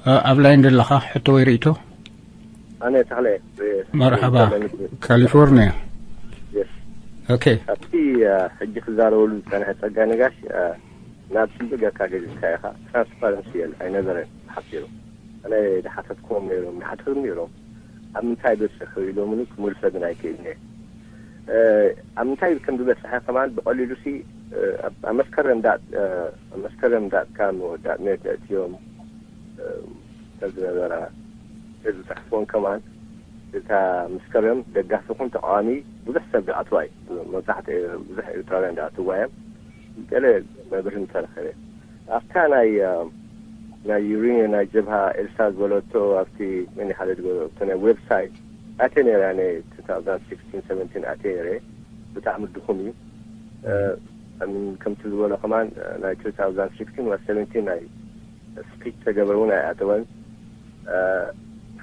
ኣብ ላይን ዘለኻ ሕቶ ወይ ርእይቶ? ኣነ ተኽለ፣ መርሓባ። ካሊፎርኒያ። ኦኬ። ኣብቲ ሕጂ ክዛረበሉ ዝፀንሐ ፀጋ ነጋሽ፣ ናብ ስልቢ ገርካ ገዚዝካ ኢኻ። ትራንስፓረንሲ የለ ኣይነበረን ሓፂሩ። ኣነ ድሓተትክዎም ነይሮም፣ ድሓተትም ነይሮም። ኣብ ምንታይ በፅሑ ኢሎምኒ ክምልሶ ግን ኣይክእልን እየ። ኣብ ምንታይ ከም ዝበፅሐ ከማን ብቐሊሉ ሲ ኣብ መስከረም ዳት ኣብ መስከረም ዳት ካም ዳት ኔት እትዮም ዝነበራ ዝፅሕፎን ከማን እታ መስከረም ደጋፊ ኹን ተቃዋሚ ብዙሕ ሰብ ዝኣትዋ እዩ። መብዛሕትኡ ብዙሕ ኤርትራውያን ዝኣትዋ እዮም። ገለ መብርህ እንተረኸበ ኣብታ ናይ ናይ ዩሪን ናይ ጀብሃ ኤልሳ ዝበለቶ ኣብቲ መን ሓደ ዝበለቶ ናይ ዌብሳይት ኣተ ነራ ናይ two thousand sixteen seventeen ኣተ ነረ ብጣዕሚ ድኹም እዩ። ከምቲ ዝበሎ ከማን ናይ two thousand sixteen ወይ seventeen ናይ ስፒች ተገበረ እውን ኣይኣተወን።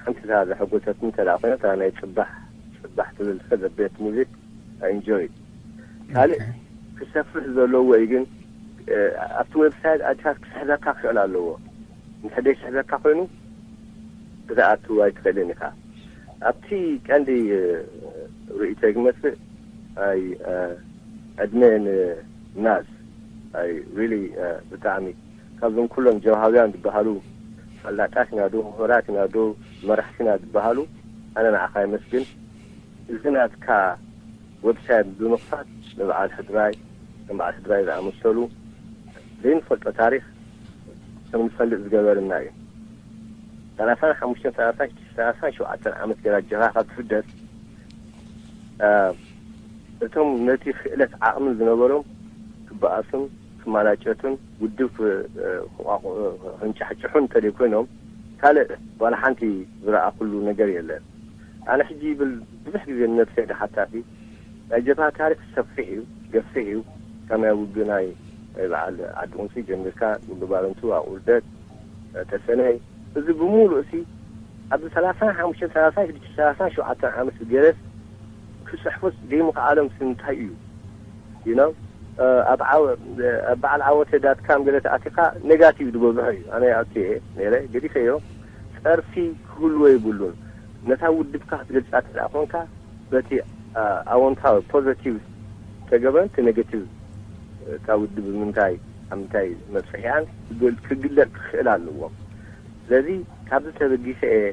ሓንቲ እታ ዘሐጎሰትኒ እንተ ኮይነ እታ ናይ ፅባሕ ፅባሕ ትብል ሰብ ቤት ሙዚክ ኢንጆይ ካልእ ክሰፍሕ ዘለዎ እዩ። ግን ኣብቲ ዌብሳይት ኣድካ ክስሕበካ ክኽእል ኣለዎ። እንድሕደይ ስሕበካ ኮይኑ ክትኣቱ ኣይትኽእልን ኢኻ። ኣብቲ ቀንዲ ርእይቶ ግመጽእ ኣይ ዕድመ ንናዝ ኣይ ሪሊ ብጣዕሚ ካብዞም ኩሎም ጀብሃውያን ዝበሃሉ ፈላጣት ኢና ዶ ምሁራት ኢና ዶ መራሕቲ ኢና ዝበሃሉ ኣነ ንዓኻ ይመስግን። እዚ ናትካ ዌብሳይት ብምኽፋት ንበዓል ሕድራይ ንበዓል ሕድራይ ዝኣመሰሉ ዘይንፈልጦ ታሪኽ ከም ንፈልጥ ዝገበርና እዩ። ሰላሳን ሓሙሽተን ሰላሳን ሽዱሽተን ሰላሳን ሸውዓተን ዓመት ገይራ ጀብሃ ካብ ትፍደስ እቶም ነቲ ክእለት ዓቕምን ዝነበሮም ክበኣሱን ክማላጨቱን ውድብ ክንጫሕጭሑን እንተደይ ኮይኖም ካልእ ዋላ ሓንቲ ዝረኣኹሉ ነገር የለን። ኣነ ሕጂ ይብል ብዙሕ ግዜ ንነብሰይ ድሓታሲ ናይ ጀብሃ ታሪክ ሰፊሕ እዩ፣ ገፊሕ እዩ። ካብ ናይ ውግእ ናይ ናይ በዓል ዓዲ ቁንሲ ጀሚርካ ውግእ ባረንቱ፣ ኣቁርደት፣ ተሰነይ እዚ ብሙሉእ ሲ ኣብዚ ሰላሳን ሓሙሽተን ሰላሳን ሽዱሽተን ሰላሳን ሸውዓተን ዓመት ገለስ ክፅሕፉስ ዘይምኽኣሎም ሲ እንታይ እዩ? You know ኣብ ዓወ- ኣብ በዓል ዓወተ ዳት ካም ገለ ተኣቲኻ ኔጋቲቭ ዝበዝሖ እዩ። ኣነ ኣትየ ነይረ ገዲፈዮ። ፀርፊ ክህልዎ የብሉን። ነታ ውድብካ ክትገልፃ ተደኣ ኮንካ በቲ ኣወንታዊ ፖዘቲቭ ተገበን እቲ ኔጋቲቭ እታ ውድብ ምንታይ ኣብ ምንታይ መፅሒኣን ክግለፅ ክኽእል ኣለዎም። ስለዚ ካብዚ ተበጊሰ እየ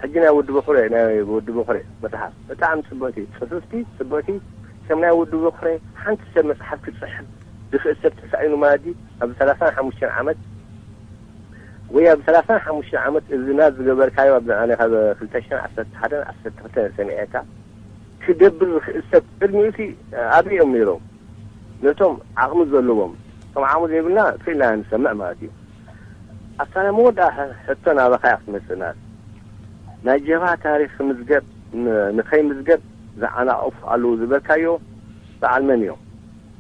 ሕጂ ናይ ወዲ በኹረ ናይ ወዲ በኹረ መፅሓፍ ብጣዕሚ ፅብቅቲ ፅፍፍቲ ፅብቅቲ ከም ናይ ወዲ በኹረ ሓንቲ ሰብ መፅሓፍ ክፅሕፍ ዝኽእል ሰብ ተሳኢኑ ማለት ኣብዚ ሰላሳን ሓሙሽተን ዓመት ወይ ኣብ ሰላሳን ሓሙሽተን ዓመት እዚ ናብ ዝገበርካዮ ኣብ ኣነ ካብ ክልተ ሽሕን ዓሰርተ ሓደን ዓሰርተ ክልተን ሰሚዐካ ክገብር ዝኽእል ሰብ ቅድሚኡ ሲ ኣበይ እዮም ነይሮም? ነቶም ዓቕሚ ዘለዎም እቶም ዓቕሚ ዘይብልና ክኢልና ንሰምዕ ማለት እዩ። ኣብታ ናይ መወዳእ ሕቶ ናባኻ ክትመፅእና ናይ ጀብሃ ታሪክ ምዝገብ ንኸይምዝገብ ዝዓናቐፉ ኣለዉ ዝበልካዮ በዓል መን እዮም?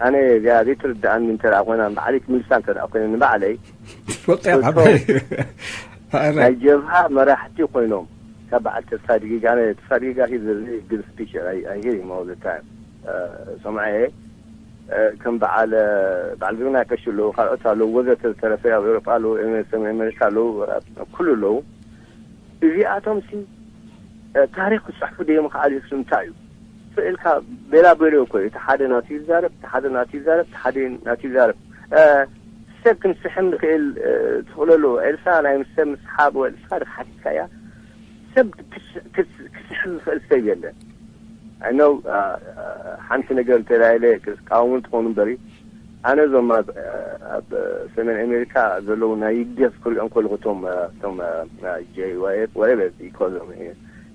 ኣነ እዚኣ ዘይትርድኣኒ እንተ ኮይና ንባዕለይ ክምልሳ እንተ ኮይነ ንባዕለይ ወቅያ ናይ ጀብሃ መራሕቲ ኮይኖም ካብ በዓል ተስፋ ድጊጋ ኣነ ተስፋ ድጊጋ ሂዝ ሪሊ ግድ ስፒች ኣይሂር ሞል ታይም ሰምዐ ከም በዓል በዓል ዝግና ቀሽ ኣለዉ ካልኦት ኣለዉ ወዘተ ዝተረፈ ኣብ ኤውሮጳ ኣለዉ ሰሜን ኣሜሪካ ኣለዉ ኩሉ ኣለዉ። እዚኣቶም ሲ ታሪክ ክፅሕፉ ደይምኽኣል ይስምታ እዩ። ስእልካ ቤላ ቤሎ እኮ እዩ። እቲ ሓደ ናቱ ይዛረብ፣ እቲ ሓደ ናቱ ይዛረብ፣ እቲ ሓደ ናቱ ይዛረብ። ሰብ ክንስሕን ንኽእል ትኽእለሉ ኤልሳ ናይ ሰብ ምስሓብ ወይ ንስኻ ድካ ሓቲትካያ ሰብ ክስሕን ዝኽእል ሰብ የለን። I know ሓንቲ ነገር እንተላይለ ክቃወሙ ትኾኑ እምበሪ ኣነ እዞም ኣብ ኣብ ሰሜን ኣሜሪካ ዘለዉ ናይ ይግደፍ ክሪኦም ከለኹ እቶም እቶም ጄዋይኤፍ ወረበ ኢኮኖሚ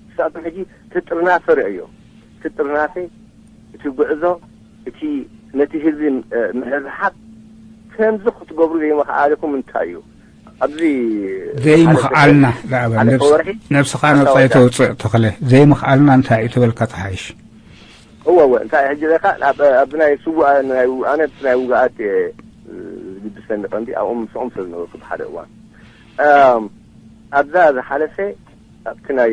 ክሳቶም ሕጂ ትጥርናፈ ርእዮ ትጥርናፈ እቲ ጉዕዞ እቲ ነቲ ህዝቢ ምሕርሓብ ከምዚ ክትገብሩ ዘይምኽኣልኩም እንታይ እዩ? ኣብዚ ዘይምኽኣልና ዝኣበ ነብስኻ ነፃ ይተውፅእ ተኽለ ዘይምኽኣልና እንታይ እዩ ተበልካ ተሓይሽ። እወ እወ እንታይ ሕጂ ለካ ኣብዚ ናይ ስዋ ኣነ ናይ ውግኣት ዝግድሰኒ ቀንዲ ኣብኦም ምስኦም ስለ ዝነበርኩ ብሓደ እዋን ኣብዛ ዝሓለፈ ኣብቲ ናይ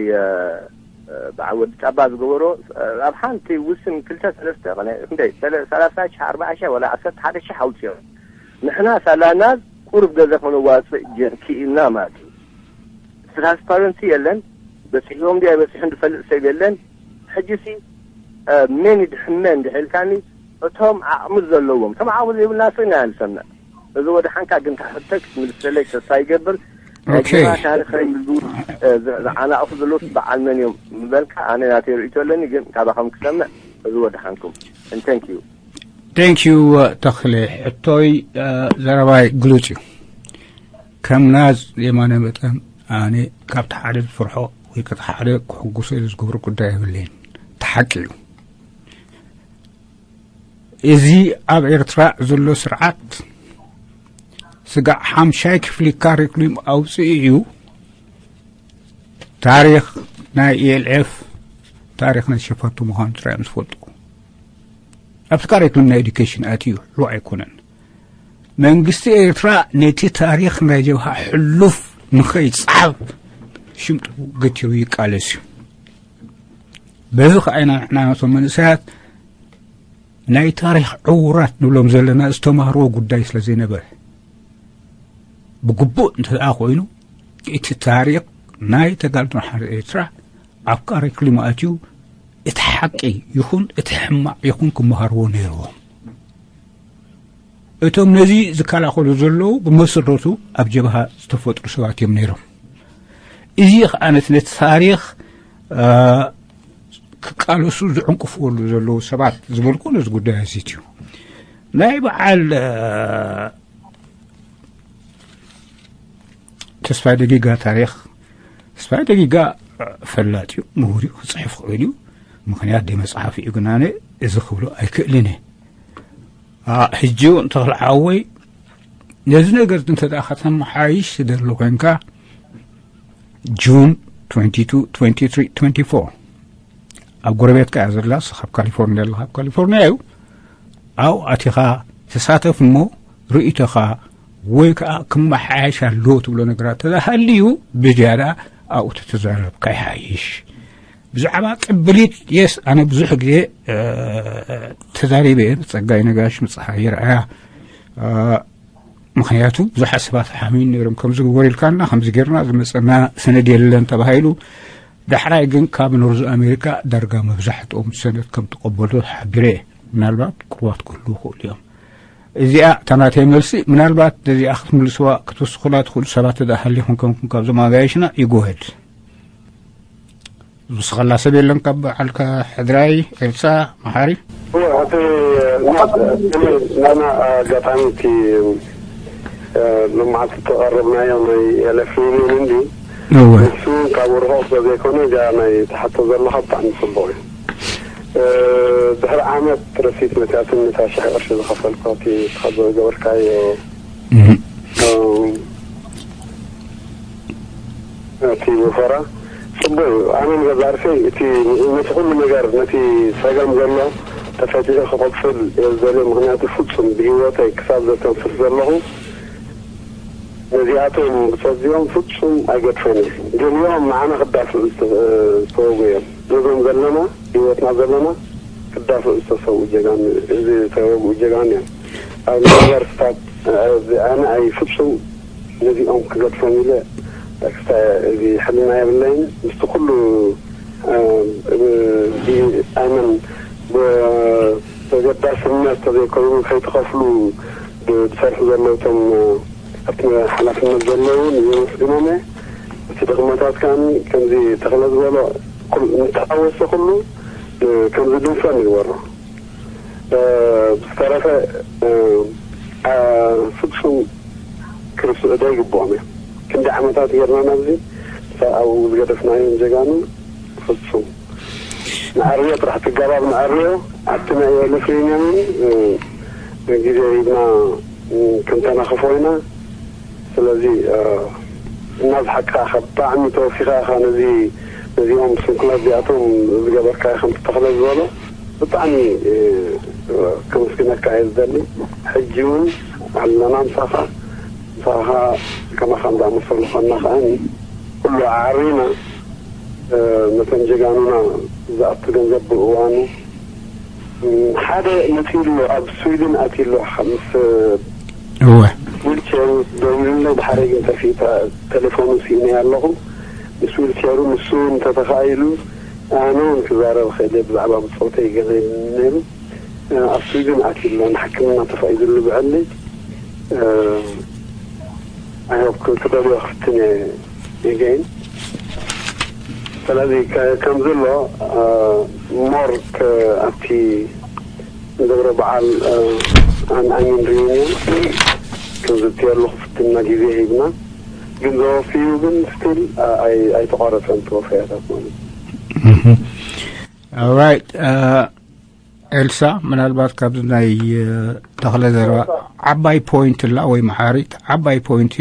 በዓል ወዲ ጫባ ዝገበሮ ኣብ ሓንቲ ውስን ክልተ ሰለስተ ቀነ ክንደይ ሰላሳ ሺሕ ኣርባዓ ሺሕ ወላ ዓሰርተ ሓደ ሺሕ ኣውፅኦም ንሕና ሳላና ቁሩብ ገዛ ከነዋፅእ ጀ- ክኢልና ማለት እዩ። ትራንስፓረንሲ የለን። በፂሕዎም ድዩ ኣይበፂሑን ዝፈልጥ ሰብ የለን። ሕጂሲ መን ይድሕመ እንድሕልካኒ፣ እቶም ዓቕሚ ዘለዎም፣ እቶም ዓቕሚ ዘይብልና ስኢና ንሰምዕ። እዚ ወደ ሓንካ ግን ካሕተክ ምልሰለይ ተስፋ ይገብር። ኦኬ። ጀማ ታሪኸ ይብሉ ዝዓናቕፉ ዘለውስ በዓል መን እዮም ምበልካ፣ ኣነ ናተይ ርእይቶ ኣለኒ፣ ግን ካባኸም ክሰምዕ። እዚ ወደ ሓንኩም። And thank you። Thank you ተኽለ። ሕቶይ ዘረባይ ግሉጽ እዩ። ከም ናዝ የማነ መጠን ኣነ ካብቲ ሓደ ዝፍርሖ ወይ ከቲ ሓደ ክሕጉሶ ኢለ ዝገብሮ ጉዳይ የብለይን። እቲ ሓቂ እዩ። እዚ ኣብ ኤርትራ ዘሎ ስርዓት ስጋዕ ሓምሻይ ክፍሊ ካሪክሉም ኣውፅኡ እዩ። ታሪኽ ናይ ኢኤልኤፍ ታሪኽ ናይ ሸፋቱ ምዃኑ ጥራይ እዮም ዝፈልጡ። ኣብቲ ካሪክሉም ናይ ኤዱኬሽን ኣትዩ ሕሉቕ ኣይኮነን። መንግስቲ ኤርትራ ነቲ ታሪኽ ናይ ጀብሃ ሕሉፍ ንኸይጸሓፍ ሽምጡ ገቲሩ ይቃለስ እዩ። በዚ ከኣ ኢና ንሕና ነቶም መንእሰያት ናይ ታሪኽ ዕዉራት ንብሎም ዘለና ዝተማህርዎ ጉዳይ ስለ ዘይነበረ። ብግቡእ እንተ ደኣ ኮይኑ እቲ ታሪኽ ናይ ተጋድሎ ሓርነት ኤርትራ ኣብ ካሪክሉም ኣትዩ እቲ ሓቂ ይኹን እቲ ሕማቕ ይኹን ክመሃርዎ ነይርዎም። እቶም ነዚ ዝከላኸሉ ዘለዉ ብመሰረቱ ኣብ ጀብሃ ዝተፈጥሩ ሰባት እዮም ነይሮም። እዚ ከኣ ነቲ ነቲ ታሪኽ ክቃለሱ ዝዕንቅፍሉ ዘለዉ ሰባት ዝበልኩ ነዚ ጉዳይ ኣዚት እዩ። ናይ በዓል ተስፋ ደጊጋ ታሪኽ ተስፋ ደጊጋ ፈላጥ እዩ፣ ምሁር እዩ፣ ክፅሕፍ ክእል እዩ። ምክንያት ደይ መፅሓፍ እዩ። ግን ኣነ እዚ ክብሎ ኣይክእልን እየ። ሕጂ እውን ተኽልዓወይ ነዚ ነገር እንተ ደኣ ከተመሓይሽ ትደሊ ኮንካ ጁን ትወንቲ ቱ፣ ትወንቲ ትሪ፣ ትወንቲ ፎር ኣብ ጎረቤትካ እያ ዘላ። ካብ ካሊፎርኒያ ኣለካ፣ ኣብ ካሊፎርኒያ እዩ። ኣብኡ ኣቲኻ ተሳተፍ እሞ ርእይቶኻ ወይ ከዓ ክመሓየሽ ኣለዎ ትብሎ ነገራት ተሃልዩ ብዝያዳ ኣብኡ ተተዛረብካ ይሓይሽ። ብዛዕባ ቅብሊት የስ ኣነ ብዙሕ ግዜ ተዛሪበ እየ። ጸጋይ ነጋሽ፣ መጽሓ ይርኣያ። ምክንያቱ ብዙሓት ሰባት ሓሚም ነይሮም፣ ከምዚ ግበር ኢልካና፣ ከምዚ ጌርና ዝመጸና ሰነድ የለን ተባሂሉ። ዳሕራይ ግን ካብ ኖርዝ ኣሜሪካ ዳርጋ መብዛሕትኦም ሰነድ ከም ተቐበሉ ሓቢረ እየ። ምናልባት ቅርባት ክህልዉ ይኽእሉ እዮም። እዚኣ እታ ናተይ መልሲ። ምናልባት ነዚኣ ክትምልስዋ ክትውስኹላ ትኽእሉ ሰባት ተደኣ ሃሊኹም ከምኩም ካብዞም ኣጋይሽና ይጎህድ። ዝውስኸላ ሰብ የለን ካብ በዓልካ ሕድራይ ኤልሳ መሓሪ። እቲ ናና ኣጋጣሚ እቲ ልምዓት ዝተቐረብናዮ ናይ ኤለፍ ዩኒየን እንዲ እሱ ካብ ርሑቕ ስለ ዘይኮነ እዚኣ ናይ ተሓቶ ዘለኻ ብጣዕሚ ፅቡቕ እዩ። ድሕሪ ዓመት ረሲት መፅኣትን ነታ ሽሕ ቅርሺ ዝኸፈልኮ እቲ ዝገበርካዮ እቲ ወፈራ ፅቡቅ እዩ። ኣነ ንገዛ ርእሰይ እቲ ነቲ ኩሉ ነገር ነቲ ፀገም ዘሎ ተፈቲሑ ክቕፅል እየ ዝደልዮ። ምክንያቱ ፍፁም ብሂወተይ ክሳብ ዘተንፍስ ዘለኹ ነዚኣቶም ብፆት እዚኦም ፍፁም ኣይገድፎን እየ። ገሊኦም ንዓና ክዳፍዑ ዝተወጉ እዮም። ነዞም ዘለና ሂወትና ዘለና ክዳፍዑ ዝተሰውኡ ጀጋኑ ዝተወግኡ ጀጋኑ እዮም። ኣብ ዩኒቨርሲታት ኣነ ኣይ ፍፁም ነዚኦም ክገድፎም ኢለ ክስታይ እዚ ሕልና የብለይን። ምስቲ ኩሉ ኣይመን ብተገዳስነት ተዘይኮይኑ ከይትኸፍሉ ዝሰርሑ ዘለውቶም ኣብቲ ሓላፍነት ዘለውን የመስግኖም እየ። እቲ ድኽመታት ከኣ ከምዚ ተኽለ ዝበሎ ንተሓወሶ ኩሉ ከምዚ ድንፈን ይግበሮ። ብዝተረፈ ፍጹም ክርስዑ ዘይግብኦም እዮም። ክንዲ ዓመታት ጌርና ናብዚ ኣብኡ ዝገደፍናዮም ጀጋኑ ፍጹም ንኣርዮ ጥራሕ ትጋባብ ንኣርዮ ኣብቲ ናይ ኤለፍሪንያምን ግዜ ሂብና ክንተናኸፎ ኢና። ስለዚ እናዝሓቅካ ኢኻ፣ ብጣዕሚ ተወፊኻ ኢኻ ነዚ ነዚኦም ስንኩላት እዚኣቶም ዝገበርካ ኢኻ። ከምቲ ተኽለ ዝበሎ ብጣዕሚ ከመስግነካ እየ ዝደሊ። ሕጂ እውን ኣለና ምሳኻ፣ ምሳኻ ከማኻን ዝኣመሰሉ ኾንና ከኣኒ ኩሉ ኣዕሪና ነቶም ጀጋኑና ዝኣቱ ገንዘብ ብእዋኑ ሓደ መፂኡ ኣሎ፣ ኣብ ስዊድን ኣትዩ ኣሎ ምስ እወ ዊልቸ ደዊሉለይ፣ ድሓረይ ግን ጠፊኡ፣ ተ-፣ ቴሌፎኑ ስኢነዮ ኣለኹ። ምስ ዊልቸሩ ንሱ እውን እንተተኻኢሉ ኣነ እውን ክዛረብ ክእል እየ ብዛዕባ ብጾተይ ገለ ነይሩ። ኣብ ስዊድን ኣትዩ ኣሎ፣ ንሕክምና ተፈቒዱሉ ብዕሊ። ኣይ ሆፕ ክደልዮ ክፍትን እየ። ኤገይን ስለዚ ከ-፣ ከም ዘሎ ሞር ኣብቲ ንገብሮ በዓል ኣን ኣሚን ሪዩኒዮን ከም ዝትየሉ ክፍትና ግዜ ሂብና፣ ግን ዘወፍዩ ግን ስቲል ኣይተቋረፀን ተወፈያታት ማለት እዩ። ኦራይት። ኤልሳ፣ ምናልባት ካብዚ ናይ ተኽለ ዘረባ ዓባይ ፖይንት ላ ወይ መሓሪት ዓባይ ፖይንት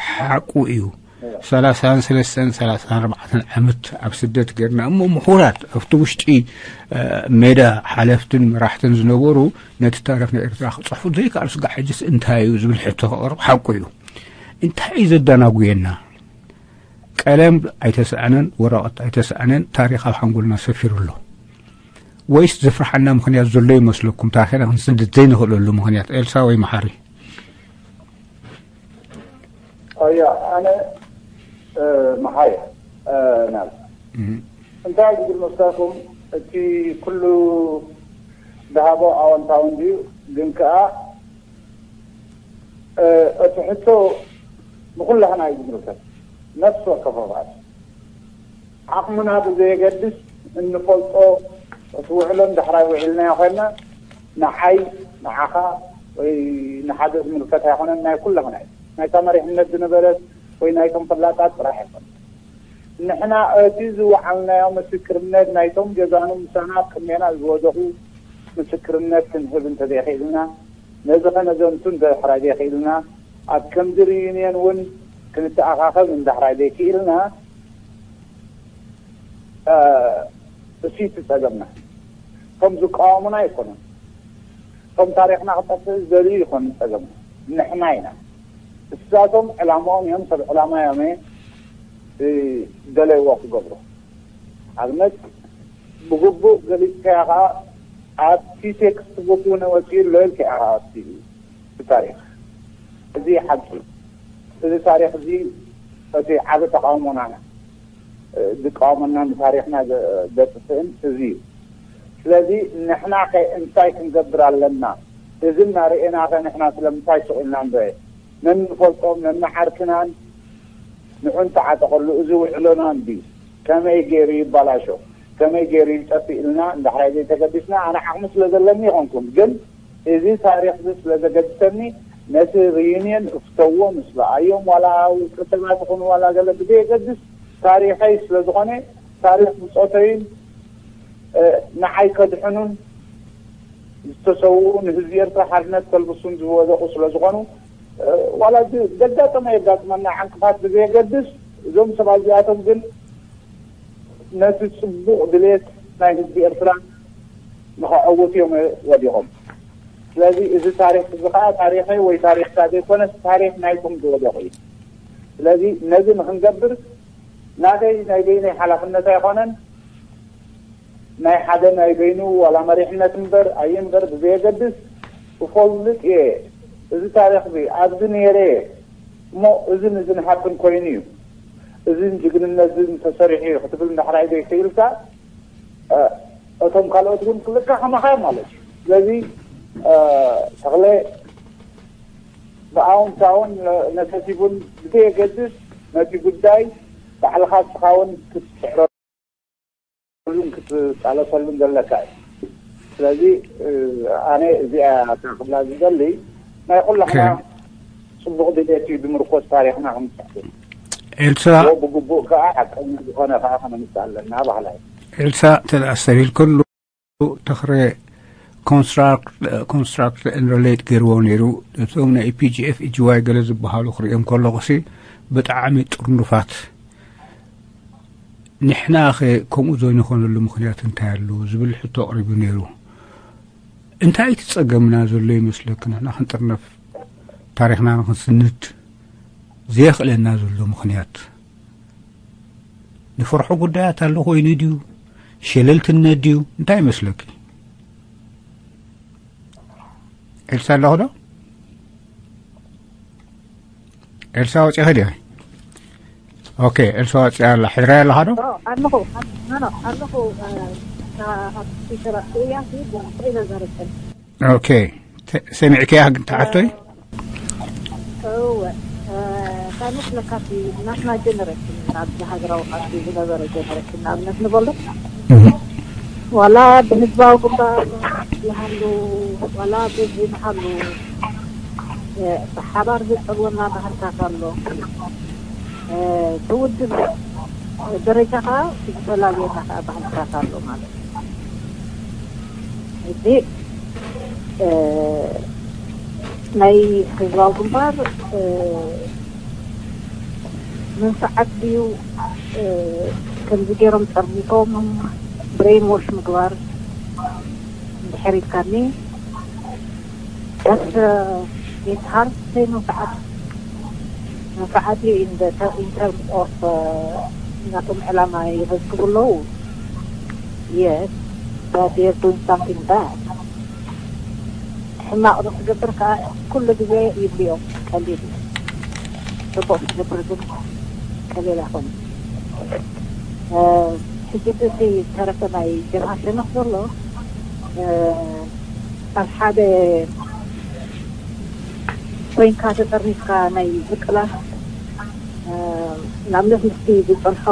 ሓቁ እዩ። ሰላሳን ሰለስተን ሰላሳን ኣርባዕተን ዓመት ኣብ ስደት ገርና እሞ ምሁራት ኣብቲ ውሽጢ ሜዳ ሓለፍትን መራሕትን ዝነበሩ ነቲ ታሪኽ ናይ ኤርትራ ክፅሕፉ ዘይከኣሉ ስጋዕ ሕጅስ እንታይ እዩ ዝብል ሕቶ ክቐርብ ሓቁ እዩ። እንታይ እዩ ዘዳናጉየና? ቀለም ኣይተሰኣነን፣ ወረቐት ኣይተሰኣነን፣ ታሪኽ ኣብ ሓንጎልና ሰፊሩ ኣሎ። ወይስ ዘፍርሓና ምኽንያት ዘሎ ይመስለኩም? ታሪኽና ክንስንድድ ዘይንኽእለሉ ምኽንያት ኤልሳ ወይ መሓሪ? ኣያ ኣነ መሓሪ ናብ እንታይ ዝብል መስላኩም? እቲ ኩሉ ዝሃቦ ኣወንታዊ እንድዩ፣ ግን ከኣ እቲ ሕቶ ንኩላህና እዩ ዝምልከት። ነፍሲ ወከፍ ኣባል ዓቕምና ብዘየገድስ እንፈልጦ እቲ ውዕሎን ዳሕራይ ውዒልናዮ ኮይና ንዓይ ንዓኻ ወይ ንሓደ ዝምልከት ኣይኮነን፣ ናይ ኩላህና እዩ። ናይታ መሪሕነት ዝነበረት ወይ ናይቶም ፈላጣት ጥራሕ ኣይኮነን። ንሕና እቲ ዝወዓልናዮ ምስክርነት ናይቶም ጀጋኑ ምሳና ቅድሜና ዝወደቑ ምስክርነት ክንህብ እንተዘይኽኢልና፣ ነዚ ከነዘንቱ እንተድሕራይ ዘይኽኢልና፣ ኣብ ከምዚ ሪዩኒየን እውን ክንተኣኻኸብ እንድሕራይ ዘይክኢልና፣ እሱ እቲ ጸገምና። እቶም ዝቃወሙና ኣይኮኑን። እቶም ታሪኽና ክጠፍእ ዝደልዩ ይኾኑ ጸገምና። ንሕና ኢና። እሳቶም ዕላማኦም እዮም፣ ሰብ ዕላማ እዮም ዝደለይዎ ክገብሩ። ኣብነት ብግቡእ ገሊጽካዮ ከዓ ኣብቲ ቴክስት ቡክ እውን ወፂኡ ኣሎ ኢልካዮ ከዓ ኣብቲ ታሪኽ። እዚ ሓቂ እዩ። እዚ ታሪኽ እዚ እቲ ዓቢ ተቃውሞና ዝቃወመና ንታሪኽና ዘጥፍእን እዚ እዩ። ስለዚ ንሕና ከ እንታይ ክንገብር ኣለና? እዚ እናርኤና ከ ንሕና ስለምንታይ ስቕ ኢልና ንርኤ? ነንፈልጦም ነንዓርክናን ንዑ ንተዓጠቐሉ፣ እዚ ውዕሎና እንድዩ፣ ከመይ ገይሩ ይባላሾ፣ ከመይ ገይሩ ይጠፍእ ኢልና እንድሕራይ ዘይተገዲስና፣ ኣነ ዓቕሚ ስለ ዘለኒ ይኾንኩን፣ ግን እዚ ታሪኽ እዚ ስለ ዘገድሰኒ ነቲ ሪዩኒየን እፍተዎ ምስ በኣዮም ዋላ ውልቀ ሰባት ይኹኑ ዋላ ገለ ብዘየገድስ ታሪኸይ ስለ ዝኾነ ታሪኽ ብጾተይን ንዓይ ከድሕኑን ዝተሰውኡ ንህዝቢ ኤርትራ ሓድነት ከልብሱን ዝወደቑ ስለ ዝኾኑ ዋላ ዘጋጠመ የጋጥመና ዕንቅፋት ብዘየገድስ እዞም ሰባት እዚኣቶም ግን ነቲ ጽቡቕ ድሌት ናይ ህዝቢ ኤርትራ ንኸዐውት እዮም ወዲቖም። ስለዚ እዚ ታሪኽ እዚ ኸዓ ታሪኸይ ወይ ታሪኽካ ዘይኮነስ ታሪኽ ናይቶም ዝወደቑ እዩ። ስለዚ ነዚ ንኽንገብር ናተይ ናይ በይነይ ሓላፍነት ኣይኮነን። ናይ ሓደ ናይ በይኑ ዋላ መሪሕነት እምበር ኣየ እምበር ብዘየገድስ እፈልጥ እየ። እዚ ታሪኽ እዚ ኣብዚ ነይረ እየ እሞ እዝን እዝን ሃፕን ኮይኑ እዩ። እዝን ጅግንነት እዝን ተሰሪሑ እዩ ክትብል እንድሕራይ ዘይክኢልካ እቶም ካልኦት እውን ክልካ ከማኻ ማለት እዩ። ስለዚ ተኽለ ብኣውንታውን ነሰቲቡን ብዘየገድስ ነቲ ጉዳይ ባዕልኻ ስኻውን ክትስዕረሉን ክትቃለሰሉን ዘለካ እዩ። ስለዚ ኣነ እዚኣ ክብላ ዝደሊ ናይ ኩላሕና ጽቡቕ ድሌት እዩ ብምርኮስ ታሪኽና ክንስሕብ ኤልሳ ብግቡእ ከዓ ሓቀኛ ዝኾነ ከዓ ከነምፅእ ኣለና ባህላ እዩ። ኤልሳ ተደኣሰቢል ኩሉ ተኽረ ኮንስትራክት ኮንስትራክት ሪሌት ገይርዎ ነይሩ። እቶም ናይ ፒጂኤፍ ኢጅዋይ ገለ ዝበሃሉ ክሪኦም ከለኹሲ ብጣዕሚ ጥርኑፋት። ንሕና ኸ ከምኡ ዘይንኾነሉ ምኽንያት እንታይ ኣሎ ዝብል ሕቶ ኣቕሪቡ ነይሩ። እንታይ እቲ ጸገምና ዘሎ ይመስለክ? ንሕና ክንጥርነፍ ታሪኽና ንኽንስንድ ዘየኽእለና ዘሎ ምኽንያት ንፈርሖ ጉዳያት ኣሎ ኮይኑ ድዩ? ሸለልትነት ድዩ? እንታይ ይመስለኪ? ኤልሳ ኣለኹ ዶ? ኤልሳ ወፂኺ ድዮ? ኦኬ፣ ኤልሳ ወፂኣ ኣላ። ሕድራይ ኣለኻ ዶ? ኣለኹ። ኣለኹ። ኣብቲ ስራሕ እያ። ኦኬ፣ ሰሚዕክያ ግን ተሓቶይ? እወ። እንታይ መስለካ፣ ናትና ጀነሬሽን፣ ናብዚ ሃገራዊ ቃልሲ ዝነበረ ጀነሬሽን ንኣብነት ንበሎ፣ ዋላ ብህዝባዊ ግንባር ይሃሉ፣ ዋላ ብዚ ንሃሉ፣ ብሓባር ዝፀልወና ባህልታት ኣሎ። ብውድብ ደረጃ ከዓ ዝፈላለየና ከዓ ባህልታት ኣሎ ማለት እዩ። እዚ ናይ ህዝባዊ ግንባር መንፈዓት ድዩ? ከምዚ ገይሮም ጠርኒፎም ብሬን ዎሽ ምግባር እንድሕር ኢልካኒ፣ that's it's hard to say መንፈዓት መንፈዓት እዩ in the in terms of ናቶም ዕላማ ይረክቡ ኣለዉ። Yes, but they are doing something bad. ሕማቕ ንክገብር ከዓ ኩሉ ግዜ ይብልዮም ቀሊል እዩ። ፅቡቕ ክገብር ግን ቀሊል ኣይኮነ። ሕጂ እቲ ዝተረፈ ናይ ጀብሃ ሸነኽ ዘሎ ኣብ ሓደ ኮይንካ ተጠርኒፍካ ናይ ምቅላስ ንኣብነት ምስቲ ዝፀንሖ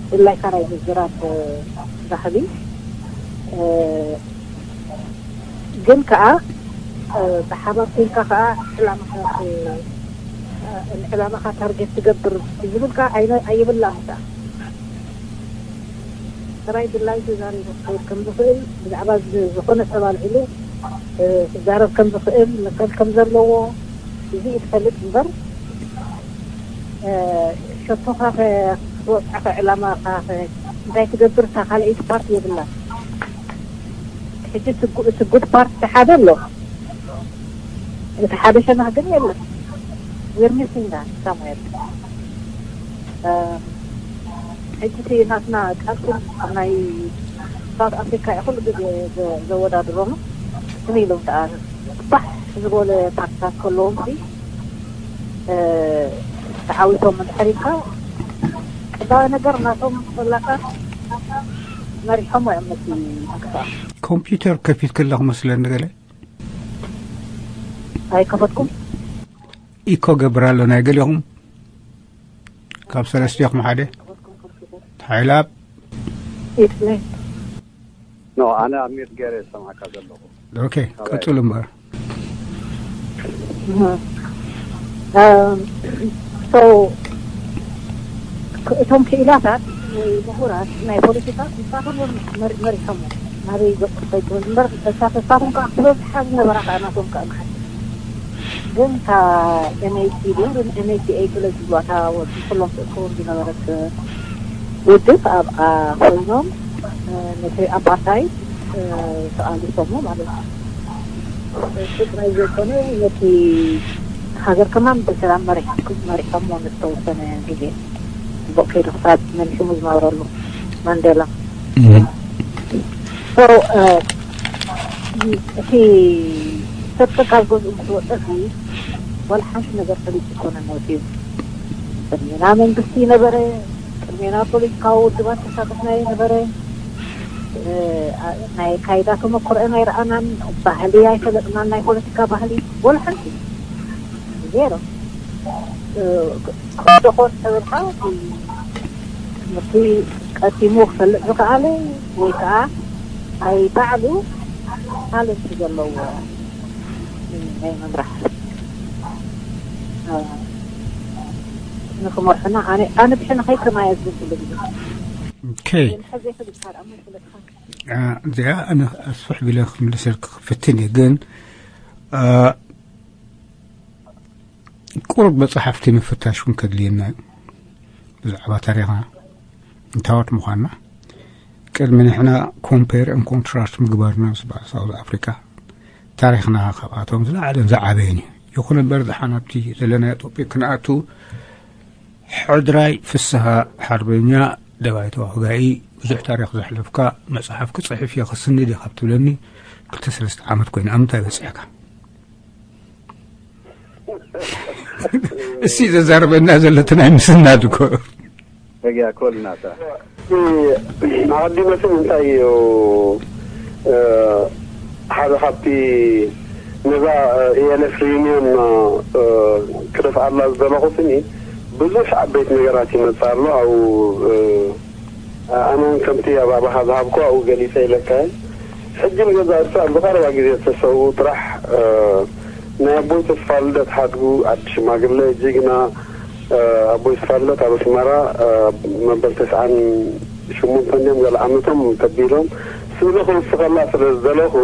ድላይካ ናይ ምዝራብ ባህሊ ግን ከዓ ብሓባር ኮይንካ ከዓ ዕላማኻ ንዕላማኻ ታርጌት ትገብር ዝብል ከዓ ኣይብላን። ጥራይ ድላዩ ተዛሪቡ ክኸይድ ከም ዝኽእል፣ ብዛዕባ ዝኾነ ሰብ ኣልዒሉ ክዛረብ ከም ዝኽእል መሰል ከም ዘለዎ እዚ ይፈልጥ እምበር፣ ሸቶኻ ክትወፅዓ ዕላማኻ እንታይ ትገብር እታ ካልኣይቲ ፓርቲ የብላን። ሕጂ እቲ ጉድ ፓርቲ ሓደ ኣሎ፣ እቲ ሓደ ሸነኽ ግን የለን። We're missing that somewhere. ሕጂ እቲ ናትና ቃልሲ ናይ ሳውት ኣፍሪካ እዩ ኩሉ ግዜ ዘወዳድሮም። ስም ኢሎም ከዓ ባሕ ዝበለ ፓርትታት ከለዎም ሲ ተዓዊቶም እንድሕር ኢልካ ቀዳማይ ነገር ናቶም ፈላጣት መሪሖም እዮም ነቲ ምንቅስቃስ። ኮምፒውተር ከፊት ከለኹ መስለኒ ገለ ኣይከፈትኩም። ኢኮ ገብር ኣሎ ናይ ገሊኹም ካብ ሰለስቲኹም ሓደ ሓይላብ ይትለይ ኖ ኣነ ኣብ ሚት ገይረ ዝሰማዕካ ዘለኹ። ኦኬ፣ ቀጽሉ እምበር። እቶም ክኢላታት ወይ ምሁራት ናይ ፖለቲካ ንሳቶም መሪሖሞ ናበይ ዘቁርሰ ይትብል እምበር እሳቶም ከዓ ክበዝሓ ዝነበራ ከዓ ናቶም ከዓ መሓት ግን እታ ኤንኤይቲ ድዩ ኤንኤይቲ ኤይ ገለ ዝብሉ እታ ወዲ ኩሎም ተእከቦም ዝነበረት ውድብ ኣብኣ ኮይኖም ነቲ ኣፓርታይድ ተቓሊሶሞ ማለት እዩ። እሱ ጥራይ ዘይኮነ ነቲ ሃገር ከማን ብሰላም መሪሖሞ ንዝተወሰነ ግዜ ፅቡቅ ከይዱ ክሳብ መን ሽሙ ዝነብረሉ ማንዴላ እቲ ሰብ ካብ ገዝኡ ምስ ወፀ ዋላ ሓንቲ ነገር ፈሊጡ ይኮነ መፅዩ። ቅድሜና መንግስቲ ነበረ፣ ቅድሜና ፖለቲካዊ ውድባት ተሳተፍናዮ ነበረ። ናይ ካይዳ ተመክሮአን ኣይረኣናን፣ ባህሊ ኣይፈለጥናን፣ ናይ ፖለቲካ ባህሊ ወላ ሓንቲ ዜሮ። ከደኾን ተብልካ ትምህርቲ ቀሲሙ ክፈልጥ ዝኸኣለ ወይ ከዓ ኣይ ባዕሉ ታለንት ዘለዎ ናይ ምምራሕ ንክመርሑና ኣነ ኣነ ብሕነ ከይከማየ ዝብል ግዜ ኦኬ። እዚኣ ኣነ ኣስፍሕ ቢለ ክምልሰልክ ክፍትን እየ ግን ቁሩብ መፅሓፍቲ ምፍታሽ እውን ከድልየና እዩ። ብዛዕባ ታሪኽና እንታወት ምዃንና ቅድሚ ንሕና ኮምፔር ን ኮንትራስት ምግባርና ምስ በዓል ሳውዝ ኣፍሪካ ታሪኽና ካብኣቶም ዝለዓለን ዝዓበየን እዩ። ይኹን እምበር ዝሓን ኣብቲ ዘለናዮ ቶፒክ ክንኣቱ ሕድራይ ፍስሃ ሓርበኛ ደባይ ተዋጋኢ ብዙሕ ታሪኽ ዘሕለፍካ መፅሓፍ ክፅሕፍ እየ ክስንድ እየ ካብ ትብለኒ ክልተ ሰለስተ ዓመት ኮይኑ ኣብ ምንታይ በፂሕካ? እሲ ዘዛርበና ዘሎ እቲ ናይ ምስናድ እኮ። ረጊያ ኮሊናታ ኣቐዲመ ስም እንታይ እዩ? ሓደ ካብቲ ነዛ ኢኤልኤፍ ሪዩኒዮን ክደፍኣላ ዝደለኹ ስኒ ብዙሕ ዓበይቲ ነገራት ይመፅእ ኣሎ። ኣብኡ ኣነ እውን ከምቲ ኣብ ኣባኻ ዝሃብኩ ኣብኡ ገሊፀ ኢለካ እየ። ሕጂ ንገዛ እርሳ ኣብዚ ቀረባ ግዜ ዝተሰብኡ ጥራሕ ናይ ኣቦይ ተስፋ ልደት ሓድጉ ዓዲ ሽማግለ ጅግና ኣቦይ ተስፋ ልደት ኣብ ኣስመራ መበል ተስዓን ሽሞንተን ድዮም ገለ ዓመቶም ተቢሎም ስእሊ ክውስኸላ ስለ ዝደለኹ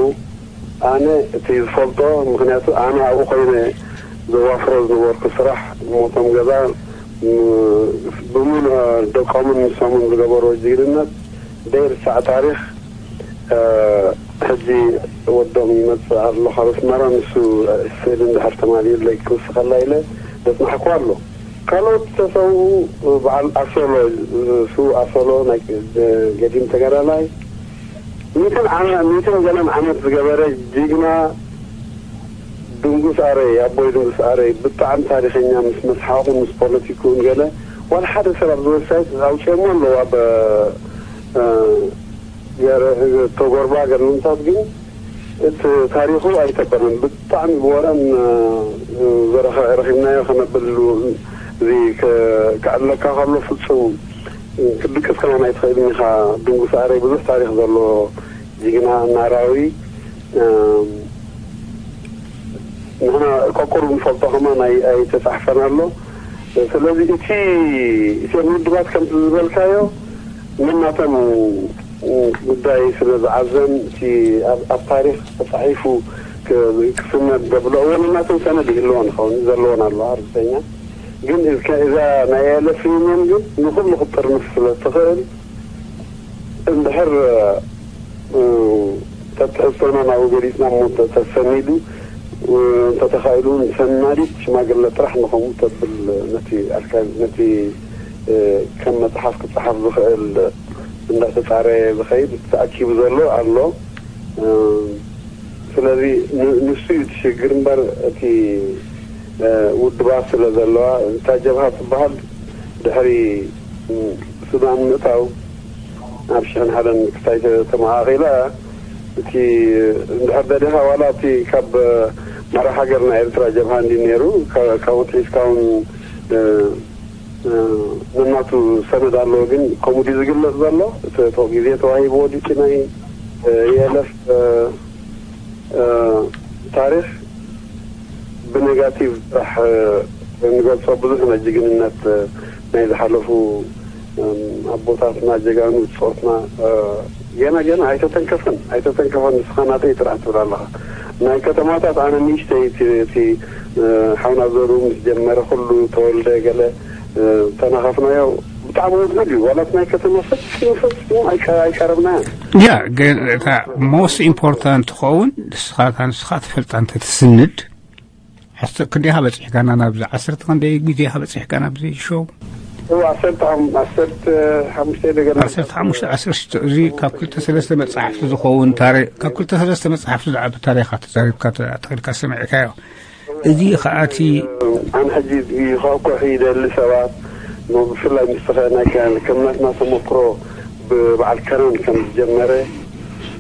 ኣነ እቲ ዝፈልጦ ምክንያቱ ኣነ ኣብኡ ኮይነ ዘዋፍሮ ዝነበርኩ ስራሕ ሞቶም ገዛ ብሙሉ ደቆምን ንሶምን ዝገበርዎ ጅግንነት ደይርሳዕ ታሪኽ ሕጂ ወዶም ይመፅእ ኣሎ ካብ ኣስመራ ንሱ ስእሊ እንድሕር ተማሊኡለይ ክውስኸላ ኢለ ዘፅናሕኩ ኣሎ። ካልኦት ዝተሰውኡ በዓል ኣሶሎ ስው ኣሶሎ ናይ ገዲም ተጋዳላይ ሚትን ዓመ- ሚትን ገለን ዓመት ዝገበረ ጅግና ድንጉስ ኣረይ ኣቦይ ድንጉስ ኣረይ ብጣዕሚ ታሪኸኛ ምስ መስሓቑን ምስ ፖለቲክኡን ገለ ዋላ ሓደ ሰብ ኣብዚ ዌብሳይት ኣውፅኦሞ ኣለዉ ኣብ ተጎርባ ገለንታት ግን እቲ ታሪኹ ኣይተበረን ብጣዕሚ ብወረን ረኺብናዮ ከነብል እዚ ክዕለካ ከሎ ፍፁም ክትድቅስ ከማን ኣይትኽእልን ኢኻ። ድንጉስ ኣረይ ብዙሕ ታሪኽ ዘለዎ ጅግና ናራዊ ንሕና ቆቁሩ ንፈልጦ ከማን ኣይተፃሕፈን ኣሎ። ስለዚ እቲ እቶም ውድባት ከምቲ ዝበልካዮ ነናቶም ጉዳይ ስለ ዝዓዘን እቲ ኣብ ታሪክ ተፃሒፉ ክስነድ ዘብሎ እወ ነናቶም ሰነድ ይህልዎ ንኸውን ዘለዎን ኣለዋ ርግፀኛ ግን እዛ ናይ ኤለፍ ዩኒየን ግን ንኩሉ ክትጥርንፍ ስለ ትኽእል እንድሕር ተትሕዝቶና ናብኡ ገሊፅና እሞ ተሰኒዱ እንተተኻኢሉ እውን ሰናዲት ሽማግለ ጥራሕ ንኸምኡ ተብል ነቲ ኣርካይቭ ነቲ ከም መፅሓፍ ክፀሓፍ ዝኽእል እንዳተፃረየ ዝኸይድ ተኣኪቡ ዘሎ ኣሎ። ስለዚ ንሱ እዩ እቲ ሽግር እምበር እቲ ውድባት ስለ ዘለዋ እታ ጀብሃ ትበሃል ድሕሪ ሱዳን ምእታው ኣብ ሽሕን ሓደን ክሳይ ተመቓቒላ እቲ እንድሕር ደሊኻ ዋላ እቲ ካብ መራሕ ሃገርና ኤርትራ ጀብሃ እንዲ ነይሩ ካብኡ ትሒዝካ እውን ነናቱ ሰነድ ኣለዎ ግን ከምኡ ድዩ ዝግለፅ ዘሎ እቲ ግዜ ተዋሂብዎ ድዩ ናይ የለፍ ታሪክ ብኔጋቲቭ ጥራሕ ንገልፆ ብዙሕ ናይ ጅግንነት ናይ ዝሓለፉ ኣቦታትና ጀጋኑ ብፆትና ገና ገና ኣይተተንከፈን ኣይተተንከፈን ንስኻ ናተይ ጥራሕ ትብል ኣለኻ ናይ ከተማታት ኣነ ንእሽተይ እቲ ሓውና ዘሩ ምስ ጀመረ ኩሉ ተወልደ ገለ ተናኻፍናዮ ብጣዕሚ ውድድ እዩ ዋላት ናይ ከተማ ፈፂሙ ፈፂሙ ኣይቀረብናያን ያ ግን እታ most important ትኸውን ንስኻ ንስኻ ትፈልጣ እንተትስንድ ሕቶ ክንደይ ኢኻ በፂሕካና ናብዚ ዓሰርተ ክንደይ ግዜ ኢኻ በፂሕካ ናብዚ ሾው ዓሰርተ ሓሙሽተ ደገና ዓሰርተ ሓሙሽተ ዓሰርተ ሽዱሽተ እዚ ካብ ክልተ ሰለስተ መፅሓፍቲ ዝኸውን ታሪክ ካብ ክልተ ሰለስተ መፅሓፍቲ ዝዓቢ ታሪኻ ተዛሪብካ ተኽልካ ሰሚዕካዮ እዚ ከኣቲ ኣነ ሕጂ ይኸኩሕ ይደሊ ሰባት ብፍላይ ምስ ናይ ከምናትና ተመክሮ ብበዓል ከረን ከም ዝጀመረ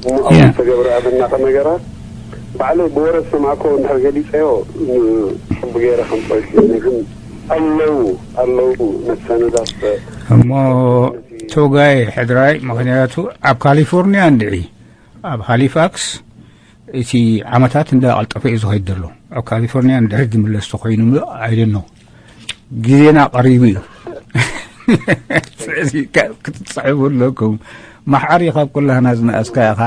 እሞ ዝተገብረ ኣደናቂ ነገራት ባዕለይ ብወረ ዝሰማዕኮ እንድሕር ገሊፀዮ ብገይረ ከምፀኦ ይክእልኒ ግን ኣለዉ ኣለዉ መሰነዳት እሞ ቶጋይ ሕድራይ ምክንያቱ ኣብ ካሊፎርኒያ እንድዒ ኣብ ሃሊፋክስ እቲ ዓመታት እንዳቐልጠፈ እዩ ዝኸይድ ዘሎ ኣብ ካሊፎርኒያ እንድሕር ዝምለስ ተኮይኑ ምሉእ ኣይደኖ ግዜና ቀሪቡ እዩ ስለዚ ክትፅሕፉ ኣለኩም ማሕዓር ካብ ኩላህና ዝነኣስካ ኢኻ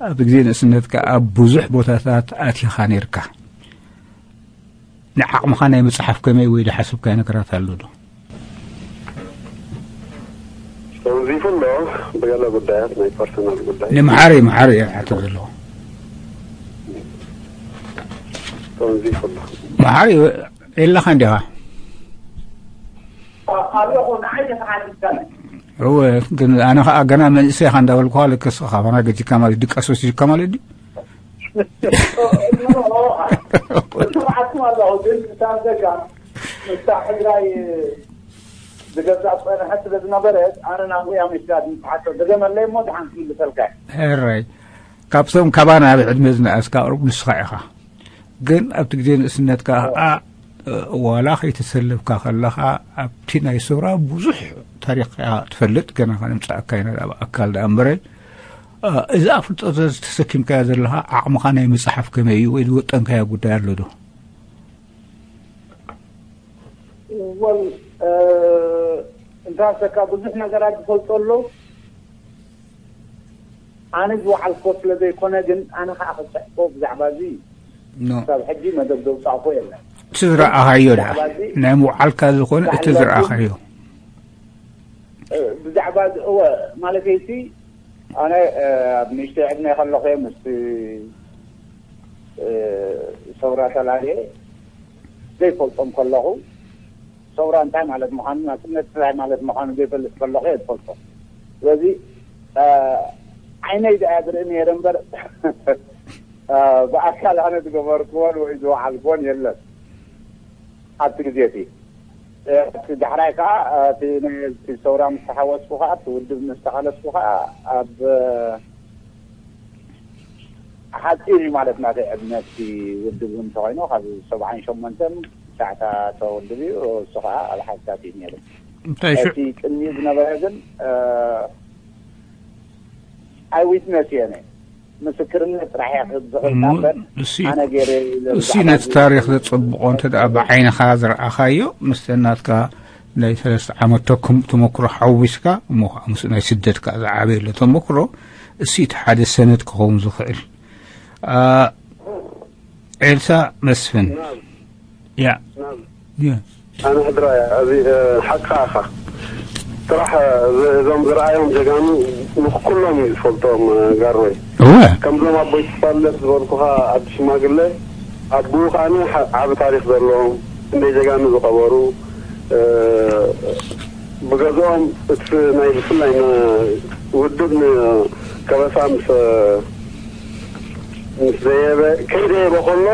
ኣብ ግዜ ንእስነትካ ኣብ ብዙሕ ቦታታት ኣቲኻ ነርካ ንዓቕምኻ ናይ ምፅሓፍ ከመይ ወይ ዝሓስብካዮ ነገራት ኣሎ ዶ ተወዚፉ ኣሎ ብገለ ጉዳያት ናይ ፐርሰናል ጉዳይ ንምሓሪ ምሓሪ እየ ሓቶ ዘለዎ ተወዚፉ ኣሎ ምሓሪ የለኻ እንዲኻ እወ ግን ኣነ ከዓ ገና መንእሰይ ኢኻ እንዳበልኩ ልክስ ካባና ገዲካ ማለት ድቀስ ወሲድካ ማለት ድዩ ስርዓቱ ኣለኹ ግን እታ ዘጋ እታ ሕግራይ ዝገዛእ ጸንሐት ስለ ዝነበረት፣ ኣነ ናብኡ እያ መሲዳ ዝምጽሓቶ። ደገመለይ እሞ ደሓን ክምልሰልካ እየ። ሕራይ። ካብቶም ካባና ብዕድመ ዝነኣስካ ቅሩብ ንስኻ ኢኻ። ግን ኣብቲ ግዜ ንእስነትካ ኸኣ፣ ዋላ ከይተሰለፍካ ከለኻ፣ ኣብቲ ናይ ሰውራ ብዙሕ ታሪኽ ኢኻ ትፈልጥ፣ ገና ከነምጽኣካ ኢና፣ ኣብ ኣካል ደኣ እምበረ። እዚ ኣፍልጦ ተሰኪምካዮ ዘለኻ፣ ዓቕምኻ ናይ ምጽሓፍ ከመይ እዩ? ወይ ዝወጠንካዮ ጉዳይ ኣሎ ዶ? ወል፣ እ፣ እንታሰካ ብዙሕ ነገራት ዝፈልጦ ኣሎ። ኣነ ዝወዓልኮ ስለ ዘይኮነ ግን ኣነ ከዓ ክፅሕፎ ብዛዕባ እዚ ኖ። ክሳብ ሕጂ መደብ ዘውፃእኮ የለን። እቲ ዝረኣኻዮ ደኣ፣ ብዛዕባ እዚ ናይ ምውዓልካ ዝኾነ እቲ ዝረኣኻዮ። እ፣ ብዛዕባ እዚ፣ እወ፣ ማለተይ ሲ፣ ኣነ፣ እ፣ ኣብ ንእሽተይ ዕድመ ከለኹ እየ ምስቲ፣ እ፣ ሰውራ ተላልየ ዘይፈልጦም ከለኹ፣ ሰውራ እንታይ ማለት ምዃኑ፣ ናጽነት እንታይ ማለት ምዃኑ ዘይፈልጥ ከለኹ እየ ዝፈልጦ። ስለዚ፣ እ፣ ዓይነይ ደኣ ዝርኢ ነይረ እምበር፣ እ፣ ብኣካል ኣነ ዝገበርክዎን ወይ ዝወዓልክዎን የለን ኣብቲ ግዜ እቲ። እ፣ እቲ ዳሕራይ ከኣ፣ እ፣ እቲ ናይ፣ እቲ ሰውራ ምስ ተሓወስኩ ከኣ፣ እቲ ውድብ ምስ ተቓለስኩ ከኣ፣ ኣብ፣ እ፣ ሓጺር እዩ ማለት ናተይ ዕድመ እቲ ውድብ እውን እንተኾይኑ፣ ካብ ሰብዓን ሸሞንተን ሸዓተ ውድብ እዩ፣ እሱ ከኣ ኣብ ሓሳት እዩ ነይሩ። እንታይ ሽዑ እቲ ቅድሚኡ ዝነበረ ግን፣ እ፣ ኣይ ዊትነስ እየ ነይ። ምስክርነት ጥራሕ እየ ክህብ ዝኽእል እሞ እምበር፣ እሲ-፣ ኣነ ገይረ ኢለ እሲ ብዛዕባ ነቲ እዚ ታሪኽ ዘጸብቖ እንተ ደኣ ብዓይንኻ ዝረኣኻዮ፣ ምስ ናትካ ናይ ሰለስተ ዓመት ተኩም-፣ ተመክሮ ሓዊስካ፣ እሞ ኸዓ ምስ ናይ ስደትካ ዝዓበየሉ ተመክሮ፣ እሲ እቲ ሓደ ሰነድ ክኸውን ዝኽእል። ኣ፣ ኤልሳ መስፍን። ናም። ያ። ናም። ያ። ኣነ ሕድራ እያ። እዚ፣ እ፣ ሓቅኻ ኢኻ። ጥራሕ፣ እ፣ እዚ፣ እዞም ዝረኣዮም ጀጋኑ ንኩሎም እዩ ዝፈልጦም፣ እ፣ ጋሮይ። እወ። ከምዞም ኣቦይ ተስፋልደት ዝበልኩኻ ዓቢ ሽማግለ፣ ኣቦኡ ከኣነ ዓ-፣ ዓቢ ታሪኽ ዘለዎም፣ ክንደይ ጀጋኑ ዝቐበሩ፣ እ፣ ብገዝኦም እቲ ናይ ብፍላይ ን-፣ ውድብ ንከበሳ ምስ፣ ምስ ደየበ፣ ከይደየበ ከሎ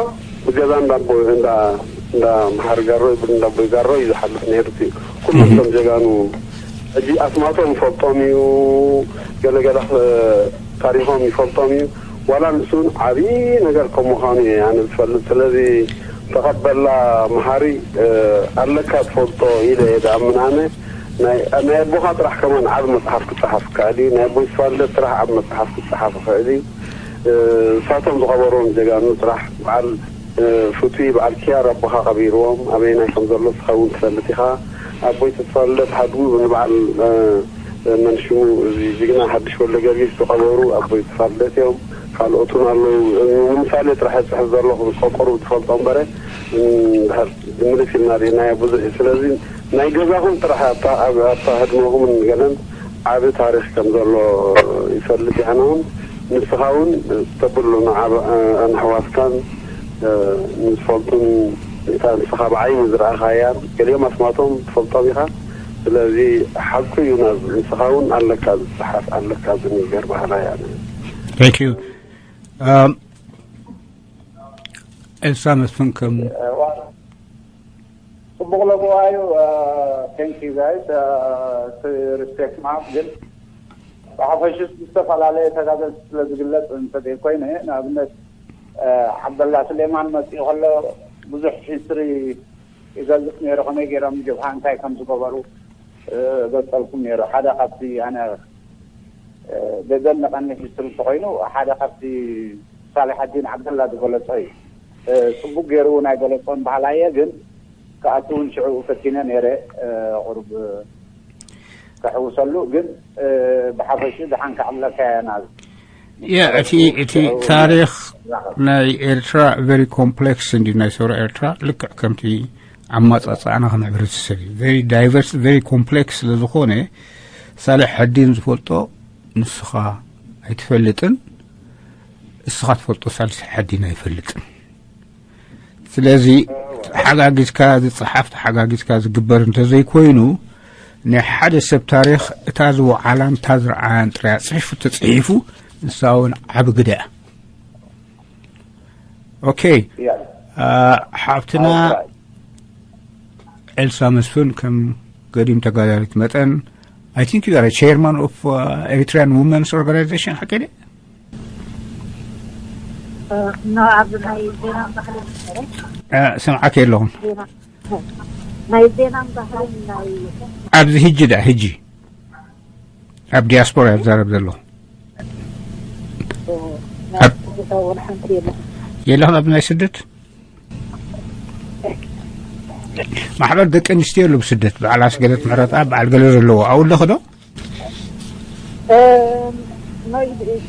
ብገዛ እንዳ ኣቦ-፣ እንዳ፣ እንዳ መሓሪ ጋሮ ይብል፣ እንዳ ኣቦይ ጋሮ እዩ ዝሓልፍ ነይሩ እቲ። ኩሎም እህ። እቶም ጀጋኑ ሕጂ ኣስማቶም ይፈልጦም እዩ፣ ገለገለ ኸ-፣ ታሪኾም ይፈልጦም እዩ። ዋላ ንሱ እውን ዓብዪ ነገር ከም ምዃኑ እየ ኣነ ዝፈልጥ። ስለዚ ተቐበላ መሓሪ፣ እ፣ ኣለካ ትፈልጦ ኢለ እየ ዝኣምን ኣነ። ናይ፣ ናይ ኣቦኻ ጥራሕ ከማን ዓቢ መጽሓፍ ክጸሓፍ ይከኣል እዩ። ናይ ኣቦይ ተስፋልደት ጥራሕ ዓቢ መጽሓፍ ክጸሓፍ ይኽእል እዩ። እ፣ ንሳቶም ዝቐበርዎም ጀጋኑ ጥራሕ በዓል፣ እ፣ ፍቱይ በዓል ኪያር ኣቦኻ ቀቢርዎም፣ ኣበየናይ ከም ዘሎ ንስኻ እውን ትፈልጥ ኢኻ። ኣቦይ ተስፋልደት ሓድጉ ንበዓል፣ እ፣ መን ሽሙ እዚ ጅግና ሓድሽ ወልደ ጊዮርጊስ ዝቐበሩ ኣቦይ ተስፋልደት እዮም። ካልኦት እውን ኣለዉ። ንምሳሌ ጥራሕ እጽሕፍ ዘለኹ፣ ዝቆቆሩ ትፈልጦ እምበረ፣ እም፣ ድሕር ምልስ ኢልና ርኢናዮ ብዙሕ እዩ። ስለዚ ናይ ገዛኹም ጥራሕ ኣብታ፣ ኣብ፣ ኣብታ ህድሞኹምን ገለን ዓቢ ታሪኽ ከም ዘሎ ይፈልጥ እየ። ኣነ እውን ንስኻ እውን ተብሉ ንዓብ-፣ ኣሕዋትካን፣ እ፣ ንዝፈልጡን፣ እታ ንስኻ ብዓይኒ ዝረኣኻያን፣ ገሊኦም ኣስማቶም ትፈልጦም ኢኻ። ስለዚ ሓቁ እዩ፣ ናብ ንስኻ እውን ኣለካ ዝጸሓፍ፣ ኣለካ ዝንገር ባህላ እያ። Thank you። Um, ኤልሳ መስፍን ከም ጽቡቕ ለበዋ እዩ። Thank you guys. Respect ማዕት ግን ብሓፈሽስ ብዝተፈላለየ ተጋደልቲ ስለ ዝግለጽ እንተዘይኮይነ፣ ንኣብነት፣ እ፣ ዓብደላ ስሌማን መጺኡ ከሎ ብዙሕ ሂስትሪ ይገልጽ ነይሩ፣ ከመይ ገይሮም ጀብሃ እንታይ ከም ዝገበሩ፣ እ፣ ገልጸልኩም ነይሩ። ሓደ ካብቲ ኣነ፣ እ፣ ዘደንቐኒ ሂስትሪ እንተኾይኑ፣ ሓደ ካብቲ ሳልሕ ኣዲን ዓብደላ ዝገለጾ እዩ። እ፣ ጽቡቕ ገይሩ እውን ኣይገለጾን በሃላይ እየ፣ ግን ክኣቱ እውን ሽዑ ፈቲነ ነይረ፣ እ፣ ቁሩብ ከሕውሰሉ፣ ግን፣ እ፣ ብሓፈሽኡ ደሓን ከዕብለካ እያ ናዝ። ያ፣ እቲ፣ እቲ ታሪኽ ናይ ኤርትራ very complex እንድዩ፣ ናይ ሰውራ ኤርትራ ልክዕ ከምቲ ኣማጻጽኣና ከም ሕብረተሰብ እዩ። Very diverse፣ very complex ስለ ዝኾነ፣ ሳልሕ ሕዲን ዝፈልጦ ንስኻ ኣይትፈልጥን፣ እስኻ ትፈልጦ ሳልሕ ሕዲን ኣይፈልጥን። ስለዚ ተሓጋጊዝካ ዝጸሓፍ፣ ተሓጋጊዝካ ዝግበር እንተዘይኮይኑ፣ ናይ ሓደ ሰብ ታሪኽ እታ ዝወዓላን እታ ዝረዓያን ጥራይ ጽሒፉ ተጽሒፉ፣ ንሳ እውን ዓቢ ግደ እያ። ኦኬ። ያ። አ፣ ሓፍትና ኣውራይ። ኤልሳ መስፍን ከም ገዲም ተጋዳሊት መጠን I think you are a chairman of uh, Eritrean Women's Organization ሓቂ ድየ? እ፣ ኖ፣ ኣብ ናይ ዜናን ባህልን ነበረ። እ፣ ሰምዓኪ ኣለኹን። ዜና ናይ ዜናን ባህልን ናይ ኣብዚ ሕጂ ዳ ሕጂ ኣብ ዲያስፖራ እያ ዝዛረብ ዘለኹ። እ፣ ናይ ትዝታ ወላ ሓንቲ የለን። የለኽን ኣብ ናይ ስደት ማሕበር ደቂ ኣንስትዮ ኣሎ ብስደት በዓል ኣስገደት ምሕረትኣብ በዓል ገለ ዘለዎ ኣብኡ ኣለኺ ዶ?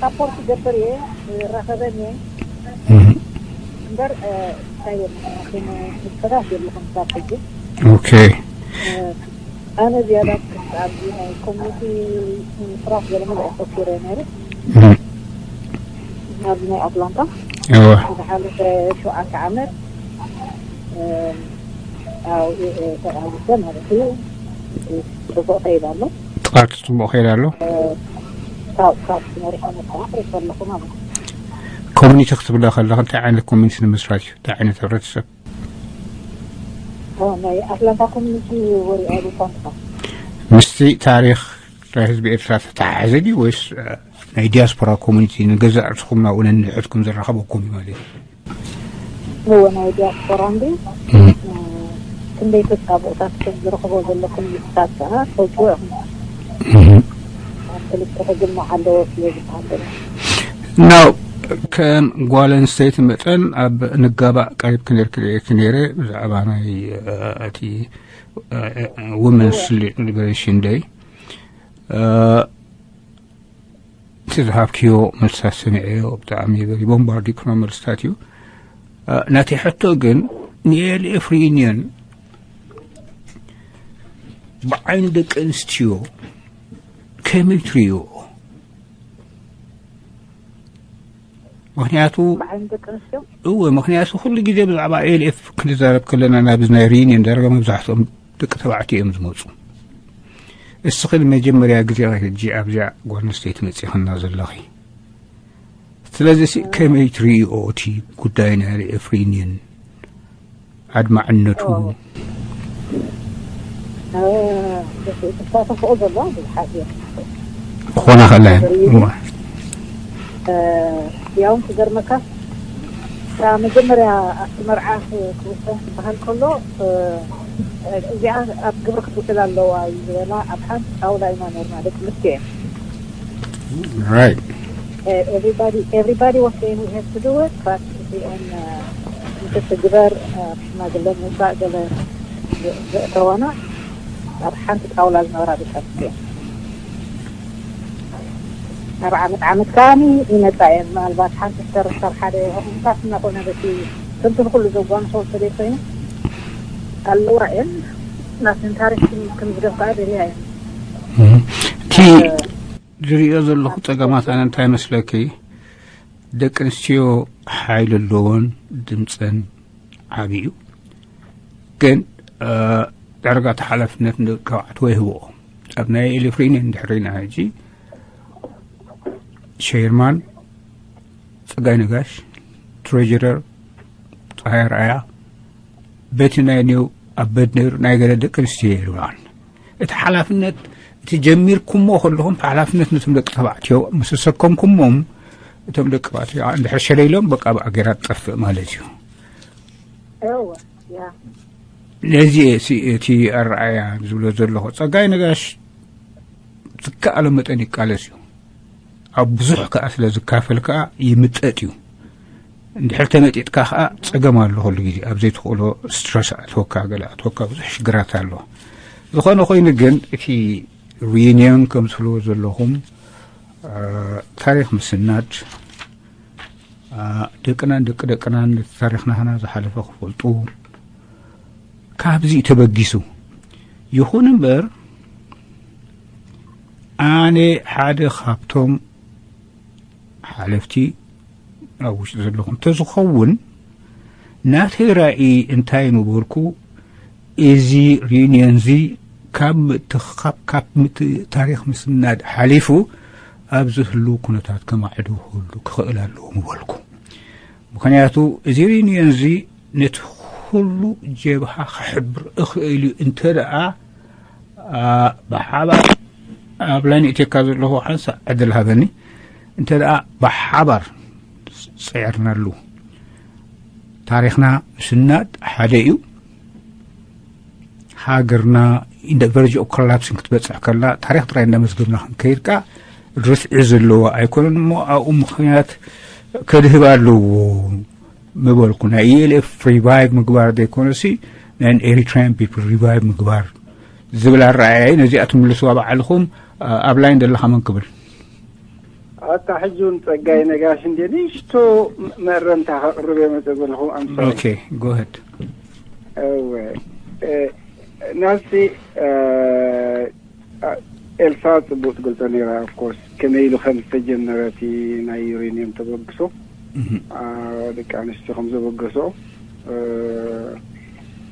ሳፖርት ይገብር እየ፣ ይራኸበን እየ። እምበር እንታይ የለን፣ ምልከታት የለኹም ክሳብ ሕጂ። ኦኬ። ኣነ ዝያዳ ኣብዚ ናይ ኮሚኒቲ ስራሕ ገለ መለ ኣተኪረ ነይሩ። ኣብዚ ናይ ኣትላንታ እወ። ዝሓለፈ ሸውዓተ ዓመት፣ ኣብ ተቃሊሰ ማለት እዩ። ጽቡቕ ከይድ ኣሎ። ጥቃት ጽቡቕ ከይድ ኣሎ። ካብ ካብ መሪሖ መጽሓፍ ሪፈ ኣለኹ ማለት እዩ። ኮሚኒቲ ክትብላ ከለኻ እንታይ ዓይነት ኮሚኒቲ ንምስራት እዩ? እንታይ ዓይነት ሕብረተሰብ? ናይ ኣትላንታ ኮሚኒቲ ወሪኣ ሉኳንታ ምስቲ ታሪኽ ናይ ህዝቢ ኤርትራ ተተሓሓዘ ድዩ ወይስ ናይ ዲያስፖራ ኮሚኒቲ ንገዛእ ርእስኹም ናብኡ ነንሕድኩም ዘራኸበኩም እዩ ማለት እዩ? እወ ናይ ዲያስፖራ እንዲ ክንደይ ተጻብኦታት ከም ዝረኽቦ ዘለኩም ምፍታት ከዓ ትፈልጥዎ ኢኹም። ኣብ ክልተ ክግማዕ ኣለዎ ስለ ዝበሃል ዘሎ። ናው ከም ጓል ኣንስተይቲ መጠን ኣብ ንጋባእ ቀሪብኪ ነርኪ ርእየኪ ነይረ ብዛዕባ ናይ እቲ ውመንስ ሊበሬሽን ደይ እቲ ዝሃብክዮ መልስታት ሰሚዐዮ ብጣዕሚ በሪ ቦምባርዲክኖ መልስታት እዩ። ናተይ ሕቶ ግን ንኤልኤፍ ሪዩኒየን ብዓይኒ ደቂ ኣንስትዮ ከመይ ትርእዮ? ምክንያቱ ብዓይኒ ደቂ ኣንስትዮ እወ፣ ምክንያቱ ኩሉ ግዜ ብዛዕባ ኤልኤፍ ክንዛረብ ከለና ናብዚ ናይ ሪዩኒየን ዳርጋ መብዛሕትኦም ደቂ ተባዕትዮ እዮም ዝመፁ። እስኺ ንመጀመርያ ግዜ ሕጂ ኣብዚኣ ጓል ኣንስተይቲ መፂኽና ዘለኺ። ስለዚ ሲ ከመይ ትርእይኦ እቲ ጉዳይ ናይ ኤፍሪኒን ኣድማዕነቱ? ተሳተፍኦ ዘለዋ ብዙሓት እዮም። ክኾና ከላ እየን። እዋ። ያውን ክገርመካ እታ መጀመርያ ኣብቲ መርዓ ክውሰን ዝበሃል ከሎ እዚኣ ኣብ ግብሪ ክትውዕል ኣለዋ እዩ ዝበላ። ኣብ ሓንቲ ጣውላ ኢና ነርና ደቂ ኣንስትዮ እየን። Right. Everybody, everybody was saying we have to do it, but እዚአን ክትግበር ሽማግለ ምውፃእ ገለ ዘእተወና ኣብ ሓንቲ ጣውላ ዝነበራ ደቂ ኣንስትዮ እየን። ኣብ ዓመት ዓመት ከዓኒ ይመፃ እየን። ምናልባት ሓንቲ ዝተረፈር ሓደ ምታት እናኾነ በቲ ከምቲ ንኩሉ ዘጓንፎ ሰደይ ኮይኑ ኣለዋ እየን። ናትን ታሪክ ክምዝገብ ከዓ ደልያ እየን። እቲ ዝርእዮ ዘለኹ ጸገማት ኣነ እንታይ መስለኪ፣ ደቂ ኣንስትዮ ሓይሊ ኣለዎን ድምፀን ዓብዩ፣ ግን ዳርጋ ተሓላፍነት ንደቂ ተባዕትዮ ይህብኦ። ኣብ ናይ ኤሌፍሪን እንድሕር ኢና ሕጂ ሸይርማን፣ ጸጋይ ነጋሽ፣ ትሬጀረር፣ ፀሃይ ኣርኣያ፣ በቲ ናይ ኒው ኣበድነር ናይ ገለ ደቂ ኣንስትዮ ይብላን። እቲ ሓላፍነት እቲ ጀሚርኩሞ ከለኹም ሓላፍነት ነቶም ደቂ ተባዕትዮ ምስ ሰከምኩሞም እቶም ደቂ ተባዕትዮ እንድሕር ሸለይሎም በቃ ብኣገራ ትጠፍእ ማለት እዩ። እወ ያ ነዚ ሲ- እቲ ኣረኣያ ዝብሎ ዘለኹ ጸጋይ ነጋሽ ዝከኣሎ መጠን ይቃለስ እዩ። ኣብ ብዙሕ ከኣ ስለ ዝካፈል ከኣ ይምጠጥ እዩ። እንድሕር ተመጢጥካ ከኣ ጸገም ኣሎ። ኩሉ ግዜ ኣብ ዘይትኽእሎ ስትረስ ኣትወካ፣ ገለ ኣትወካ፣ ብዙሕ ሽግራት ኣሎ። ዝኾነ ኮይኑ ግን እቲ ሪዩኒየን ከም ትብልዎ ዘለኹም ታሪኽ ምስናድ ደቅናን ደቂ ደቅናን ነቲ ታሪኽና ዝሓለፈ ክፈልጡ ካብዚ እዩ ተበጊሱ። ይኹን እምበር ኣነ ሓደ ካብቶም ሓለፍቲ ኣብ ውሽጢ ዘለኹም ተዝኸውን ናተይ ራእይ እንታይ ምበልኩ፣ እዚ ሪዩኒየን እዚ ካብ ምትኽኻብ ካብ ምት ታሪኽ ምስናድ ሓሊፉ ኣብዚ ህልው ኩነታት ከማዕድወሉ ክኽእል ኣለዎ ምበልኩ። ምክንያቱ እዚ ሪዩኒየን እዚ ነቲ ኩሉ ጀብሃ ክሕብር እኽእል እዩ። እንተ ደኣ፣ ኣ፣ ብሓባር ኣብ ላይን እትካ ዘለኹ ሓንሳእ ዕድል ሃበኒ። እንተ ደኣ ብሓባር ጸዒርናሉ፣ ታሪኽና ምስናድ ሓደ እዩ። ሃገርና in the verge of collapsን ክትበጽሕ ከላ፣ ታሪኽ ጥራይ እንዳመዝገብና ክንከይድ ከኣ ርስዒ ዘለዎ ኣይኮነን እሞ፣ ኣብኡ ምኽንያት ከድህብ ኣለዎ ምበልኩ። ናይ ELF revive ምግባር ዘይኮነሲ፣ ናይ Eritrean people revive ምግባር ዝብል ኣረኣእያ እዩ። ነዚኣ ትምልስዋ ባዕልኹም፣ ኣብ ላይን ዘለኻ መን ክብል? ኣታ ሕጂ እውን ጸጋይ ነጋሽ እንደ ንእሽቶ መእረምታ ከቕርብ እየ መጸ ዘለኹ። ኣምሳ ኦኬ፣ go ahead። እወ፣ እ፣ ናዚ፣ እ፣ አ፣ ኤልሳ ጽቡቅ ትገልጾ ነይራ። Of course፣ ከመይ ኢሉ ከም ዝተጀመረ እቲ ናይ ዩሬኒየም ተበግሶ፣ እህ። አ፣ ደቂ ኣንስትዮ ከም ዘበገሶ፣ እ፣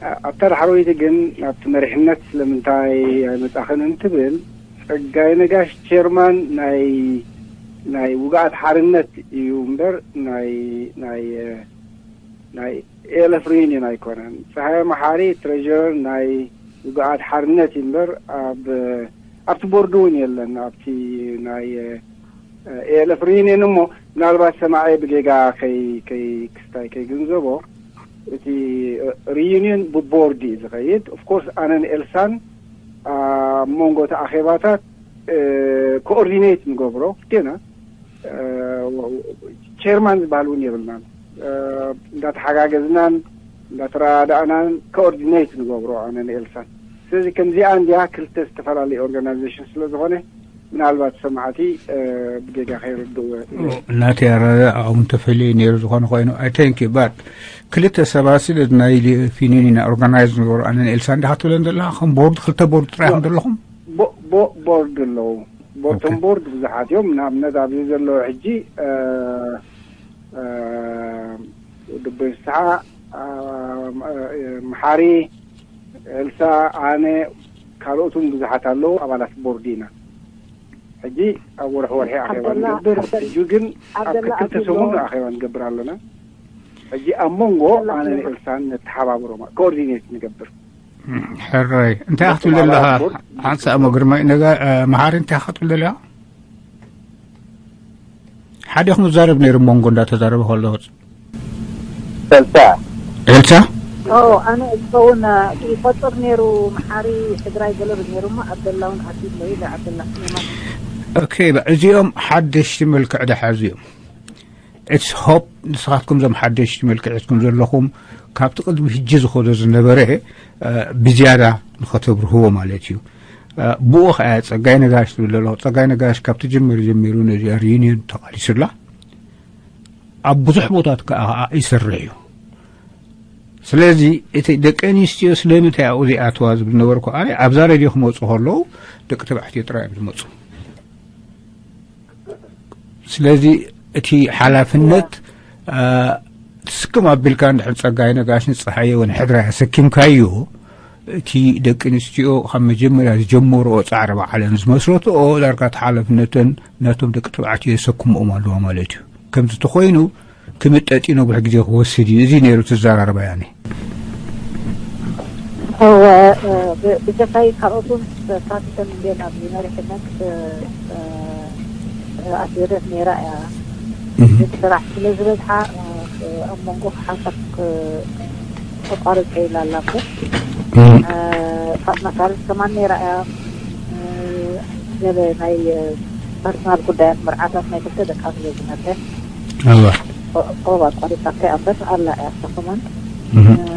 አ፣ ኣብታ ዳሕረወይቲ ግን ናብቲ መሪሕነት ስለምንታይ ኣይመጻኽን እንትብል፣ ጸጋይ ነጋሽ ቸርማን ናይ፣ ናይ ውግኣት ሓርነት እዩ እምበር፣ ናይ፣ ናይ፣ ናይ ኤለፍ ሪዩኒየን ኣይኮነን። ጸሃየ መሓሪ ትሬዥረር ናይ ውግኣት ሓርነት እዩ እምበር፣ ኣብ፣ ኣብቲ ቦርድ እውን የለን። ኣብቲ ናይ፣ እ፣ ኤለፍ ሪዩኒየን እሞ፣ ምናልባት ሰማዒ ብጌጋ ከይ-፣ ከይ-፣ ክስታይ ከይግንዘቦ፣ እቲ ሪዩኒየን ብቦርድ እዩ ዝኸይድ። Of course፣ ኣነን ኤልሳን ኣብ መንጎ እቲ ኣኼባታት፣ እ፣ ኮኦርዲኔት ንገብሮ ግዴና፣ እ፣ ቸርማን ዝበሃል እውን የብልናን። እ፣ እንዳተሓጋገዝናን እንዳተረዳዳእናን ኮኦርዲኔት ንገብሮ ኣነን ኤልሳን። ስለዚ ከምዚኣ እንዲያ ክልተ ዝተፈላለዩ ኦርጋናይዜሽን ስለ ዝኾነ፣ ምናልባት ሰማዕቲ፣ እ፣ ብጌጋ ከይርድእዎ ኢለ። ናተይ ኣረዳድኣ እውን ተፈልዩ ነይሩ ዝኾነ ኮይኑ፣ I thank you፣ but ክልተ ሰባት ስለ ናይ ፊኒኒና ኦርጋናይዝ ንገሩ ኣነን ኤልሳ እንዲኻ ትብለን ዘለኻ፣ ከም ቦርድ፣ ክልተ ቦርድ ጥራይ ኢኹም ዘለኹም? ቦ-፣ ቦ-፣ ቦርድ ኣለዉ። ቦርቶም ኦኬ። ቦርድ ብዙሓት እዮም። ንኣብነት ኣብዚ ዘለዉ ሕጂ፣ እ፣ እ፣ ውድቦ ይስሓ፣ እ፣ መሓሪ፣ ኤልሳ፣ ኣነ፣ ካልኦት እውን ብዙሓት ኣለዉ፣ ኣባላት ቦርድ ኢና። ሕጂ ኣብ ወርሒ ወርሒ ኣኼባ ዓብደላ፣ ንገብር። ዓብደላ፣ ሕጂ ግን ኣብ ዓብደላ ክልተ ኣትይዎ። ሰሙን ኣኼባ ንገብር ኣለና። ሕጂ ኣብ መንጎ ዓብደላ ኣነ ኣትይዎ። ንኤልሳን ነተሓባብሮም፣ ኮኦርዲኔት ንገብር። እም፣ ሕራይ። እንታይ ክትብል ዘለኻ? ኣባላት ቦርድ ሓንሳእ እሞ ግርማይ፣ ነጋ-፣ እ፣ መሓሪ እንታይ ክትብል ዘለኻ? ሓደ ኢኹም ዝዛረብ ነይሩ፣ መንጎ እንዳተዛረበ ከሎ። ኤልሳ። ኤልሳ? ኦ፣ ኣነ ዝኸውን፣ እ፣ ይቆጽር ነይሩ፣ መሓሪ ትግራይ ገለ ነይሩ፣ እሞ ዓብደላ እውን ኣትዩ ኣሎ ኢለ፣ ዓብደላ ስሌማን። ኦኬ፣ እዚኦም ሓደሽቲ መልክዕ ደሓዙ እዮም። It's hope ንስኻትኩም እዞም ሓደሽቲ መልክዕ ሒዝኩም ዘለኹም፣ ካብቲ ቅድሚ ሕጂ ዝኸዶ ዝነበረ፣ እ፣ ብዝያዳ ንኸተብርህዎ ማለት እዩ። እ፣ ብኡ ኸኣ ጸጋይ ነጋሽ ትብል ዘለኹ። ጸጋይ ነጋሽ ካብ ትጅምር ጀሚሩ ነዚኣ ሪዩኒየን ተቓሊሱላ። ኣብ ብዙሕ ቦታት ከኣ፣ ከኣ ይሰርሕ እዩ። ስለዚ እቲ ደቂ ኣንስትዮ ስለምንታይ ኣብኡ ዘይኣትዋ ዝብል ነበርኩ ኣነ። ኣብዛ ሬድዮ ክመጹ ከለዉ ደቂ ተባዕትዮ ጥራይ እዮም ዝመጹ። ስለዚ እቲ ሓላፍነት፣ እ፣ ትስክም ኣቢልካ እንድሕር ጸጋይ ነጋሽን ጸሃየ ወንሕድራይ ኣሰኪምካዮ፣ እቲ ደቂ ኣንስትዮ ካብ መጀመርያ ዝጀመርኦ ጻዕሪ ባዕለን ዝመስረትኦ ዳርጋ እቲ ሓላፍነተን ነቶም ደቂ ተባዕትዮ የሰክምኦም ኣለዋ ማለት እዩ። ከምዚ ተኾይኑ ክምጠጥ እዩ፣ ነዊሕ ግዜ ክወስድ እዩ። እዚ ነይሩ እቲ ኣዘራርባ ያኔ። እወ፣ እ፣ ብ-፣ ብጀካይ ካልኦት እውን ተሳቲፈን እንድየን ኣብዚ መሪሕነት፣ እ፣ እ፣ ኣስገደት ነይራ እያ። እህ። ግን ስራሕ ስለ ዝበዝሓ፣ እ፣ ኣብ መንጎ ሓንሳብ ክ-፣ ተቋርጸ ኢላ ኣላ እምበር፣ እህ። እ፣ ፋጥማ ሳልስ ከማን ነይራ እያ። እ፣ ገለ ናይ፣ እ፣ ፐርሰናል ጉዳያት መርዓታት ናይ ክልተ ደቃ ስለ ዝነበረ፣ እወ። ኦ-፣ ኦባ ኣቋሪጻ ከይ ኣንበር ኣላ እያ እሳ ከማን። እህ። እ፣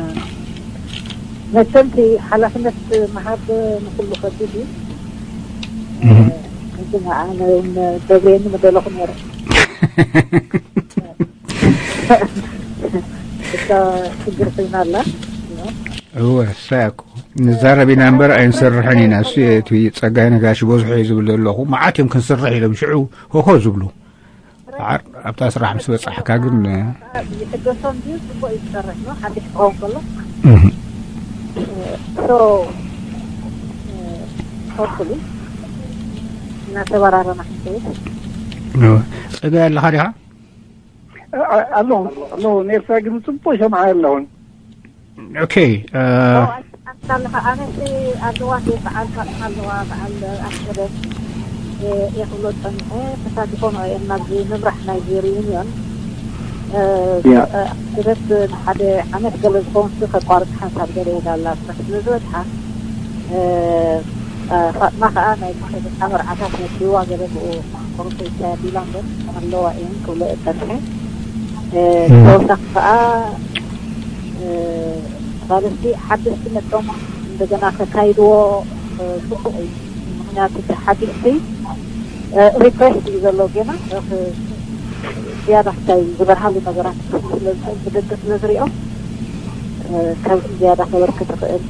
መቸም እቲ ሓላፍነት ምሃብ ንኹሉ ከቢድ እዩ። እህ። እ፣ ግን ኣነ እውን ገብረየኒ ምደለኹ ነይረ። እሳ ሽግር ኮይና ኣላ። እወ፣ እሳ እኮ ንዛረብ ኢና እምበር ኣይንሰርሕን ኢና። እሱ እቲ ጸጋይ ነጋሽ በዝሑ እዩ ዝብል ዘለኹ። መዓት እዮም ክንሰርሕ ኢሎም ሽዑ ሆሆ ዝብሉ። ዓር-፣ ኣብታ ስራሕ ምስ በጻሕካ ግን፣ ይሕገሶም ድዩ? ጽቡቅ እዩ ዝሰርሕ ነው፣ ሓድሽ ክኸውን ከሎ። እህ። ሶ፣ ሆፕፉሊ፣ እናተበራረና ክንከይድ። እወ። ጸጋይ ኣለኻ ዲኻ? ኣ-፣ ኣለኹ፣ ኣለኹ። ኔርሳ ግን ጽቡቅ ይሰምዓ ኣለኹን። ኦኬ። ኣምሳል ከዓነቲ ኣለዋ፣ በዓል ፋጥማ ኣለዋ፣ በዓል ኣስገደት የኽብሎ ጸኒሐ። ተሳቲፎም እዮም ናብዚ ምብራሕ ናይዚ ሪዩኒዮን። ኣስገደት ንሓደ ዓመት ገለ ዝኾንሲ ከቋርጥ ሓንሳብ ገለ ይዳላ ስለ ዝበጽሓ፣ ፋጥማ ከኣ ናይ ክልተ መርዓታት ነዲዋ ገለ ብኡ ኮርሶ ይካየድ ኢላ እምበር ኣለዋ እየን ክብሎ እየ ጸኒሐ። ተወሳኺ ከኣ ማለት ሓደስቲ መጾም እንደገና ከካይድዎ ጽቡቕ እዩ። ምክንያቱ እቲ ሓደስቲ ሪፕሬስ እዩ ዘሎ ገና ዝያዳ ክታይ ዝበርሃሉ ነገራት ብደገ ስለ ዝሪኦም ካብ ዝያዳ ከበርክት ይኽእል።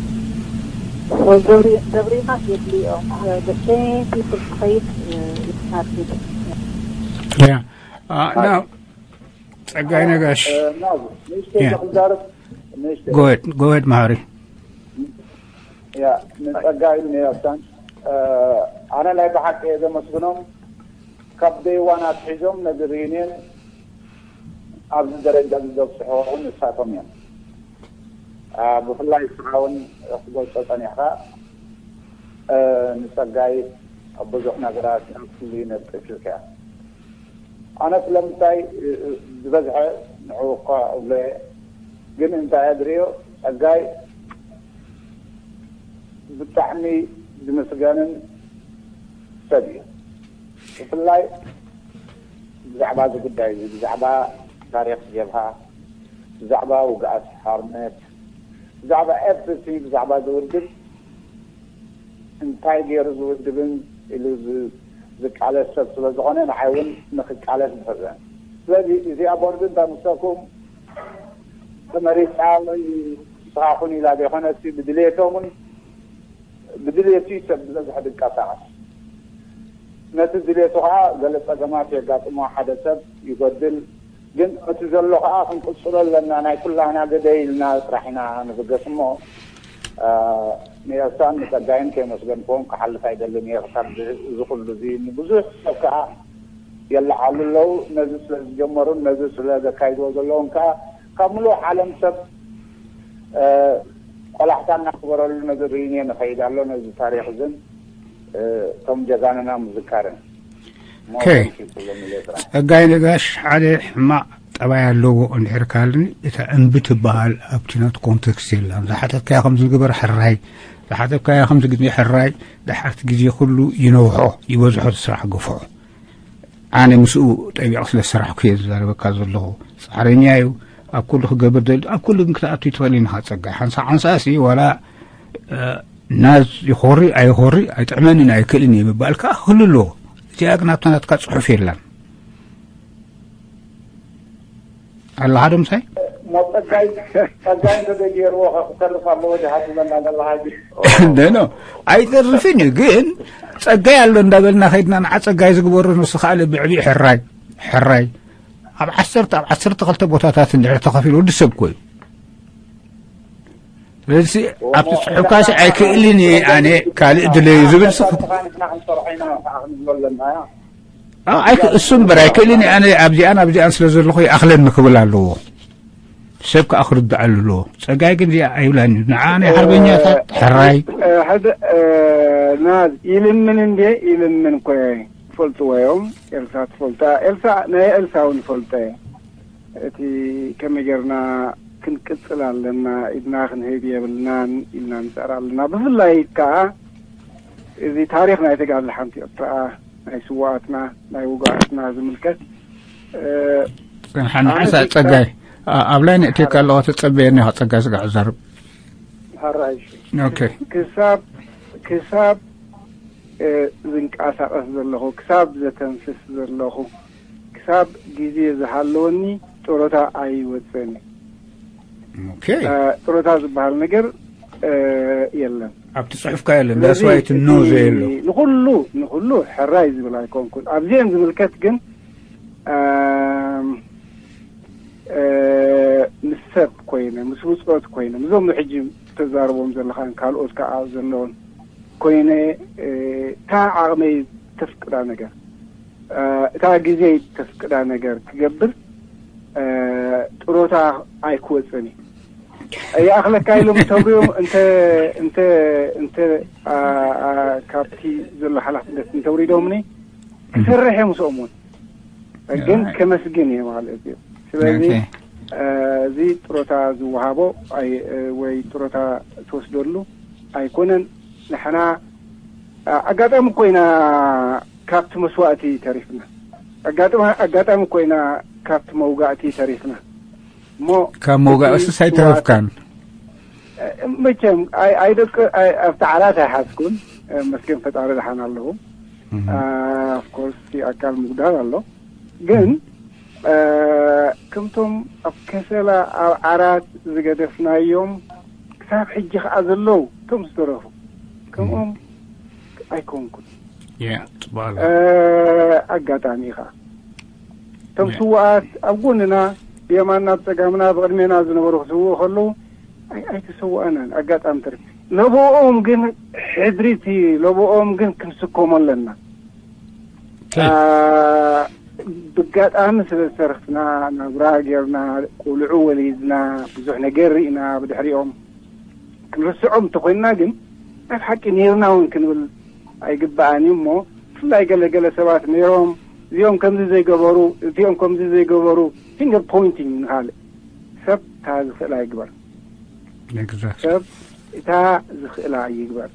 ዘብሪና የድልዮም the same people ትኸይድ ይትናርግድ ያ ና ጸጋይ ነጋሽ ንእሽተይ ክዛረብ ንእሽተይ ጎወድ ጎወድ መሃሪ ያ ንጸጋይ ነያሳን ኣነ ናይ ብሓቂ እየ ዘመስግኖም። ካብ ደይዋን ኣትሒዞም ነዚ ሪዩኒየን ኣብዚ ደረጃ እዚ ዘብፅሕዎ እውን ንሳቶም እዮም። ብፍላይ ንስኻ እውን ክትገልፆ ፀኒሕካ ንፀጋይ ኣብ ብዙሕ ነገራት ፍሉይ ነጥቢ ሒዝካ። ኣነ ስለምንታይ ዝበዝሐ ንዕኡ እኳ እብሎ እየ፣ ግን እንታይ እየ ዝርእዮ ፀጋይ ብጣዕሚ ዝምስገንን ሰብ እዩ። ብፍላይ ብዛዕባ እዚ ጉዳይ እዚ ብዛዕባ ታሪክ ጀብሃ፣ ብዛዕባ ውግኣት ሓርነት፣ ብዛዕባ ኤቭሪቲንግ፣ ብዛዕባ ዝውድብ እንታይ ገይሩ ዝውድብን ኢሉ ዝቃለስ ሰብ ስለ ዝኾነ ንዓይ እውን ንክቃለስ ዝሕዘን። ስለዚ እዚኣ ቦርድ እንታይ ምሰኩም ተመሪፃ ወይ ስራኹን ኢላ ዘይኮነሲ ብድሌቶምን ብድሌቱ ሰብ ዝበዝሐ ድንቀሳቐስ ነቲ ድሌቱ ከዓ ገለ ፀገማት የጋጥሞ ሓደ ሰብ ይጎድል። ግን እቲ ዘሎ ከዓ ክንቅፅሎ ኣለና ናይ ኩላህና ግደ ኢልና ጥራሕ ኢና ንብገስ እሞ ንኤርትራን ንፀጋይን ከየመስገንክዎም ክሓልፍ ኣይደልን እየ። ካብ እዚ ኩሉ እዚ ንብዙሕ ሰብ ከዓ የለዓሉ ኣለዉ። ነዚ ስለ ዝጀመሩን ነዚ ስለ ዘካይድዎ ዘለውን ከዓ ካብ ምሉእ ዓለም ሰብ ቆላሕታ እናክበረሉ ነዚ ሪዩኒየን ይኸይድ ኣሎ። ነዚ ታሪክ እዝን እቶም ጀጋንና ምዝካርን ጸጋይ ነጋሽ ሓደ ሕማቕ ጠባይ ኣለዎ እንድሕር ካልኒ እታ እምቢ ትበሃል ኣብቲ ናቱ ኮንቴክስት የላን። ዝሓተትካያ ከም ዝግበር ሕራይ፣ ዝሓተትካያ ከም ዝግዜ ሕራይ፣ ድሓርቲ ግዜ ኩሉ ይነውሖ ይበዝሖ እቲ ስራሕ ግፍዖ። ኣነ ምስኡ ጠቢቕ ስለ ዝሰራሕኩ እየ ዝዛረበካ ዘለኹ። ጻዕረኛ እዩ። ኣብ ኩሉ ክገብር ደል ኣብ ኩሉ ግን ክትኣቱ ይትኽእል ኢኻ ጸጋይ። ሓንሳ ሓንሳእሲ ዋላ ናዝ ይኾሪ ኣይኾሪ ኣይጥዕመንን ኣይክእልን እየ ምባል ከዓ ክህሉ ኣለዎ። እዚኣ ግን ኣብታ ናትካ ጽሑፍ የላን። ኣለኻ ዶ ምሳይ? ሞት ጸጋይ ጸጋይ እንተዘይገይርዎ ከ ክተርፍ ኣለዎ ዲኻ ትብለና ዘለኻ ሕጂ? ደኖ ኣይተርፍን እዩ። ግን ጸጋይ ኣሎ እንዳበልና ከይድና ንዓ ጸጋይ ዝግበሩ ንሱ ከኣለ ብዕብዩ ሕራይ ሕራይ ኣብ ዓሰርተ ኣብ ዓሰርተ ክልተ ቦታታት እንድሕር ተኸፊሉ ወዲ ሰብ ኮዩ። ስለዚ ኣብቲ ጽሑፍካሲ ኣይክእልን እየ ኣነ ካልእ ድለዩ ዝብል ስ ንሕና ክንሰርሖ ኢና ከዓ ክንብሎ ኣለና። ኣይክ እሱ እምበር ኣይክእልን እየ ኣነ ኣብዚኣን ኣብዚኣን ስለ ዘለኹ ይኣኽለኒ ክብል ኣለዎ። ሰብ ከዓ ክርድኣሉ ኣለዎ። ጸጋይ ግን እዚኣ ኣይብላን እዩ። ንዓ ናይ ሓርበኛታት ሕራይ ሕደ ናዝ ይልምን እንዴ ይልምን ኮ ይፈልጥዎ እዮም። ኤልሳ ትፈልጣ ኤልሳ ናይ ኤልሳ እውን ይፈልጠ። እቲ ከመይ ጌርና ክንቅጽል ኣለና፣ ኢድና ክንህብ የብልናን ኢልና ንጽዕር ኣለና። ብፍላይ ከኣ እዚ ታሪኽ ናይ ተጋድሎ ሓንቲ ኤርትራ፣ ናይ ስዉኣትና፣ ናይ ውጉኣትና ዝምልከት ጽንሓና ሓንሳእ ጸጋይ ኣብ ላይ ነእትየካ ኣለኹ። ተጸበየኒ ኢኻ ጸጋይ ስጋዕ ዘርብ። ሓራይ ኦኬ ክሳብ ክሳብ ዝንቀሳቐስ ዘለኹ፣ ክሳብ ዘተንፍስ ዘለኹ፣ ክሳብ ግዜ ዝሃለወኒ ጡረታ ኣይወፅእን። ኦኬ ጡረታ ዝበሃል ነገር የለን። ኣብቲ ፅሑፍካ የለን። ዳስዋይቲ ኖ ዘየሎ ንኩሉ ንኩሉ ሕራይ ዝብል ኣይኮንኩን። ኣብዚአን ዝምልከት ግን ምስ ሰብ ኮይነ ምስ ብፆት ኮይነ ምስዞም ሕጂ ተዛርቦም ዘለኻን ካልኦት ከዓ ዘለውን ኮይነ እታ ዓቕመይ ተፍቅዳ ነገር እታ ግዜ ተፍቅዳ ነገር ክገብር ጥሮታ ኣይክወፅን እዩ። ይኣኽለካ ኢሎም እንተብርዮም እንተ እንተ እንተ ኣ- ኣ- ካብቲ ዘሎ ሓላፍነት እንተውሪዶምኒ ክሰርሕ እየ ምስኦም እውን። ግን ከመስግን እየ ማለት እዩ። ስለዚ ኦኬ። እ፣ እዚ ጥሮታ ዝወሃቦ ኣይ- እ፣ ወይ ጥሮታ ትወስደሉ ኣይኮነን። ንሕና ኣ- ኣጋጣሚ እኮ ኢና ካብቲ መስዋእቲ ተሪፍና። ኣጋጣሚ ኣጋጣሚ እኮ ኢና ካብቲ መውጋእቲ ተሪፍና። እሞ ካብ መውጋእትስ እቲ ኣይተረፍካን። እ፣ መቸም ኣይ- ኣይደቅ ኣይ- ኣብቲ ዓራት ኣይሓዝኩን። እ፣ መስገን ፈጣሪ ደሓን ኣለኹ። ኦፍኮርስ እቲ ኣካል ምጉዳል ኣሎ። ግን እ፣ ከምቶም ኣብ ከሰላ ኣብ ዓራት ዝገደፍናዮም ክሳብ ሕጂ ከዓ ዘለዉ እቶም ዝተረፉ ከምኦም ኣይኮንኩን። ያ ጽቡቅ ኣሎ። እ፣ ኣጋጣሚ ኢኻ እቶም ስውኣት ኣብ ጎንና ብየማንና ብጸጋምና ብቕድሜና ዝነበሩ ክስውኡ ከለዉ ኣይ- ኣይተሰዋእናን። ኣጋጣሚ ተር ለብኦም ግን ሕድሪቲ ለብኦም ግን ክንስከሞ ኣለና። ኦኬ። አ፣ ብጋጣሚ ስለ ዝተረፍና ናብራ ጌርና ቆልዑ ወሊድና ብዙሕ ነገር ርኢና ብድሕሪኦም ክንርስዖም እንተኮይንና ግን ናይ ሓቂ ነይርና እውን ክንብል ኣይግባኣን እዩ። እሞ ብፍላይ ገለገለ ሰባት ነይሮም እዚኦም ከምዚ ዘይገበሩ እዚኦም ከምዚ ዘይገበሩ ፊንገር ፖይንቲንግ ንካልእ ሰብ እታ ዝኽእላ ይግበር። Exactly. ሰብ እታ ዝኽእላ ይግበር።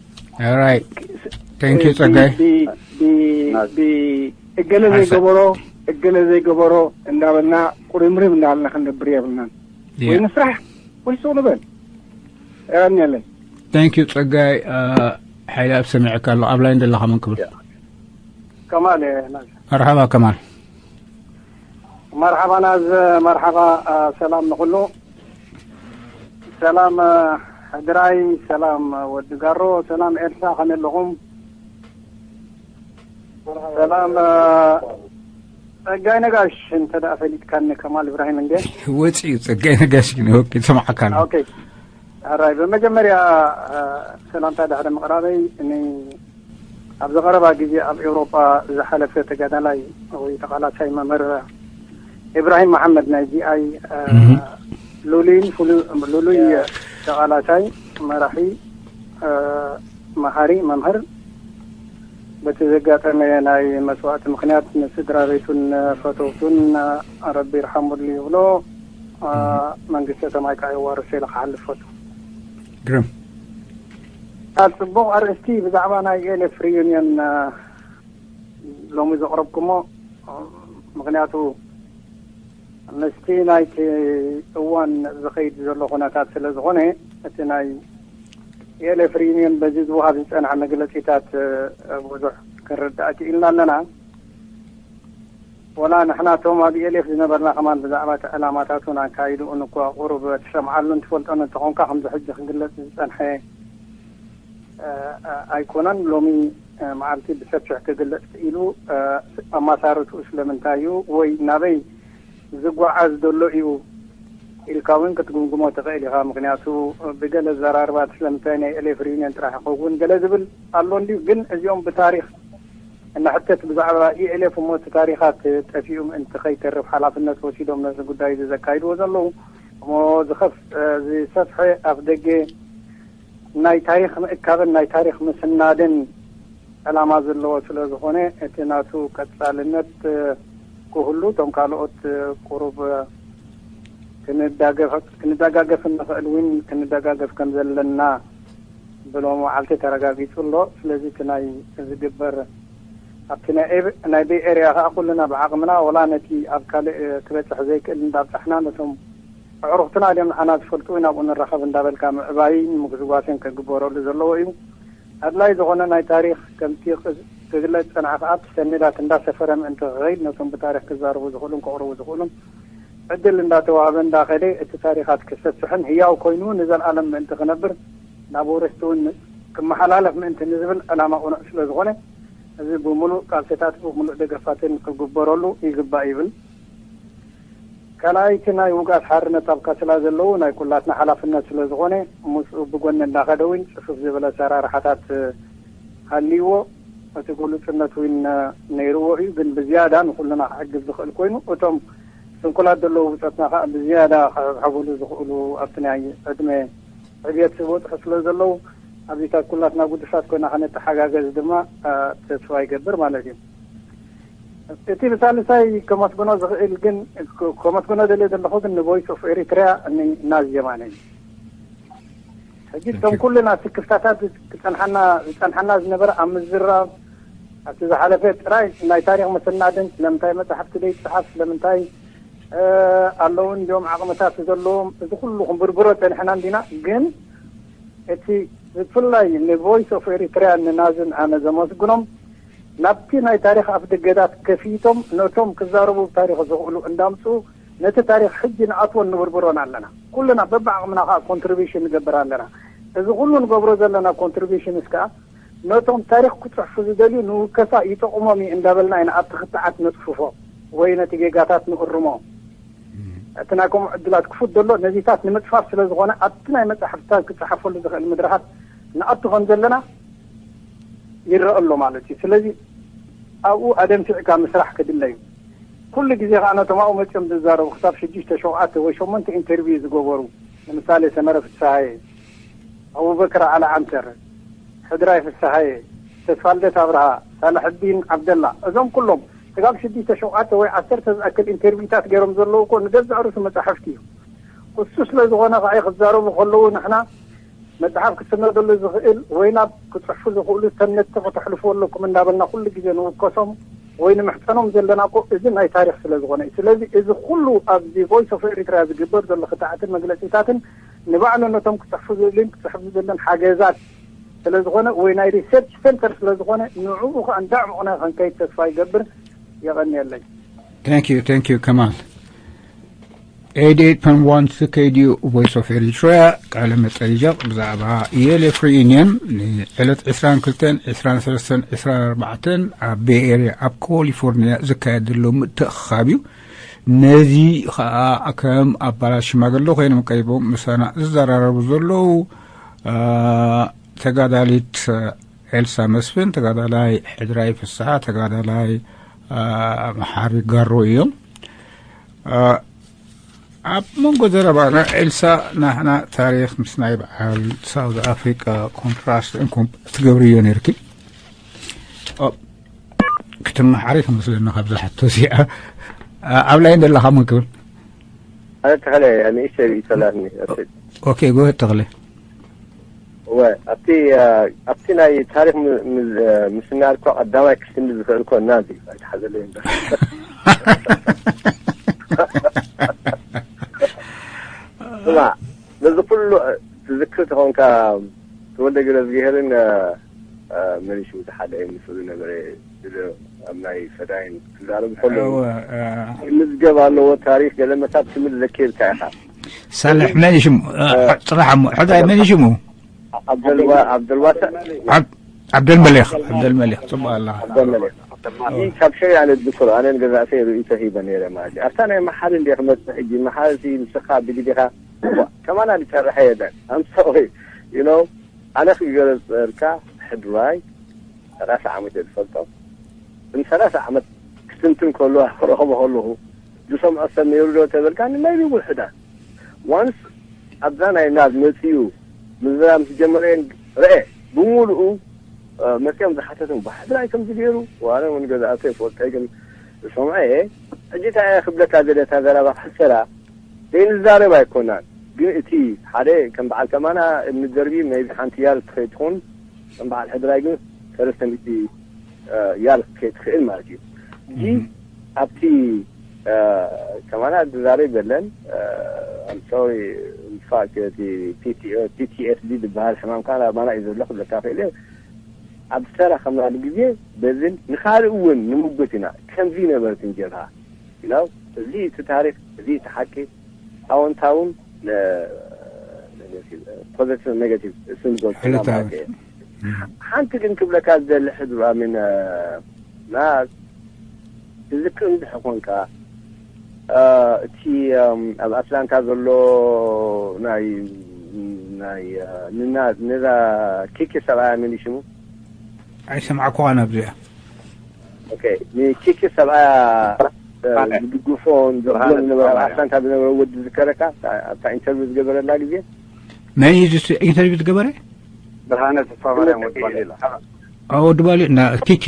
All right. Thank you, ጸጋይ። ብ- ብ- ብ- እገለ ዘይገበሮ እገለ ዘይገበሮ እንዳበልና ቁርምርም እንዳበልና ክንነብር የብልናን። ወይ Yeah. ንስራሕ ወይ ሱቕ ንበል። ያኔለን Thank you ጸጋይ። ሓይሊ ኣብ ሰሚዕካ ኣሎ ኣብ ላይን ዘለኻ መን ክብል ከማል እየ። መርሓባ ከማል። መርሓባ ናዝ መርሓባ። አ፣ ሰላም ንኹሉ። ሰላም አ፣ ሕድራይ፣ ሰላም አ፣ ወዲ ጋሮ፣ ሰላም ኤልሳ፣ ከመይ ኣለኹም? ሰላም አ፣ ጸጋይ ነጋሽ እንተ ደኣ ፈሊጥካኒ ከማል ኢብራሂም እንዴ? ወፂኡ ጸጋይ ነጋሽ ግን ኦኬ ሰማዕካ ኣሎ። ኦኬ። ሕራይ ብመጀመርያ አ፣ ሰላምታ ድሕሪ ምቕራበይ ን ኣብዚ ቀረባ ግዜ ኣብ ኤውሮጳ ዝሓለፈ ተጋዳላይ ወይ ተቓላሳይ መምህር ኢብራሂም መሓመድ ናይ ጂኣይ ሉሉይን ሉሉይ ተቓላሳይ መራሒ መሃሪ መምህር በቲ ዘጋጠመ ናይ መስዋእቲ ምኽንያት ንስድራ ቤቱን ፈተውቱን ረቢ ይርሓመሉ ይብሎ። መንግስተ ሰማይ ከዓ የዋርሶ ኢለ ክሓልፍ ፈቱ። ግርም ጽቡቕ ኣርእስቲ ብዛዕባ ናይ ኤልኤፍ ሪዩኒየን ሎሚ ዘቕረብኩሞ ምኽንያቱ ምስቲ ናይቲ እዋን ዝኸይድ ዘሎ ኩነታት ስለ ዝኾነ እቲ ናይ ኤልኤፍ ሪዩኒየን በዚ ዝወሃብ ዝጸንሐ መግለጺታት ብዙሕ ክንርዳእ ክኢልና ኣለና። ወላ ንሕና እቶም ኣብ ኤልኤፍ ዝነበርና ከማን ብዛዕባ እቲ ዕላማታቱን ኣካይድኡን እኳ ቁሩብ ትሰምዓሉን ትፈልጦን እንተኾንካ ከምዚ ሕጂ ክግለጽ ዝጸንሐ ኣይኮነን። ሎሚ መዓልቲ ብሰፊሕ ክግለጽ ክኢሉ ኣማሳርትኡ ስለምንታይ እዩ ወይ ናበይ ዝጓዓዝ ዘሎ እዩ ኢልካ እውን ክትግምግሞ ትኽእል ኢኻ። ምክንያቱ ብገለ ዘራርባት ስለምንታይ ናይ ኤሌፍ ሪዩኒየን ጥራሕ ይኸውን ገለ ዝብል ኣሎ እንድዩ። ግን እዚኦም ብታሪክ እናሕተት ብዛዕባ ኢኤልኤፍ እሞ እቲ ታሪኻት ጠፊኡ ምእንቲ ከይተርፍ ሓላፍነት ወሲዶም ነዚ ጉዳይ እዚ ዘካይድዎ ዘለዉ እሞ ዝኸፍ ዝሰፍሐ ኣፍ ደገ ናይ ታሪኽ ምእካብን ናይ ታሪኽ ምስናድን ዕላማ ዘለዎ ስለ ዝኾነ እቲ ናቱ ቀጻልነት ክህሉ እቶም ካልኦት ቁሩብ ክንዳገፍ ክንዳጋገፍ እንኽእል እውን ክንዳጋገፍ ከም ዘለና ብሎም መዓልቲ ተረጋጊጹ ኣሎ። ስለዚ እቲ ናይ ዝግበር ኣብቲ ናይ ኤብ- ናይ ቤይ ኤርያ ከዓ ኩልና ብዓቕምና ወላ ነቲ ኣብ ካልእ ክበጽሕ ዘይክእል እንዳብጻሕና ነቶም ኣዕሩኽትና ድዮም ንዓና ዝፈልጡ ናብኡ ንራኸብ እንዳበልካ ምዕባይን ምጉስጓስን ክግበረሉ ዘለዎ እዩ። ኣድላይ ዝኾነ ናይ ታሪኽ ከምቲ ክግለጽ ጸንሐ ከዓ ኣብቲ ሰነዳት እንዳሰፈረ ምእንቲ ክኸይድ ነቶም ብታሪኽ ክዛረቡ ዝኽእሉን ከቕርቡ ዝኽእሉን ዕድል እንዳተዋህበ እንዳኸደ እቲ ታሪኻት ክሰስሕን ህያው ኮይኑ ንዘልኣለም ምእንቲ ክነብር ናብ ወረስቲ እውን ክመሓላለፍ ምእንቲ ንዝብል ዕላማ ቅኑዕ ስለ ዝኾነ እዚ ብምሉእ ቃልስታት ብምሉእ ደገፋትን ክግበረሉ ይግባእ ይብል። ካልኣይቲ ናይ ውግኣት ሓርነት ኣብ ካስላ ዘለዉ ናይ ኩላትና ሓላፍነት ስለ ዝኾነ ምስኡ ብጎኒ እንዳኸደ እውን ጽፉፍ ዝበለ ኣሰራርሓታት ሃልይዎ እቲ ግሉጽነት እውን ነይርዎ እዩ። ግን ብዝያዳ ንኩልና ክዕግብ ዝኽእል ኮይኑ እቶም ስንኩላት ዘለዉ ብጾትና ከዓ ብዝያዳ ክሕብሕቡሉ ዝኽእሉ ኣብቲ ናይ ዕድመ ዕብየት ዝበጽሑ ስለ ዘለዉ፣ ኣብዚታት ኩላትና ጉዱፋት ኮይና ከነተሓጋገዝ ድማ ተስፋ ይገብር ማለት እዩ። እቲ ብሳልሳይ ከመስግኖ ዝኽእል ግን፣ ከመስግኖ ደልየ ዘለኹ ግን ንቮይስ ኦፍ ኤሪትሪያ፣ ንናዝ የማነ እዩ። ሕጂ እቶም ኩልና ስክፍታታት ዝፀንሓና ዝፀንሓና ዝነበረ ኣብ ምዝራብ ኣብቲ ዝሓለፈ ጥራይ ናይ ታሪክ መሰናድን ስለምንታይ መፅሓፍቲ ዘይፅሓፍ ስለምንታይ ኣለዉ እንዲኦም ዓቕምታት ዘለዎም እዚ ኩሉ ክንብርብሮ ፀንሕና እንዲና። ግን እቲ ብፍላይ ንቮይስ ኦፍ ኤሪትሪያ ንናዝን ኣነ ዘመስግኖም ናብቲ ናይ ታሪክ ኣፍደገታት ከፊቶም ነቶም ክዛረቡ ታሪክ ዝኽእሉ እንዳምፅኡ ነቲ ታሪክ ሕጂ ንኣትዎን ንብርብሮን ኣለና። ኩልና በብዓቕምና ከዓ ኮንትሪቢሽን ንገብር ኣለና። እዚ ኩሉ ንገብሮ ዘለና ኮንትሪቢሽንስ ከዓ ነቶም ታሪክ ክፅሕፉ ዝደልዩ ንውከሳ ይጠቕሞም እዩ እንዳበልና ኢና ኣብቲ ክትዓት ነፅፍፎ ወይ ነቲ ጌጋታት ንእርሞ። እቲ ናይ ከምኡ ዕድላት ክፉት ዘሎ ነዚታት ንምፅፋፍ ስለ ዝኾነ ኣብቲ ናይ መፅሓፍትታት ክፅሓፈሉ ዝኽእል መድረኻት ንኣቱ ከም ዘለና ይረአ ኣሎ ማለት እዩ። ስለዚ ኣብኡ ኣደንፊዕካ ምስራሕ ክድለ እዩ። ኩሉ ግዜ ከዓ ነቶም ኣብኡ መፅኦም ዝዛረቡ ክሳብ ሽዱሽተ ሸውዓተ ወይ ሸሞንተ ኢንተርቪው ዝገበሩ ንምሳሌ ሰመረ ፍስሃየ፣ ኣቡበከር ዓሊ ዓንተር፣ ሕድራይ ፍስሃየ፣ ተስፋልደት ኣብርሃ፣ ሳላሕዲን ዓብደላ፣ እዞም ኩሎም ስጋብ ሽዱሽተ ሸውዓተ ወይ ዓሰርተ ዝኣክል ኢንተርቪታት ገይሮም ዘለዉ እኮ ንገዛእ ርእሱ መጻሕፍቲ እዩ። እሱ ስለ ዝኾነ ከኣ ክዛረቡ ከለዉ ንሕና መጽሓፍ ክስነደሉ ዝኽእል ወይ ናብ ክጽሕፉ ዝኽእሉ ሰነድቲ ከተሕልፍዎ ኣለኩም እንዳበልና ኩሉ ግዜ ንውከሶም ወይ ንምሕጸኖም ዘለና እኮ እዚ ናይ ታሪኽ ስለ ዝኾነ እዩ። ስለዚ እዚ ኩሉ ኣብዚ ቮይስ ኦፍ ኤሪትሪያ ዝግበር ዘሎ ክትዓትን መግለጺታትን ንባዕሉ ነቶም ክጽሕፉ ዝኽእልን ክጽሕፉ ዝኽእልን ሓገዛት ስለ ዝኾነ ወይ ናይ ሪሰርች ሰንተር ስለ ዝኾነ ንዕኡ ከኣ እንዳዕሙቕና ክንከይድ ተስፋ ይገብር። የቐንየለይ። Thank you, thank you, ከማል። ኤይትኤይት ፖይንት ዋን ሲ ኬ ዲ ዩ ቮይስ ኦፍ ኤሪትሪያ ቃለ መጠይቕ ብዛዕባ የሌ ፍሪ ዩኒየን ንዕለት ዕስራን ክልተን፣ ዕስራን ሰለስተን፣ ዕስራን ኣርባዕተን ኣብ ቤይ ኤርያ ኣብ ካሊፎርኒያ ዝካየድ ዘሎ ምትእኽኻብ እዩ። ነዚ ኸኣ ከም ኣባላት ሽማግለ ኮይኖም ቀሪቦም ምሳና ዝዘራረቡ ዘለዉ ተጋዳሊት ኤልሳ መስፍን፣ ተጋዳላይ ሕድራይ ፍስሓ፣ ተጋዳላይ መሓሪ ጋሮ እዮም። ኣብ መንጎ ዘረባና ኤልሳ፣ ናሕና ታሪኽ ምስ ናይ በዓል ሳውዝ ኣፍሪቃ ኮንትራስት እንኩም ትገብርዮ ነርኪ። ክትመሓሪ ክመስለና ካብዛ ሕቶ እዚኣ። ኣብ ላይን ዘለኻ መን ክብል? ኣነ ተኸለ ንእሽተይ ይጸላትኒ። ኦኬ፣ ጎ ተኸለ። እወ፣ ኣብቲ ኣብቲ ናይ ታሪኽ ምስናድ እኮ ቀዳማይ ክስንድ ዝኽእል እኮ እናንተ እዩ። ኣይትሓዘለይ እምበር። ስማ፣ ነዚ ኩሉ ትዝክር ተኾንካ፣ ተወልደ ገረዝግሄርን መን ሽሙ እቲ ሓደ ምስሉ ነበረ፣ ኣብ ናይ ፈዳይን ክዛረብ ከሎ ይምዝገብ ኣለዎ ታሪኽ ገለ መሳብ ትብል ዘኪርካ ኢኻ። ሳልሕ መን ሽሙ? ጽናሕ እሞ ሕዳይ መን ሽሙ? ዓብደልዋሰዕ ዓብደልመሌኽ። ዓብደልመሌኽ ጽቡቕ ኣላ። ይህ ካብ ሸሪዓ ንዝክሮ ኣነ ንገዛእተይ ርእይቶ ሂበ ነይረ ማለት እዩ። ኣብታ ናይ መሓሪ እንደ ክመፅእ ሕጂ መሓሪ ንስኻ ብግዲኻ ከማና ዝሰርሐ የለን። ኣምሶሪ ዩ ኖ ኣነ ክገለፀልካ ሕድራይ ሰላሳ ዓመት እየ ዝፈልጦ። ን ሰላሳ ዓመት ክትንትን ከሎ ክረኸቦ ከለኹ ዝሰምዖ ሰብ ነይሩ ዶ ተበልካ ንናይ ውሑዳት ዋንስ ኣብዛ ናይ ናብ መፅኡ ምዝራብ ምስ ጀመረ እየን ረአ ብሙሉኡ መፅኦም ዝሓተቶም ባሕድራይ ከምዚ ገይሩ ዋነ እውን ገዛእቶ ይፈልጦ ግን ዝሰምዖ እየ። ሕጂ እንታይ እየ ክብለካ ዘደታ ዘረባ ክሕሰራ ዘይንዛረብ ኣይኮናን ግን እቲ ሓደ ከም በዓል ከማና እምኒ ደርቢ ሜይቢ ሓንቲ ያል ትኸይድ ትኹን ከም በዓል ሕድራይ ግን ሰለስተ ሚእቲ ያል ክትከይድ ትኽእል ማለት እዩ። እዚ ኣብቲ ከማና ዝዛረብ የለን። I'm sorry in fact እቲ ፒ ቲ ኤስ ዲ ዝበሃል ሕማም ካና ኣባና እዩ ዘሎ ክብለካ ክእል እየ። ኣብ ሰራ ከምናሉ ግዜ በዝን ንኻልእ እውን ንምጉት ኢና ከምዚ ነበርት እንጀርሃ you know እዚ እቲ ታሪክ እዚ እቲ ሓቂ ኣወንታውን ፖዘቲቭ ኔጋቲቭ እሱ ንገልፅና ማለት እየ። ሓንቲ ግን ክብለካ ዝደሊ ሕድሩ ኣሚን ና ትዝክር እንድሕር ኮንካ እቲ ኣብ ኣትላንታ ዘሎ ናይ ናይ ንና ነዛ ኪኪ ሰብኣያ መን ሽሙ ኣይሰማዕኩኻን ኣብዚኣ ኦኬ ንኪኪ ሰብኣያ ዝድግፎን ዘብሎን ዝነበረ ኣብ ኣትላንታ ዝነበረ ወዲ ዝከረካ ኣብታ ኢንተርቪው ዝገበረላ ግዜ ናይ ኢንተርቪው ዝገበረ ብርሃነ ተስፋማርያም ወዲ ባሌላ። ወዲ ባሌ እና ኪኪ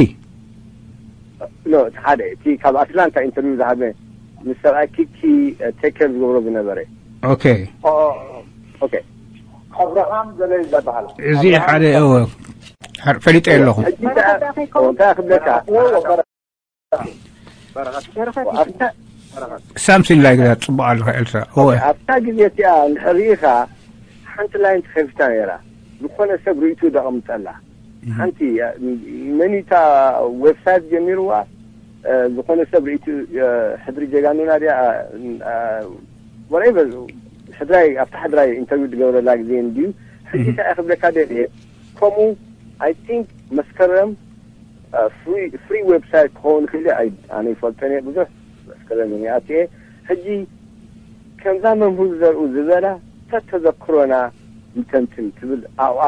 ኖ እቲ ሓደ እቲ ካብ ኣትላንታ ኢንተርቪው ዝሃበ ምስ ሰብኣይ ኪኪ ቴከር ዝገብሮ ዝነበረ። ኦኬ ኦኬ ኣብርሃም ዘለይ ዝበሃል እዚ ሓደ እወ ፈሊጠ ኣለኹ። እንታይ ክብለካ something like that ጽቡቕ ኣለካ ኤልሳ። እወ ኣብታ ግዜ እቲኣ እንድሕር ርኢኻ ሓንቲ ላይን ተኸፊታ ነይራ። ዝኾነ ሰብ ርእይቱ ደቐምጠላ ሓንቲ መኒታ ዌብሳይት ጀሚርዋ ዝኾነ ሰብ ርእይቱ ሕድሪ ጀጋኑና ድያ whatever ሕድራይ ኣብታ ሕድራይ ኢንተርቪው ዝገብረላ ግዜ እንድዩ። ሕጂ እንታይ ክብለካ ደልየ ከምኡ I think መስከረም free website ክኸውን ክእል ኣነ ይፈልጠን እየ ብዙሕ መስከረም እየ ኣትየ ሕጂ ከምዛ መምህር ዘርኡ ዝበላ ተተዘክሮና ንተንትን ትብል ኣብኣ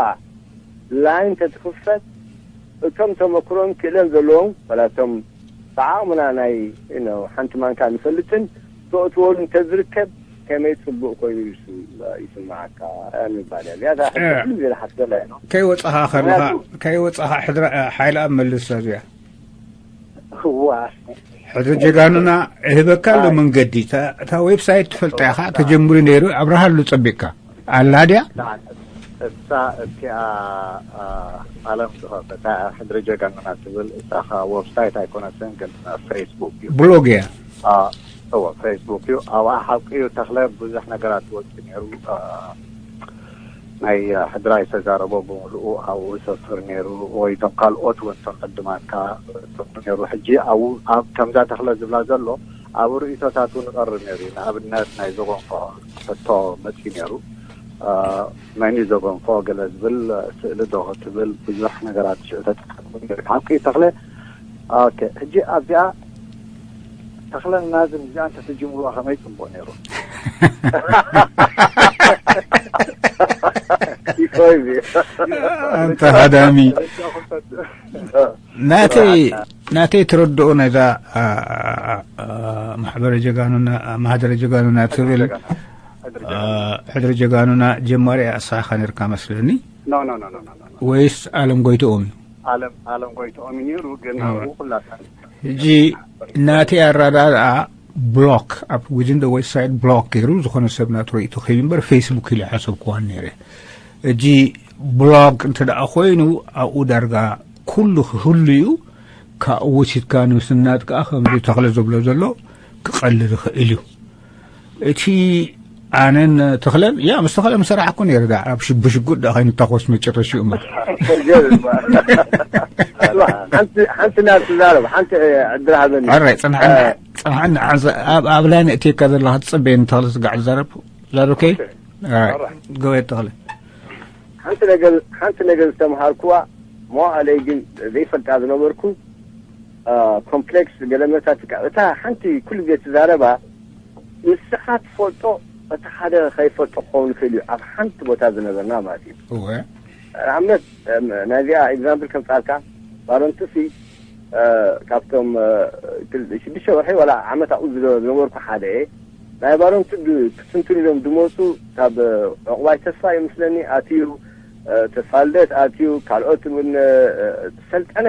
ላይን ተትኽፈት እቶም ተመክሮን ክእለን ዘለዎም ወላ እቶም ብዓቕምና ናይ ሓንቲ ማንካ ንፈልጥን ተእትወሉ እንተዝርከብ ከመይ ጽቡቕ ኮይኑ ይስምዓካ ምባል እያ። እዚኣ ኩሉ ግዜ ዝሓስበላ እያ። ከይወጻኻ ከለኻ ከይወጻኻ ሕድራ ሓይልኣብ መልስ እዚኣ እዋ ሕድሪ ጀጋኑና እህበካ ኣሎ መንገዲ። እታ ዌብሳይት ትፈልጣ ኢኻ ተጀምሩ ነይሩ ኣብርሃሉ ጸቢቕካ ኣላ ድያ? እሳ እቲኣ ዓለም ዝኸፈታ ሕድሪ ጀጋኑና ትብል እሳ ኸ ዌብሳይት ኣይኮነትን ግን ፌስቡክ እዩ። ብሎግ እያ። እዎ ፌስቡክ እዩ። ኣብኣ ሓቂ እዩ ተኽለ ብዙሕ ነገራት ወፂ ነይሩ። ናይ ሕድራይ ዝተዛረቦ ብምሉኡ ኣብኡ ሰፍር ነይሩ ወይ እቶም ካልኦት እውን እቶም ዕድማትካ ሰፍሩ ነይሩ። ሕጂ ኣብኡ ኣብ ከምዛ ተኽለ ዝብላ ዘሎ ኣብ ርእይቶታት እውን ይቐርብ ነይሩ እዩ። ንኣብነት ናይ ዘጎንፎ ሕቶ መፂኡ ነይሩ። መን እዩ ዘጎንፎ ገለ ዝብል ስእሊ ዶ ትብል ብዙሕ ነገራት ሽዑ ተጠቀምኩ ነይሩ። ሓቂ እዩ ተኽለ። ኦኬ ሕጂ ኣብዚኣ ተኽለን ናዝን እዚኣ እንተትጅምሩዋ ከመይ ፅቡቅ ነይሩ። ይኮይዚ ኣንተ ሃዳሚ ናተይ ናተይ ትረድኦ ነዛ ማሕበረ ጀጋኑና ማህደረ ጀጋኑና ትብል ሕድሪ ጀጋኑና ጀማሪ ኣሳኻ ነርካ መስለኒ። ወይስ ኣለም ጎይትኦም እዩ? ኣለም ኣለም ጎይትኦም እዩ ነይሩ ግን ኣብኡ ኩላታ ሕጂ ናተይ ኣረዳድኣ ብሎክ ኣብ within the website ብሎክ ገይሩ ዝኾነ ሰብ ናቱ ርእይቶ ክህብ እምበር ፌስቡክ ኢለ ሓሰብክዋን ነይረ። ሕጂ ብሎግ እንተ ደኣ ኮይኑ ኣብኡ ዳርጋ ኩሉ ክህሉ እዩ። ካብኡ ወሲድካ ንምስናድ ከኣ ከምዚ ተኽለ ዘብሎ ዘሎ ክቐልል ይኽእል እዩ። እቲ ኣነን ተኽለን ያ ምስ ተኽለ ምሰራሕኩ ነይረ ዳ ኣብ ሽጉጥ ዳ ከይንታኮስ መጨረሽኡ እምበር ሓንቲ ናብ ትዛረብ ሓንቲ ዕድል ሃበኒ። ሕራይ ጽንሓና ጽንሓና ኣብ ኣብ ላይ ነእትየካ ዘለኻ ትጽበየኒ ተኽለ ስጋዕ ትዛረብ ዛረብ ከይ ጎበዝ ተኽለ ሓንቲ ነገር ሓንቲ ነገር ዝተምሃርኩዋ መዋእለይ ግን ዘይፈልጣ ዝነበርኩ ኮምፕሌክስ ገለመታት እታ ሓንቲ ኩሉ ግዜ ትዛረባ ንስኻ ትፈልጦ እቲ ሓደ ከይፈልጦ ክኸውን ይኽእል እዩ ኣብ ሓንቲ ቦታ ዝነበርና ማለት እዩ። እወ ንኣብነት ናይዚኣ ኤግዛምፕል ከምፃልካ ባረንትሲ ካብቶም ሽዱሽተ ወርሒ ዋላ ዓመት ኣብኡ ዝነበርኩ ሓደ እየ። ናይ ባሮን ክትንትን ኢሎም ዝመፁ ካብ ዕቑባይ ተስፋ ይመስለኒ ኣትዩ ተስፋ ልደት ኣትዩ ካልኦት እውን ሰልጠነ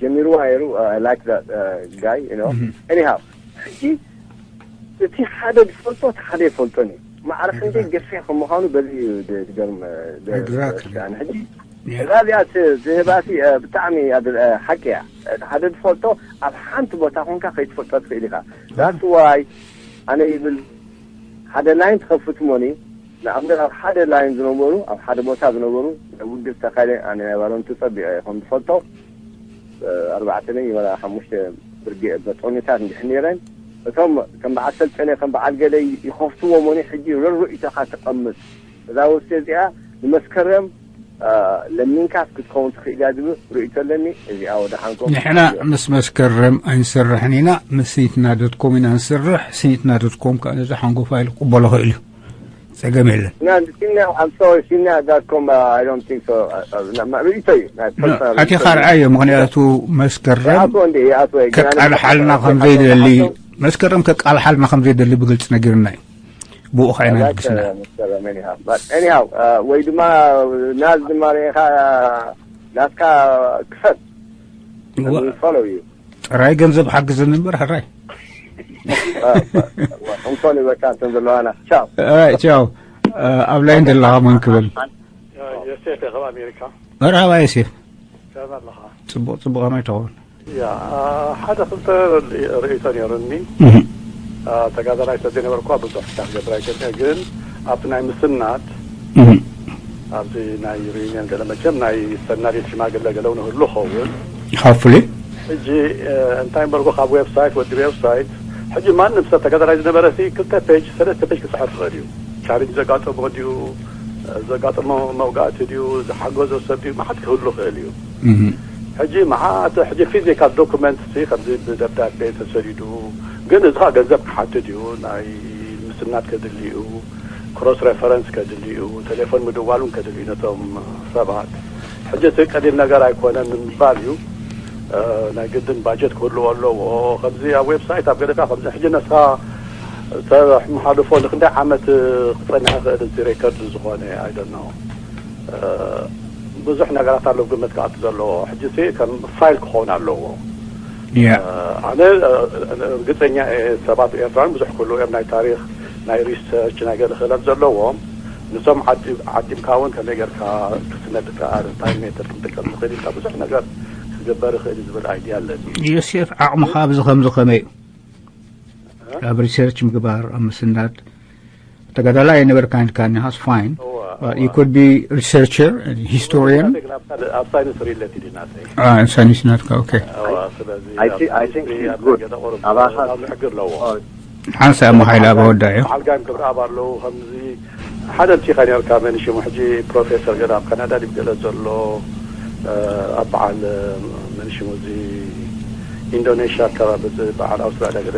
ጀሚርዋ ነይሩ like that guy you know anyhow ሕጂ እቲ ሓደ ዝፈልጦ እቲ ሓደ ይፈልጦን እዩ ማዕረ ክንደይ ገፊሕ ከም ምዃኑ በዚ እዩ ዝገርም ሕጂ እዛ እዚኣ ትህባሲ ብጣዕሚ ሓቂ እያ ሓደ ዝፈልጦ ኣብ ሓንቲ ቦታ ኮንካ ከይትፈልጦ ትኽእል ኢኻ that's why ኣነ ይብል ሓደ ላይን ትኸፍት ሞኒ ንኣብነት ኣብ ሓደ ላይን ዝነበሩ ኣብ ሓደ ቦታ ዝነበሩ ናይ ውድብ ተካለ ኣነ ናይ ባሮንቱ ጸቢቐ ከም ዝፈልጦ ኣርባዕተ ነኝ ወላ ሓሙሽተ ብርጌ በጦኒታት እንዲሕ ነይረን እቶም ከም በዓል ሰልጠነ ከም በዓል ገለ ይኸፍትዎ ሞኒ ሕጂ ርርኢቶኻ ተቐምጥ እዛ ወስተ እዚኣ ንመስከረም ለሚንካስ ክትከውን ትኽእል እያ ዝብል ርእይቶ ኣለኒ። እዚኣ ወደ ሓንኮም ንሕና ምስ መስከረም ኣይንሰርሕን ኢና፣ ምስ ሲኒትና ዶት ኮም ኢና ንሰርሕ። ሲኒትና ዶት ኮም ከዓ ነዚ ሓንጎፋ ኢሉ ክቕበሎ ኽእል እዩ፣ ጸገም የለን። ሲኒና ዶት ኮም ርእይቶ እዩ፣ ናይ ፐርሰናል ኣቲኻ ርኣዮ፣ ምኽንያቱ መስከረም ከቃልሓልና ከም ዘይደሊ መስከረም ከቃልሓልና ከም ዘይደሊ ብግልፂ ነጊርና እዩ። ብኡ ከዓ ኢና Like, ንግስና። Uh, Mister Anyhow. But anyhow, uh, ወይ ድማ ናዝ ድማ ርኢኻ ናትካ ክፈት። ዋ- We follow you. ጥራይ ገንዘብ ሓግዘኒ እምበር ሕራይ። Uh, እንኮን ይበቃ እንተን ዘለዋና። ቻው። Alright, ቻው። ኣብ ላይን ዘለኻ መን ክብል? ዮሴፍ ኢኻ ኣብ ኣሜሪካ? መርሃባ ዮሴፍ። ከመይ ኣለኻ? ጽቡቕ ጽቡቕ፣ ከመይ ትኸውን? ያ፣ ሓደ ክልተ ርእይቶ ነይሩኒ። ተጋዳላይ ሰብ ዘይነበርኳ ብዙሕ ስራሕ ክገብር ኣይክእልን፣ ግን ኣብቲ ናይ ምስናድ ኣብዚ ናይ ሪዩኒየን ገለ መቸም ናይ ሰናዲት ሽማግለ ገለ እውን ህሉ ኸውን። Hopefully. ሕጂ እንታይ እምበርኩ፣ ካብ ዌብሳይት ወዲ ዌብሳይት ሕጂ ማንም ሰብ ተጋዳላይ ዝነበረ ሲ ክልተ ፔጅ ሰለስተ ፔጅ ክፅሕፍ ይኽእል እዩ። ቻሌንጅ ዘጋጠሞ ድዩ፣ ዘጋጠሞ መውጋእቲ ድዩ፣ ዝሓገዞ ሰብ ድዩ፣ መዓት ክህሉ ይኽእል እዩ። ሕጂ መዓት ሕጂ ፊዚካል ዶኩመንት ሲ ከምዚ ብደብዳቤ ተሰዲዱ፣ ግን እዚ ኸዓ ገንዘብ ክሓትት እዩ። ናይ ምስናድ ከድሊ እዩ፣ ክሮስ ሬፈረንስ ከድሊ እዩ፣ ቴሌፎን ምድዋሉን ከድሊ እዩ ነቶም ሰባት። ሕጂ እቲ ቀሊል ነገር ኣይኮነን ንምባል እዩ። ናይ ግድን ባጀት ክህልዎ ኣለዎ። ከምዚ ኣብ ዌብሳይት ኣብ ገለካ ከምዚ ሕጂ ነስኻ ተመሓልፎ ንክንደይ ዓመት ክጸንሕ ይኽእል እዚ ሬከርድ ዝኾነ ኣይደኖ ብዙሕ ነገራት ኣለዉ ግምት ክኣቱ ዘለዎ። ሕጂ ሲ ከም ፋይል ክኸውን ኣለዎ። ኣነ እርግጸኛ እየ ሰባት ኤርትራን ብዙሕ ክህልዉ እዮም ናይ ታሪኽ ናይ ሪሰርች ናይ ገለ ክእለት ዘለዎም። ንሶም ዓዲምካ እውን ከመይ ጌርካ ክስነድ ትከኣል እንታይ ሜተድ ክንጥቀም ንኽእል ኢልካ ብዙሕ ነገር ክግበር ይኽእል እዩ ዝብል ኣይድያ ኣለኒ። ዮሴፍ፣ ዓቕምኻ ኣብዚ ከምዚ ከመይ እዩ? ኣብ ሪሰርች ምግባር፣ ኣብ ምስናድ ተጋዳላይ ኣይነበርካን ኢልካኒ፣ that's fine. You could be researcher, historian. ኣብ ሳይንስ ሪሌትድ ኢና። ሳይንስ ናትካ። Okay. ስለዚ I thi- I think he's good. ኣባኻ ሕግር ኣለዎ። ሓንሳ እሞ ሓይሊ ኣብ ወዳእዮ። በዓል ጋይም ክብረኣብ ኣለዉ። ከምዚ ሓደ እንቲኻ ነርካ መን ሽሙ ሕጂ ፕሮፌሰር ገለ ኣብ ካናዳ ድዩ ገለ ዘሎ፣ ኣብ በዓል መን ሽሙ እዚ ኢንዶኔሽያ ኣከባቢ እዚ በዓል ኣውስትራልያ ገለ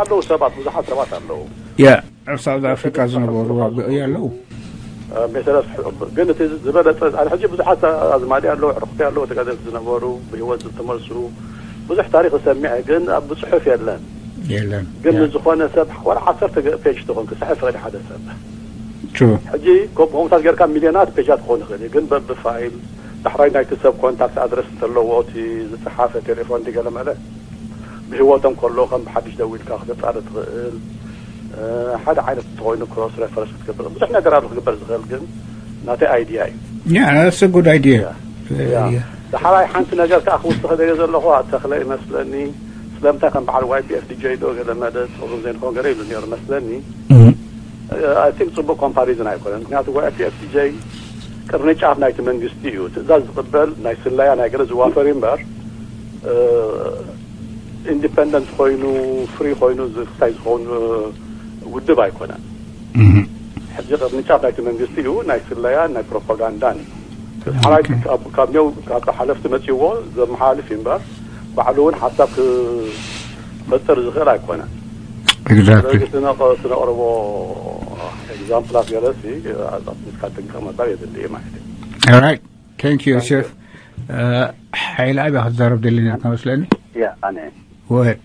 ኣለዉ ሰባት ብዙሓት ሰባት ኣለዉ። ያ ኣብ ሳውዝ ኣፍሪካ ዝነበሩ ኣለዉ። ሜተዳስ ግን እቲ ዝበለፀ ኣነ ሕጂ ብዙሓት ኣዝማዲ ኣለዉ፣ ዕርክቲ ኣለዉ፣ ተጋደልቲ ዝነበሩ ብህይወት ዝተመልሱ ብዙሕ ታሪክ ሰሚዐ፣ ግን ኣብ ብፅሑፍ የለን። የለን። ግን ዝኾነ ሰብ ዋላ ዓሰርተ ፔጅ ትኾን ክፅሕፍ ይኽእል ሓደ ሰብ። ሕጂ ከምኡታት ጌርካ ሚልዮናት ፔጃት ክኾን ይኽእል እዩ፣ ግን በብፋይል ዳሕራይ ናይቲ ሰብ ኮንታክት ኣድረስ እንተለዎ እቲ ዝፀሓፈ ቴሌፎን ድገለ መለ ብህይወቶም ከሎ ከም ብሓድሽ ደዊልካ ክተፃረ ትኽእል። ሓደ ዓይነት እንተኮይኑ ክሮስ ሬፈረንስ ክትገብር ብዙሕ ነገር ኣሎ ክግበር ዝኽእል፣ ግን ናተይ ኣይድያ እዩ። Yeah, that's a good idea. ዳሕራይ ሓንቲ ነገር ከዓ ክውስኽ ደልየ ዘለኹ፣ ተኽለ ይመስለኒ ስለምንታይ ከም በዓል ዋይ ፒ ኤፍ ዲ ጀይ ዶ ገለ መለ ትርጉም ዘይንኾን ገለ ኢሉ ነይሩ መስለኒ። I think ፅቡቅ ኮምፓሪዝን ኣይኮነን፣ ምክንያቱ ዋይ ፒ ኤፍ ዲ ጀይ ቅርንጫፍ ናይቲ መንግስቲ እዩ፣ ትእዛዝ ዝቕበል ናይ ስለያ ናይ ገለ ዝዋፈር እዩ እምበር ኢንዲፐንደንት ኮይኑ ፍሪ ኮይኑ ዝክታይ ዝኸውን ውድብ ኣይኮነን። ሕጂ ቅርንጫፍ ናይቲ መንግስቲ እዩ፣ ናይ ስለያን ናይ ፕሮፓጋንዳን እዩ። ሓራይ ካብ ኔው ካብ ሓለፍቲ መፅዎ ዘመሓላልፍ እዩ እምበር ባዕሉ እውን ሓሳብ ክፈጥር ዝኽእል ኣይኮነን። Exactly. ስለዚ ስነቕርቦ ኤግዛምፕላት ገለሲ ኣጣጥሚትካ ጥንቀቕ መባል የድሊ እዩ ማለት እዩ። All right. Thank you, ዮሴፍ። ሓይሊ ኣብያ ክትዛረብ ደሊ ነርካ መስለኒ። ያ ኣነ ወሄድ።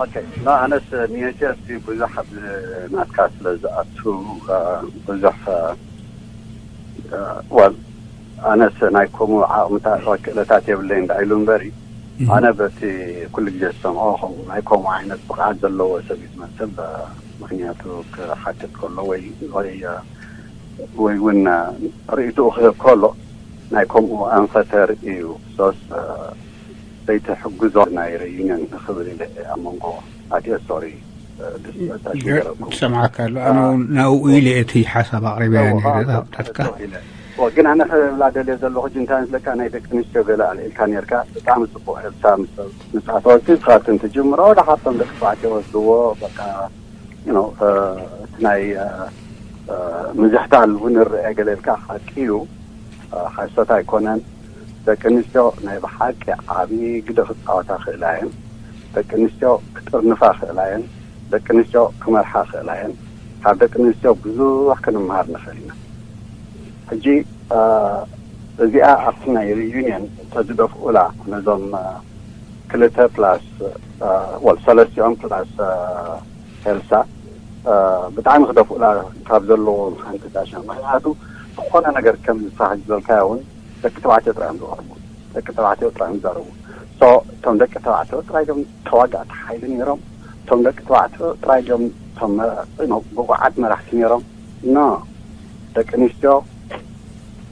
ኦኬ፣ ኖ፣ ኣነስ ንዮሴፍ ብዙሕ ኣብ ናትካ ስለ ዝኣቱ ብዙሕ ወል ኣነስ ናይ ከምኡ ዓቕምታት ክእለታት የብለይ እንዳ ኢሉ እምበሪ ኣነ በቲ ኩሉ ግዜ ዝሰምዖ ከምኡ ናይ ከምኡ ዓይነት ብቕዓት ዘለዎ ሰብ እዩ ዝመስል። ምክንያቱ ክሓትት ከሎ ወይ ወይ ወይ እውን ርእይትኡ ክህብ ከሎ ናይ ከምኡ ኣንፈተር እዩ። ሶስ ዘይትሕግዞ ናይ ሬዩኒየን ክብል ኢለ ኣብ መንጎ ኣትዮ ሶሪ ዝሰማዓካ ኣሎ። ኣነ እውን ናብኡ ኢለ እቲ ሓሳብ ኣቕሪበ ነይረ። ታትካ ግን ኣነ ክብላ ደልየ ዘለኹ ሕጂ እንታይ መስለካ ናይ ደቂ ኣንስትዮ ገለ ኣልዒልካ ነርካ። ብጣዕሚ ፅቡቅ ኤልሳ ምስ ኣተወኪ ንስኻትን ትጅምሮ ወደ ሓቶም ደቂ ተባዕትዮ ወስድዎ በቃ እቲ ናይ ምዝሕታል እውን ንረአ ገለ ኢልካ ሓቂ እዩ። ሓሶት ኣይኮነን። ደቂ ኣንስትዮ ናይ ብሓቂ ዓብዪ ግደ ክፃወታ ክእላ እየን። ደቂ ኣንስትዮ ክጥርንፋ ክእላ እየን። ደቂ ኣንስትዮ ክመርሓ ክእላ እየን። ካብ ደቂ ኣንስትዮ ብዙሕ ክንመሃር ንኽእል ኢና። ሕጂ እዚኣ ኣብቲ ናይ ሪዩኒየን ተዝደፍኡላ ነዞም ክልተ ፕላስ ወል ሰለስቲኦም ፕላስ ኤልሳ ብጣዕሚ ክደፍኡላ ካብ ዘለዎም ሓንቲ ዳሻ። ምክንያቱ ዝኾነ ነገር ከም ዝሳሕ ዝበልካዮ እውን ደቂ ተባዕትዮ ጥራይ እዮም ዝቐርቡ፣ ደቂ ተባዕትዮ ጥራይ እዮም ዝዛረቡ። እቶም ደቂ ተባዕትዮ ጥራይ እዮም ተዋጋእቲ ሓይሊ ነይሮም። እቶም ደቂ ተባዕትዮ ጥራይ እዮም እቶም ብቑዓት መራሕቲ ነይሮም። ኖ፣ ደቂ ኣንስትዮ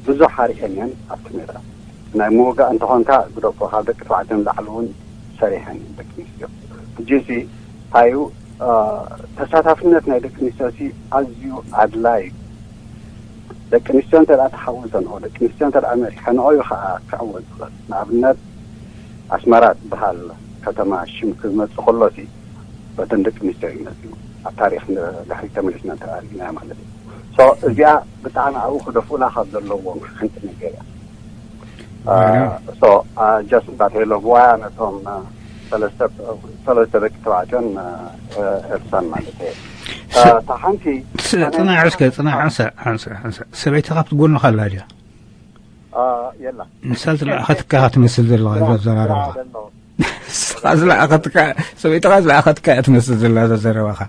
ብዙሕ ኣርእየን እየን ኣብቲ ሜዳ። ናይ ምውጋእ እንተኾንካ ግደፎ፣ ካብ ደቂ ተባዕትዮ ንላዕሊ እውን ሰሪሐን እየን ደቂ ኣንስትዮ። ሕጂ ሲ እንታይ እዩ፣ ተሳታፍነት ናይ ደቂ ኣንስትዮ ሲ ኣዝዩ ኣድላይ እዩ። ደቂ ኣንስትዮ እንተ ደኣ ተሓዊሰንኦ፣ ደቂ ኣንስትዮ እንተ ደኣ መሪሐንኦ እዩ ከዓ ክዕወት ዝኽእል። ንኣብነት ኣስመራ ዝበሃል ከተማ ሽም ክመጽእ ከሎ ሲ በተን ደቂ ኣንስትዮ እዩ መጺኡ። ኣብ ታሪኽ ድሕሪት ተመሊስና እንተሪእና ማለት እዩ። ሶ እዚኣ ብጣዕሚ ኣብኡ ክደፍኡላ ካብ ዘለዎም ሓንቲ ነገር እያ። ሶ ጀስት ዳት ሄሎ ብዋያ ነቶም ሰለስተ ደቂ ተባዕትዮን ኤልሳን ማለት እየ። እታ ሓንቲ ጽናሕ እስከ ጽናሕ ሓንሳ ሓንሳ ሓንሳ ሰበይትኻ ኣብቲ ጎንኻ ኣላ ድያ? የላ ንሳ ዝለኣኸትካ ትመስል ዘለኻ እዛ ኣዘራርባኻ። ንስኻ ዝለኣኸትካ ሰበይትኻ ዝለኣኸትካ እያ ትመስል ዘላ እዛ ዘረባኻ።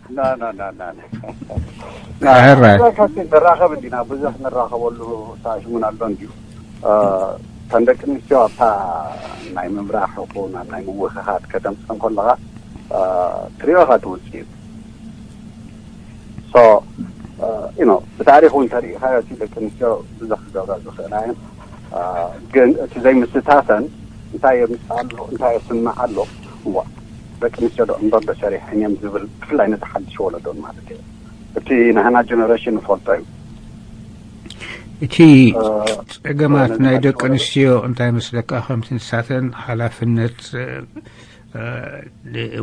ሕራይ ካብቲ ንራኸብ እንዲና ብዙሕ ንራኸበሉ ሳሽሙን ኣሎ እንድዩ። ከም ደቂ ኣንስትዮ ኣብታ ናይ ምምራሕ ይኹን ኣብ ናይ ምውህሃድ ከተምፅእ ከለኻ ትሪኦ ኢኻ እቲ ውፅኢት። ሶ ዩ ኖ ብታሪክ እውን ተሪኢኻዮ እቲ ደቂ ኣንስትዮ ብዙሕ ክገብራ ዝኽእላ እየን። ግን እቲ ዘይምስታፈን እንታይ የምፅእ ኣሎ እንታይ የስምዕ ኣሎ እዋ ደቂ ኣንስትዮ ዶ እምበር ዶ ሰሪሐን እዮም ዝብል ብፍላይ ነቲ ሓድሽ ወለዶን ማለት እዩ። እቲ ናህና ጀነሬሽን ንፈልጦ እዩ። እቲ ጸገማት ናይ ደቂ ኣንስትዮ እንታይ መስለካ ከምቲ ንሳተን ሓላፍነት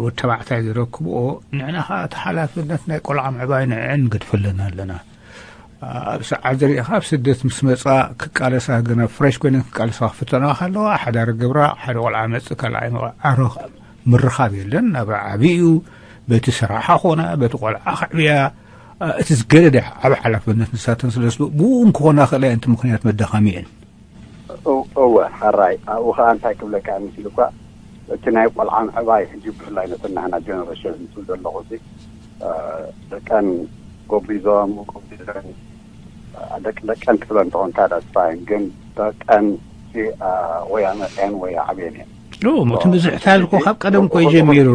ወድ ተባዕታይ ዝረክብኦ ንዕና ከዓ እቲ ሓላፍነት ናይ ቆልዓ ምዕባይ ንዕን ንገድፈለን ኣለና። ኣብ ሰዓት ዝሪኢኻ ኣብ ስደት ምስ መፃ ክቃለሳ ገና ፍሬሽ ኮይነን ክቃለሳ ክፍተና ከለዋ ሓዳር ገብራ ሓደ ቆልዓ መፅእ ካልኣይ ዓሮ ምርኻብ የለን። ናብ ዓብዩ በቲ ስራሓ ኮነ በቲ ቆልዓ ክዕብያ እቲ ዝገደደ ዓብ ሓላፍነት ንሳተን ስለ ብኡ እንክኾና ክእላ እንቲ ምክንያት መዳኻሚ እየን። እወ ሓራይ ኣብኡ ከዓ እንታይ ክብለካ ምስል እኳ እቲ ናይ ቆልዓ ምዕባይ ሕጂ ብፍላይ ነቲ ናህና ጀነሬሽን ዝብል ዘለኹ ደቀን ጎቢዞም ጎቢዘን ደቂ ደቀን ክትብለን ተኾንካ ዳስፋይን ግን ደቀን ወይ ኣመፀን ወይ ኣዕብየን እየን። እቲ ምዝሕታል እኮ ካብ ቀደም እኮ እዩ ጀሚሩ።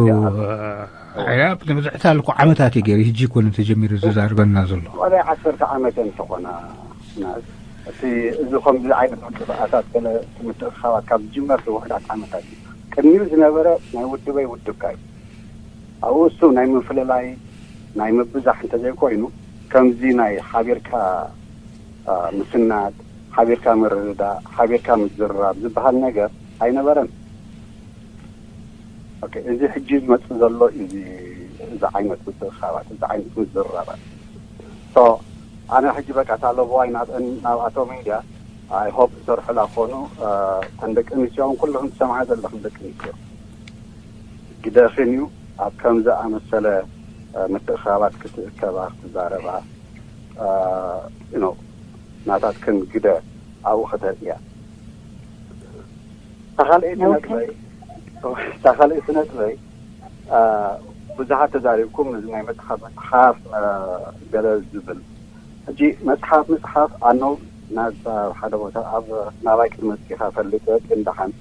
ሓያ እቲ ምዝሕታል እኮ ዓመታት እዩ ገይሩ። ሕጂ እኮ ተጀሚሩ ዝዛርበና ዘሎ። ወላ ዓሰርተ ዓመት እንተኾና እቲ እዚ ከምዚ ዓይነት ምንቅስቃሳት ገለ ምትእኽኻባት ካብ ዝጅመር ውሕዳት ዓመታት እዩ። ቅድሚኡ ዝነበረ ናይ ውድበይ ውድብካ እዩ። ኣብኡ እሱ ናይ ምፍልላይ ናይ ምብዛሕ እንተዘይኮይኑ ከምዚ ናይ ሓቢርካ ምስናድ ሓቢርካ ምርድዳእ ሓቢርካ ምዝርራብ ዝበሃል ነገር ኣይነበረን። እዚ ሕጂ ዝመፅእ ዘሎ እዚ ዓይነት ምትእኽኻባት እዚ ዓይነት ምዝርራባት ኣነ ሕጂ በቃ እታ ለበዋይ ናብኣቶም እንድያ። ኣይ ሆፕ ዝሰርሑላ ክኾኑ። ከም ደቂ ኣንስትዮ እውን ኩልኽን ትሰምዓ ዘለኽን ደቂ ኣንስትዮ ግደኽን እዩ ኣብ ከም ዝኣመሰለ ምትእኽኻባት ክትእከባ ክትዛረባ። ናታትክን ግደ ኣብኡ ከተርእያ። እታ ካልኣይቲ ነጥበይ ብዙሓት ተዛሪብኩም እዚ ናይ መፅሓፍ መፅሓፍ ገለ ዝብል ሕጂ መፅሓፍ ምፅሓፍ ኣነው ናብ ሓደ ቦታ ኣብ ናባይ ቅድሚ መፅኢኻ ፈልጥ ግን ደሓን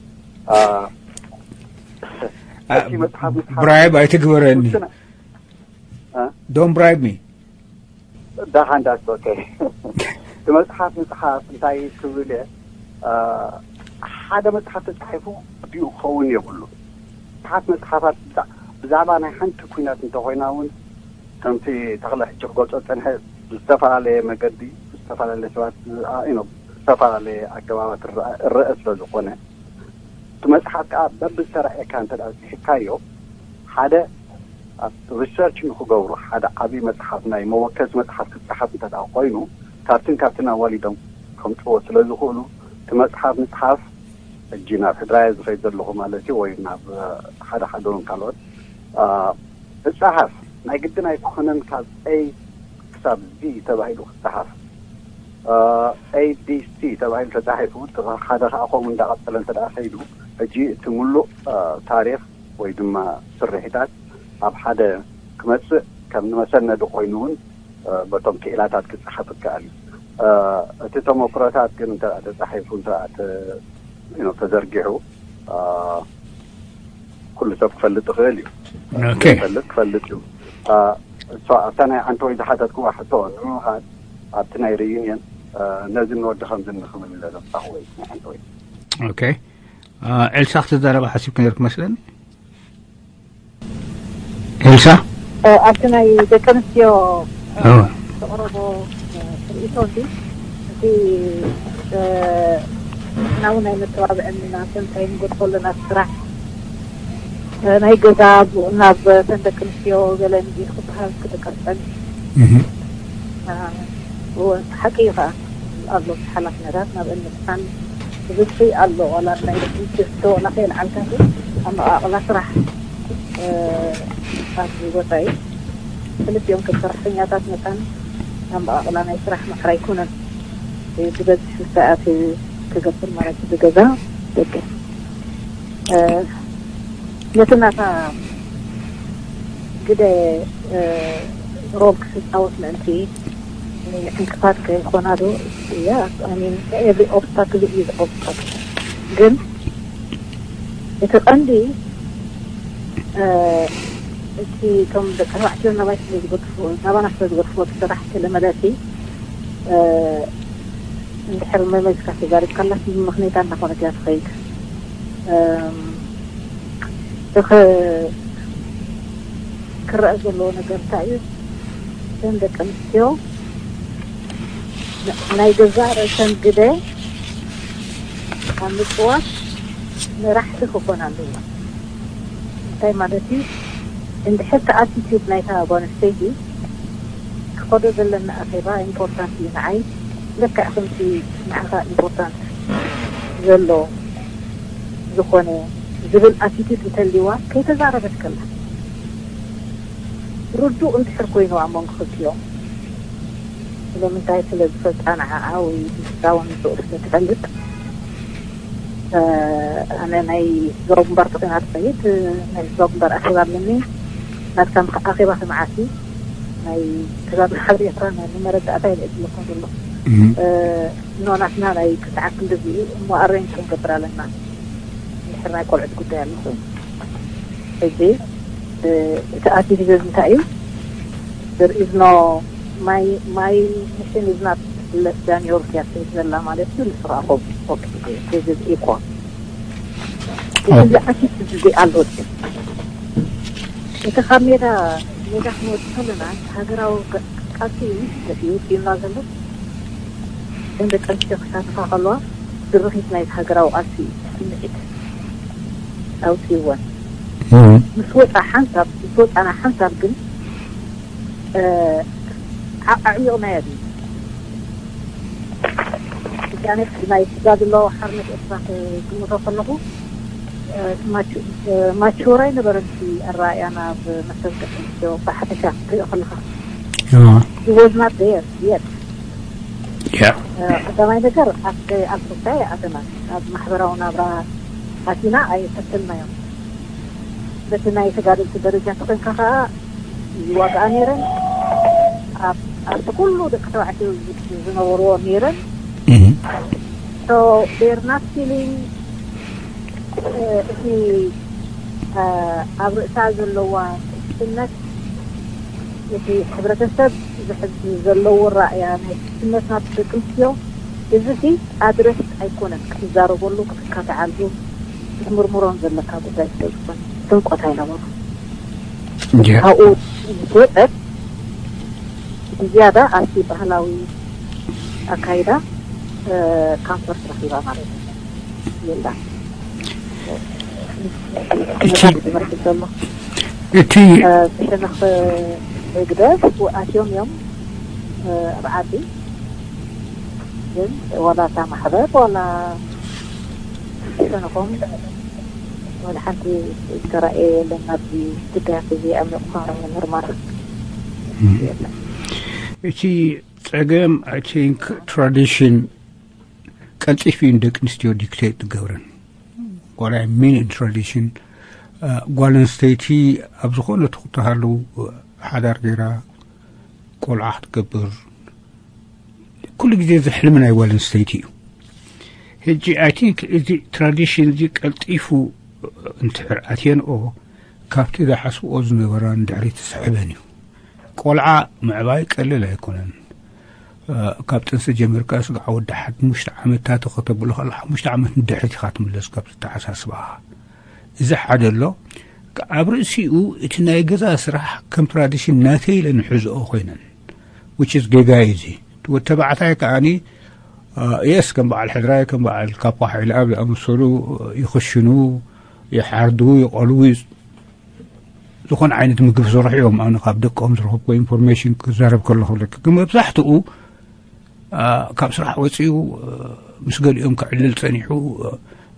እቲ መፅሓፍ ምፅሓፍ ብራይብ ኣይትግበረኒ። Don't bribe me። ደሓን that's okay። እቲ መፅሓፍ ምፅሓፍ እንታይ ክብል እየ ሓደ መፅሓፍ ተፃሒፉ ዲኡ ክኸውን የብሉ። ብዙሓት መፅሓፋት ብዛዕባ ናይ ሓንቲ ኩናት እንተኮይና እውን ከምቲ ተኽለ ሕጂ ክገልፆ ዝፀንሐ ብዝተፈላለየ መገዲ ብዝተፈላለየ ሰባት ዝተፈላለዩ ኣገባባት እረአ ስለ ዝኾነ እቲ መፅሓፍ ከዓ በብዝተረኣየካ እንተ ፅሒፍካዮ ሓደ ኣብ ሪሰርች ንክገብሩ ሓደ ዓብዪ መፅሓፍ ናይ መወከሲ መፅሓፍ ክፀሓፍ እንተ ኮይኑ ካብትን ካብትን ኣዋሊዶም ከምፅዎ ስለ ዝኽእሉ እቲ መፅሓፍ ምፅሓፍ ሕጂ ናብ ሕድራየ ዝኸይድ ዘለኹ ማለት እዩ ወይ ናብ ሓደ ሓደ እውን ካልኦት ምፅሓፍ ናይ ግድን ኣይኮነን ካብ ኤ ክሳብ ዚ ተባሂሉ ክፀሓፍ ኤ ቢ ሲ ተባሂሉ ተፃሒፉ ሓደ ከዓ ከምኡ እንዳቐፀለ እንተ ከይዱ ሕጂ እቲ ሙሉእ ታሪክ ወይ ድማ ስርሒታት ኣብ ሓደ ክመጽእ ከም ንመሰነዲ ኮይኑ እውን በቶም ክኢላታት ክጸሓፍ ይከኣል እዩ። እቲ ተመክሮታት ግን እንተ ተጻሒፉ እንተ ተዘርጊሑ ኩሉ ሰብ ክፈልጥ ይኽእል እዩ። ፈልጥ ክፈልጥ እዩ። ኣብታ ናይ ዓንተወይ ዝሓተትክዋ ሕቶ ንምምሃር ኣብቲ ናይ ሪዩኒየን ነዚ ንወዲ ከምዚ ንኽብል ኢለ ዘምጻኹ ወይ ናይ ዓንተወይ። ኦኬ። ኤልሳ ክትዛረባ ሓሲብክ ነርክ መስለኒ። ኤልሳ ኣብቲ ናይ ደቂ ኣንስትዮ ተቕረቦ ርእቶ እንዲ እቲ ናው ናይ መተባብዕን ናተን እንታይ ንገድፎ ኣለና ስራሕ ናይ ገዛ ናብ ተን ደቂ ኣንስትዮ ገለ እንዲ ክበሃል ክጥቀስ ጸኒሑ። ሓቂ እዩ ከዓ ኣሎ ሓላፍነታት ናብ እንብሓን ብዝሒ ኣሎ ዋላ ናይ ርክብ ዋላ ከየልዓልካ ኣመቓቕላ ስራሕ ኣብዚ ቦታ እዩ። ክልቲኦም ከም ሰራሕተኛታት መታን ኣመቓቕላ ናይ ስራሕ ማዕረ ኣይኮነን። ብበዝሒ ሰዓት ክገብር ማለት እዩ ብገዛ ደቂ ነቲ ናታ ግደ ሮል ክስፃወት ምእንቲ ዕንቅፋት ከይኾና ዶ እያ። I mean every obstacle is obstacle ግን እቲ ቀንዲ እቲ እቶም ደቂ ተባዕትዮ ናባይ ስለ ዝገድፍዎ ናባና ስለ ዝገድፍዎ እቲ ስራሕ ስለመለሲ እንድሕር መመልስካ ተዛሪብካላ ብምኽንያታ እናኾነት እያ ትኸይድ። እም፣ እቲ ኸ- ክረአ ዘለዎ ነገር እንታይ እዩ? እተን ደቂ ኣንስትዮ ናይ ገዛእ ርእሰን ግደ ካብ ምፅዋት መራሕቲ ክኾና ኣለዋ። እንታይ ማለት እዩ? እንድሕር እቲ ኣቲቲዩድ ናይታ ጓል ኣንስተይቲ ክኸዶ ዘለና ኣኼባ ኢምፖርታንት እዩ ንዓይ፣ ልክዕ ከምቲ ንዓኻ ኢምፖርታንት ዘሎ ዝኾነ ዝብል ኣቲቲዩድ እንተልይዋ ከይተዛረበት ከላ ርዱእ እንድሕር ኮይኑ ኣብ መንጎ ክልቲኦም ስለምንታይ ስለ ዝፈልጣ ንዓኣ ወይ ንሳ እውን ንስኡ ስለ ትፈልጥ ኣነ ናይ ህዝባዊ ግንባር ተኾይና ትኸይድ ናይ ህዝባዊ ግንባር ኣኼባ ኣለኒ ናትካ ኣኼባ ስምዓሲ ናይ ተጋሩ ሓበሬታ ናይ መረዳእታ ይልእት ኣለኩም ዘሎ ኖ ናትና ናይ ክሳዕ ክንድዚ እዩ እሞ ኣሬንጅ ክንገብር ኣለና እንድሕር ናይ ቆልዑት ጉዳይ ኣሎ ኮይኑ ሕጂ እቲ ኣቲቲዩድ እንታይ እዩ there is no my my mission is not less than yours እያ ትብል ዘላ ማለት እዩ ንስኻ ኮ this is equal እዚ ኣቲቲዩድ እዚ ኣሎ እቲ ካብ ሜዳ ሜዳ ክንወፅእ ከለና ሃገራዊ ቃልሲ እዩ እዩ ፊልምና ዘሎ እተን ደቂ ኣንስትዮ ክሳተፋ ከለዋ ድርኺት ናይቲ ሃገራዊ ቃልሲ እዩ ስምዒት ኣውፅእወን ምስ ወፃ ሓንሳብ ምስ ወፃና ሓንሳብ ግን ኣዕሚቕናዮ ድዩ ብጃነት ናይ ስጋ ዘለዎ ሓርነት ኤርትራ ክግምቶ ከለኹ ማቹር ኣይነበረን እቲ ኣረኣእያና ብመሰል ደቂ ኣንስትዮ ብሓፈሻ ክትሪኦ ከለኻ was not there yet ቀዳማይ ነገር ኣብ ሶሳይ ኣተና ኣብ ማሕበራዊ ናብራ ኣቲና ኣይፈተልናዮም በቲ ናይ ተጋደልቲ ደረጃ ተኮንካ ከዓ ይዋግኣ ነይረን ኣብቲ ኩሉ ደቂ ተባዕትዮ ዝነበርዎ ነይረን so they're not feeling እቲ ኣብ ርእሳ ዘለዋ ክስነት እቲ ሕብረተሰብ ዝሕዝ ዘለዎ ራእያ ናይ ክስነት ናቱ ደቂ ኣንስትዮ እዚ ሲ ኣድረስ ኣይኮነን ክትዛረበሉ ክትካተዓሉ ክትምርምሮን ዘለካ ጉዳይ ስለ ዝኾነ ስንቆት ኣይነበሩ ካብኡ ዝወፀት ብዝያዳ ኣብቲ ባህላዊ ኣካይዳ ካንፈር ረኺባ ማለት እዩ የላ እቲ ዝመርሒ ዘሎ እቲ ብሸነኽ ህግደፍ ኣትዮም እዮም ኣብ ዓዲ ግን ዋላ እታ ማሕበር ዋላ ሸነኾም ወላ ሓንቲ ዝተራእየ የለን ኣብዚ ጉዳያት እዚ ኣሚቑ ምርማር እቲ ጸገም I think tradition ቀልጢፉ እዩ ንደቂ ኣንስትዮ dictate ዝገብረን what I mean in tradition ጓል ኣንስተይቲ ኣብ ዝኾነ ትኽተሃሉ ሓዳር ገይራ ቆልዓ ክትገብር ኩሉ ግዜ እዚ ሕልሚ ናይ ጓል ኣንስተይቲ እዩ። ሕጂ ኣይ ቲንክ እዚ ትራዲሽን እዚ ቀልጢፉ እንትሕር ኣትየንኦ ካብቲ ዝሓስብኦ ዝነበራ ንድሕሪት ዝስሕበን እዩ። ቆልዓ ምዕባይ ቀልል ኣይኮነን። ካብ ጥንሲ ጀሚርካ ስጋዕ ወዲ ሓሙሽተ ዓመት ታተ ከተብሎ ከላ ሓሙሽተ ዓመት ንድሕሪት ኢኻ ትምለስ ካብ ዝተሓሳስባኻ። እዚ ሓደ ኣሎ። ኣብ ርእሲኡ እቲ ናይ ገዛ ስራሕ ከም ትራዲሽን ናተይ ኢለ ንሕዝኦ ኮይነን which is ጌጋ እዩ። እዚ ወዲ ተባዕታይ ከዓኒ የስ ከም በዓል ሕድራይ ከም በዓል ካፓ ሓይለ ኣብ ዝኣመሰሉ ይኽሽኑ፣ ይሓርዱ፣ ይቆልዉ፣ ዝኾነ ዓይነት ምግቢ ዝሰርሑ እዮም። ኣነ ካብ ደቆም ዝረኸብኩ ኢንፎርሜሽን ክዛረብ ከለኹ ግን መብዛሕትኡ ካብ ስራሕ ወፂኡ ምስ ገሊኦም ክዕልል ፀኒሑ፣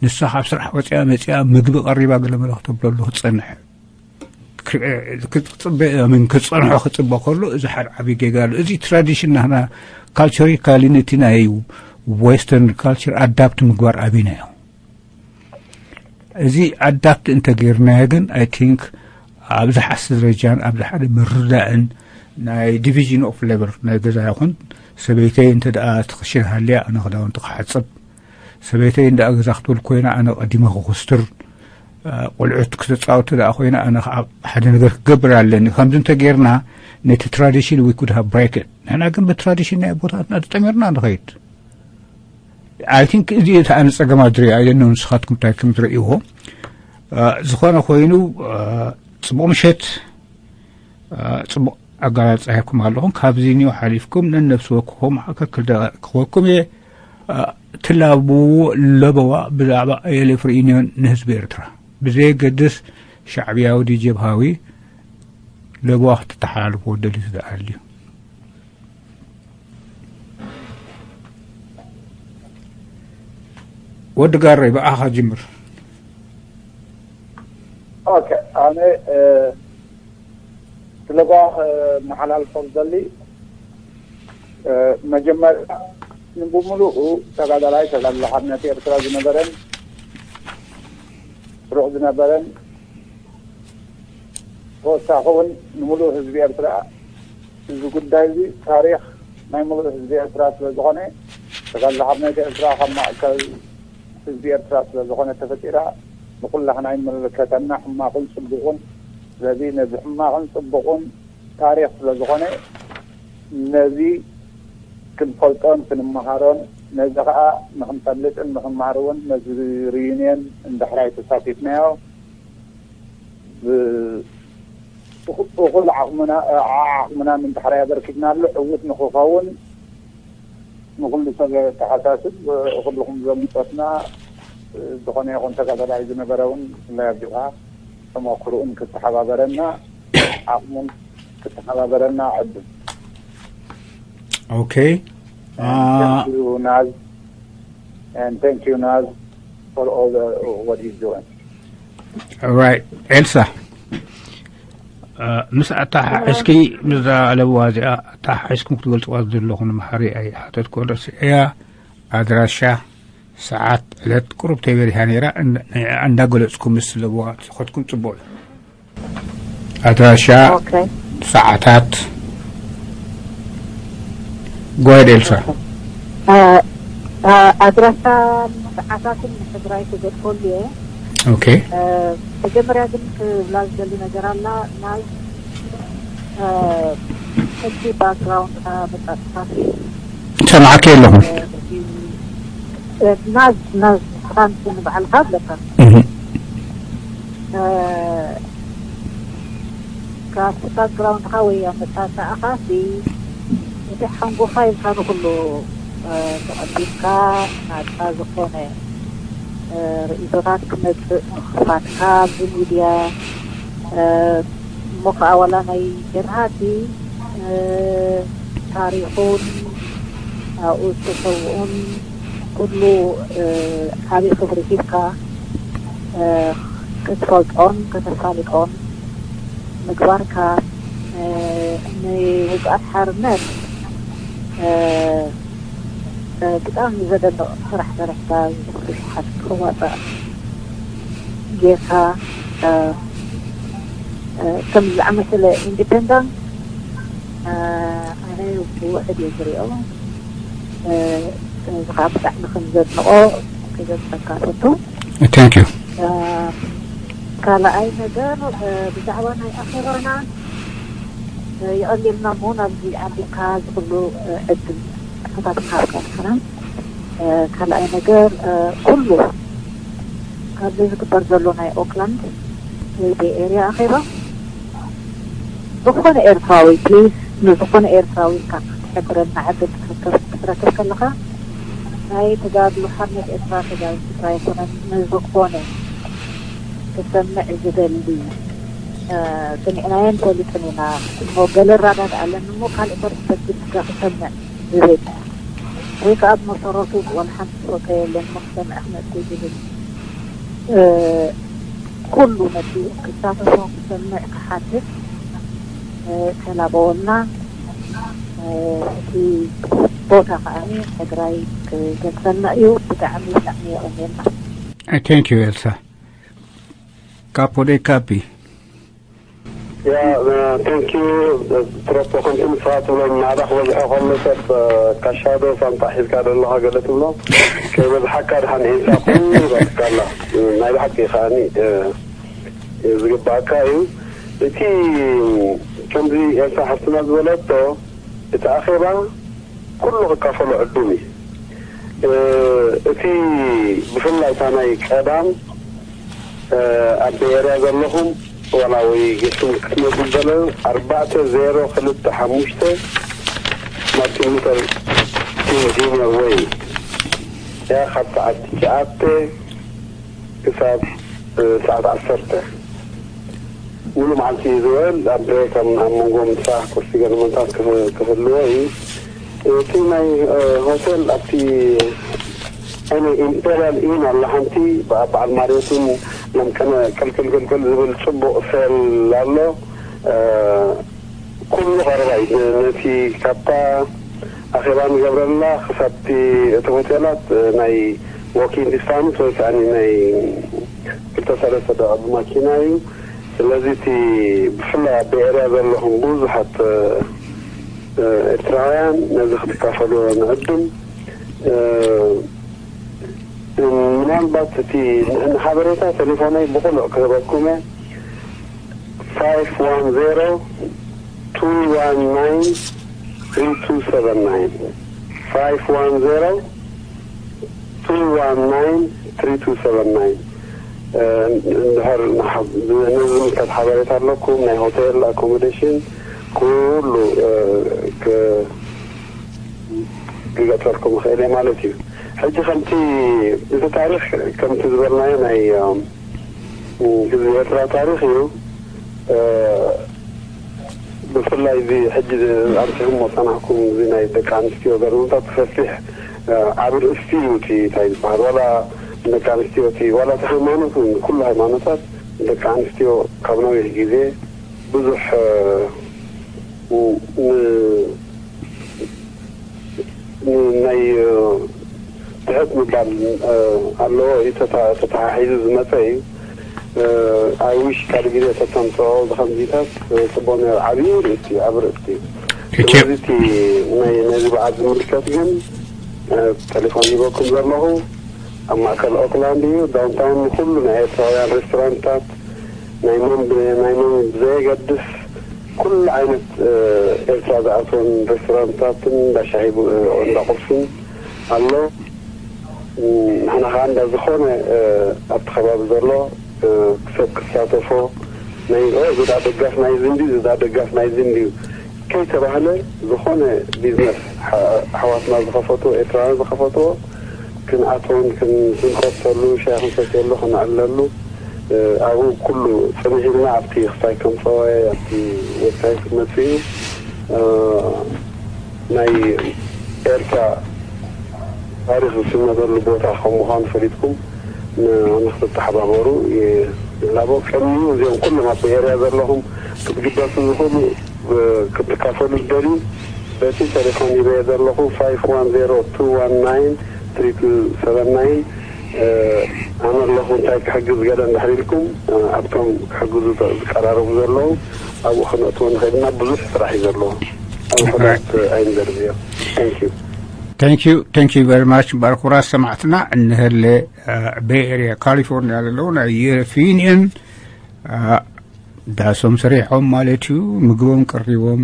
ንሳ ካብ ስራሕ ወፂኣ መፂኣ ምግቢ ቀሪባ ገለ መለ ክተብለሉ ክትፀንሕ ክትፅበ ምን ክፀንሖ ክፅበ ከሎ እዚ ሓደ ዓብዪ ጌጋ ኣሎ። እዚ ትራዲሽን ናህና ካልቸሪካሊ ነቲ ናይ ዌስተርን ካልቸር ኣዳፕት ምግባር ኣቢናዮ። እዚ ኣዳፕት እንተገይርናዮ ግን ኣይ ቲንክ ኣብ ዝሓስ ደረጃን ኣብ ዝሓደ ምርዳእን ናይ ዲቪዥን ኦፍ ሌበር ናይ ገዛ ይኹን ሰበይተይ እንተ ደኣ ትኽሽን ሃልያ ኣነ ክዳውንቲ ክሓጽብ ሰበይተይ እንዳ ገዛ ክትብል ኮይና ኣነ ቀዲመ ክኹስትር ቆልዑት ክትጻወት ደኣ ኮይና ኣነ ከዓ ሓደ ነገር ክገብር ኣለኒ ከምዚ እንተገይርና ነቲ ትራዲሽን we could have break it ንሕና ግን ብትራዲሽን ናይ ኣቦታትና ተጠሚርና ንኸይድ። ኣይ ቲንክ እዚ እቲ ኣነ ጸገም ኣድሪ ኣይደነ ንስኻትኩም እንታይ ከም ትርእይዎ። ዝኾነ ኮይኑ ጽቡቕ ምሸት። ጽቡቕ ኣጋላልጻ ሂብኩም ኣለኹም። ካብዚ ኒው ሓሊፍኩም ነነብሲ ወክኹም ሓከክል ደቂቕ ክወኩም እየ። ትላብዎ ለበዋ ብዛዕባ ኤሌፍ ሪዩኒዮን ንህዝቢ ኤርትራ ብዘየገድስ ሻዕብያዊ ድዩ ጀብሃዊ ለበዋ ክትተሓላልፍዎ ደልዩ ዝደኣልዩ። ወዲ ጋረይ ብኣኻ ጅምር። ኦኬ ኣነ ስለባ መሓላልፎ ዝደሊ መጀመርያ ንብምሉኡ ተጋዳላይ ተጋድሎ ሓርነት ኤርትራ ዝነበረን ስሩዕ ዝነበረን ተወሳኺ እውን ንምሉእ ህዝቢ ኤርትራ እዚ ጉዳይ እዚ ታሪኽ ናይ ምሉእ ህዝቢ ኤርትራ ስለ ዝኾነ ተጋድሎ ሓርነት ኤርትራ ካብ ማእከል ህዝቢ ኤርትራ ስለ ዝኾነ ተፈጢራ ንኩላህና ይመለከተና ሕማቕን ጽቡቕን ስለዚ ነዚ ሕማቕን ጽቡቕን ታሪኽ ስለ ዝኾነ ነዚ ክንፈልጦን ክንመሃሮን ነዚ ከዓ ንክንፈልጥን ንክንመሃር እውን ነዚ ሪዩኒየን እንድሕራይ ተሳቲፍናዮ እኹል ዓቕምና ዓቕምና ምንድሕራይ ኣበርኪትናሉ ዕዉት ንክኸውን ንኩሉ ሰብ ተሓሳስብ ኩልኹም ዘምፀትና ዝኾነ ይኹን ተጋዳላይ ዝነበረ እውን ብፍላይ ኣብዚኻ ተመክርኡን ክተሓባበረና ዓቕሙን ክተሓባበረና ዕድል Okay. Uh, Thank you, Naz. And thank you, Naz, for all the, what he's doing. Right. ኤልሳ ምስ ኣተሓሒዝኪ ምስዛ ለብዋ እዚኣ ኣተሓሒዝኩም ክትገልፅዋ ዘለኹ ንምሓሪ ኣይሓተትኩ ረስዕያ ኣድራሻ ሰዓት ዕለት ቁሩብ ተይበሪሃ ነይራ እንዳገለፅኩም ምስ ለብዋ ትኸድኩም ፅቡቅ እዩ ኣድራሻ ሰዓታት ጓይድ ኤልሳ ኣድራሻ ሰዓታትን ንሕድራይ ክገድፈሉ እየ ኦኬ መጀመርያ ግን ክብላ ዝደሊ ነገር ኣላ ናይ ሕጂ ባክግራውንድ መጣጥፋት ሰማዕኪ ኣለኹም ናዝ ናዝ ሓንቲ ንባዕልካ ኣለካ ካብቲ ባክግራውንድካ ወይ ኣመጣጣእካ እቲ ሓንጎፋ ኢልካ ንኩሉ ተቐቢልካ ናጻ ዝኾነ ርእይቶታት ክመጽእ ምኽፋትካ ኣብዚ ሚድያ እሞ ከዓ ዋላ ናይ ጀብሃቲ ታሪኹን ኣብኡ ዝተሰውኡን ኩሉ ዓብዪ ክብሪ ሂብካ ክትፈልጦን ከተሳልጦን ምግባርካ ንውግኣት ሓርነት ብጣዕሚ ዘደንቕ ስራሕ ሰሪሕካ ብዙሓት ክዋፃእ ጌርካ እ፣ እ፣ ከም ዝኣመሰለ ኢንዲፔንደንት፣ እ፣ ኣነ ብውሕድ እየ ዝሪኦ። እ፣ እዚ ከዓ ብጣዕሚ ከም ዘድንቆ ክገልጸካ ፈቱ። Thank you። እ፣ ካልኣይ ነገር፣ እ፣ ብዛዕባ ናይ ኣኼባና፣ እ፣ የቐኒልና እሞ ናብዚ ኣቢልካ ዝኽሉ፣ እ፣ ዕድል ተኸታትልካ ኣለና። እ፣ ካልኣይ ነገር፣ እ፣ ኩሉ ኣብዚ ዝግበር ዘሎ ናይ ኦክላንድ ወይ ቤይ ኤርያ ኣኼባ፣ ዝኾነ ኤርትራዊ፣ ፕሊዝ፣ ንዝኾነ ኤርትራዊ ኢልካ ክትሕብረልና ዕድል ክትረክብ፣ ክትረክብ ከለኻ፣ ናይ ተጋድሎ ሓርነት ኤርትራ፣ ተጋድሎ ኤርትራ ኣይኮነን፣ ንዝኾነ ክሰምዕ ዝደሊ፣ እ፣ ሰሚዕናዮን ፈልጥን ኢና። እሞ ገለ ራዳድ ኣለን እሞ ካልእ ፐርስፐክቲቭ ክሰምዕ ዝብል፣ ወይ ከዓ ብመሰረቱ ዋላ ሓንቲ ዝፈቶ የለን፣ እሞ ክሰምዕ ክመጽእ ዝብል፣ እ፣ ኩሉ መጺኡ ክሳተፎ፣ ክሰምዕ፣ ክሓትት፣ እ፣ ተላበወልና። እ፣ እቲ ቦታ ከዓኒ ትግራይ ክገልጸልና እዩ። ብጣዕሚ፣ ብጣዕሚ የቐንየልና። Thank you ኤልሳ። ካፖ ዴ ካፒ። ያ፣ ቴንክ ዩ። ትረፎ ከምቲ ንስኻ ትብሎ ናዳ ክበዝሖ ከሎ ሰብ፣ እ፣ ካሻዶ ሳንጣ ሒዝካ ዘለኻ ገለ ትብሎ ከይበዝሓካ ድሓን ዒንሳ ኩሉ ይበፅካ ኣላ። ናይ ብሓቂ ከዓኒ፣ እ፣ ዝግባኣካ እዩ። እቲ ከምዚ ኤልሳ ሓፍትና ዝበለቶ እቲ ኣኼባ ኩሉ ክካፈሎ ዕዱም እዩ። እ፣ እቲ ብፍላይ እታ ናይ ቀዳም፣ እ፣ ኣብ ቤይ ኤርያ ዘለኹም ዋላ ወይ ጌስቱም ክትመፁ ዘለኹም ኣርባዕተ ዜሮ ክልተ ሓሙሽተ ማርቲን ሉተር ኪንግ ጁኒየር ወይ እያ ካብ ሰዓት ትሽዓተ ክሳብ፣ እ፣ ሰዓት ዓሰርተ ሙሉ መዓልቲ እዩ ዝውዕል። ኣብ ከም ኣብ መንጎ ምሳሕ ቁርሲ ገለ መምታት ክህ-፣ ክህልዎ እዩ። እቲ ናይ፣ እ፣ ሆቴል ኣብቲ እኔ ኢምፔሪያል ኢን ኣላ ሓንቲ፣ በ-፣ በዓል ማርዮትን ለምከነ ቅልቅል ቅልቅል ዝብል ጽቡቕ ሴል ኣሎ። እ፣ ኩሉ ቀረባ እዩ። ነ-፣ ነቲ ካብታ ኣኼባ ንገብረላ ክሳብቲ እቲ ሆቴላት፣ እ፣ ናይ ዎኪንግ ዲስታንስ ወይ ከዓኒ ናይ ክልተ ሰለስተ ደቂቕ ብማኪና እዩ። ስለዚ እቲ ብፍላይ ኣብ ቤይ ኤርያ ዘለኹም ብዙሓት፣ እ፣ እ፣ ኤርትራውያን ነዚ ክትካፈሉ ንዕድም። እ፣ ምናልባት እቲ ን-፣ ንሓበሬታ ቴሌፎነይ ብቕሉዕ ክህበኩም እየ። ፋይቭ ዋን ዜሮ ቱ ዋን ናይን ትሪ ቱ ሰቨን ናይን፣ ፋይቭ ዋን ዜሮ ቱ ዋን ናይን ትሪ ቱ ሰቨን ናይን። እ፣ እንድሕር ንሓ-፣ ነዚ ዝምልከት ሓበሬታ ኣለኩም፣ ናይ ሆቴል ኣኮሞዴሽን ኩሉ፣ እ፣ ክ-፣ ክገጸልኩም ይኽእል እየ ማለት እዩ። ሕጂ ከምቲ፣ እዚ ታሪኽ ከምቲ ዝበልናዮ ናይ፣ እ፣ ህዝቢ ኤርትራ ታሪኽ እዩ። እ፣ ብፍላይ እዚ ሕጂ ኣምሲኹሞ ጸናሕኩም፣ እዚ ናይ ደቂ ኣንስትዮ ገርምታት ሰፊሕ፣ እ፣ ዓቢ ርእስቲ እዩ። እቲ እንታይ ዝበሃል፣ ዋላ ደቂ ኣንስትዮ፣ እቲ ዋላ እቲ ሃይማኖት እውን፣ ኩሉ ሃይማኖታት ደቂ ኣንስትዮ ካብ ነዊሕ ግዜ ብዙሕ፣ እ፣ ን-፣ ን-፣ ናይ፣ እ፣ ትሕት ምባል፣ እ፣ ኣለዎ እዩ። ተታ-፣ ተተሓሒዙ ዝመጸ እዩ። እ፣ ኣይ ዊሽ ካልእ ግዜ ተተምጽኦ ብኸምዚታት፣ እ፣ ጽቡቕ ነይሩ። ዓብዪ ርእስቲ፣ ዓቢ ርእስቲ። ኢትዮ- ስለዚ እቲ ናይ፣ ነዚ በዓል ዝምልከት ግን፣ እ፣ ቴሌፎን ሂበኩም ዘለኹ ኣብ ማእከል ኦክላንድ እዩ። ዳውንታውን ንኹሉ ናይ ኤርትራውያን ሬስቶራንትታት፣ ናይ መን ብ-፣ ናይ መን ብዘየገድስ ኩሉ ዓይነት፣ እ፣ ኤርትራ ዝኣትወን ሬስቶራንትታትን እንዳ ሻሂ ቡ-፣ እ፣ እንዳ ቁርሲን ኣሎ። እ፣ ንሕና ኸዓ እንዳ ዝኾነ፣ እ፣ ኣብቲ ከባቢ ዘሎ፣ እ፣ ሰብ ክሳተፎ ናይ፣ ኦ፣ እዚ ደኣ ደጋፍ ናይ ዝንዲ፣ እዚ ደኣ ደጋፍ ናይ ዝንዲ እዩ ከይተባህለ፣ ዝኾነ ቢዝነስ ሓ-፣ ኣሕዋትና ዝኸፈትዎ፣ ኤርትራውያን ዝኸፈትዎ ክንኣትዎን ክን-፣ ክንከፍተሉ፣ ሻሂ ክንሰትየሉ፣ ክነዕልለሉ፣ እ፣ ኣብኡ ኩሉ ጽንሕ ኢልና ኣብቲ ክሳይ ከምጸወ ኣብቲ ዌብሳይት ክመጽእ እዩ። እ፣ ናይ ኤርትራ ታሪኽ ዝስነደሉ ቦታ ከም ምዃኑ ፈሊጥኩም ን-፣ ንክትተሓባበሩ ይላቦ። ቅድሚኡ እዚኦም ኩሎም ኣብ ኤርያ ዘለኹም ክትግደሱ ዝኽእሉ፣ እ፣ ክትካፈሉ ዝደልዩ በቲ ቴሌፎን ሂበዮ ዘለኹ ፋይቭ ዋን ዜሮ ቱ ዋን ናይን ትሪ ቱ ሰቨን ናይን፣ እ፣ ኣነ ኣለኹ። እንታይ ክሕግዝ ገለ እንድሕር ኢልኩም ኣብቶም ክሕግዙ ዝቀራረቡ ዘለዉ ኣብኡ ክነእትዎ ንኽእል ኢና። ብዙሕ ስራሕ እዩ ዘለዎ። ኣብ ውሑዳት ኣይንደርብዮ። Thank you። Thank you, thank you very much. ባርኩራ ሰማዕትና እንሀለ ቤይ ኤርያ ካሊፎርኒያ ዘለዉ ናይ ዩሮፕ ዩኒየን ዳሶም ሰሪሖም ማለት እዩ። ምግቦም ቀሪቦም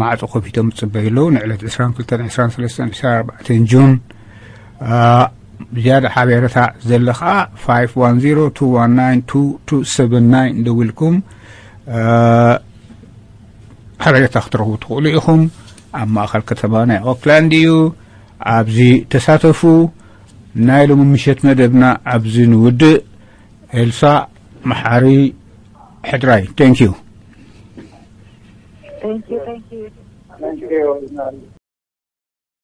ማዕጾ ከፊቶም ዝጽበዩ ኣለዉ። ንዕለት ዕስራን ክልተን ዕስራን ሰለስተን ዕስራን ኣርባዕተን ጁን ዝያዳ ሓቤረታ ዘለኻ ፋይቭ ዋን ዜሮ ቱ ዋን ናይን ቱ ቱ ሰቨን ናይን ደዊልኩም ሓበሬታ ክትረኽቡ ትኽእሉ ኢኹም። ኣብ ማእኸል ከተማ ናይ ኦክላንድ እዩ። ኣብዚ ተሳተፉ። ናይ ሎሚ ምሸት መደብና ኣብዚ ንውድእ። ኤልሳ መሓሪ ሕድራይ። Thank you። Thank you, thank you.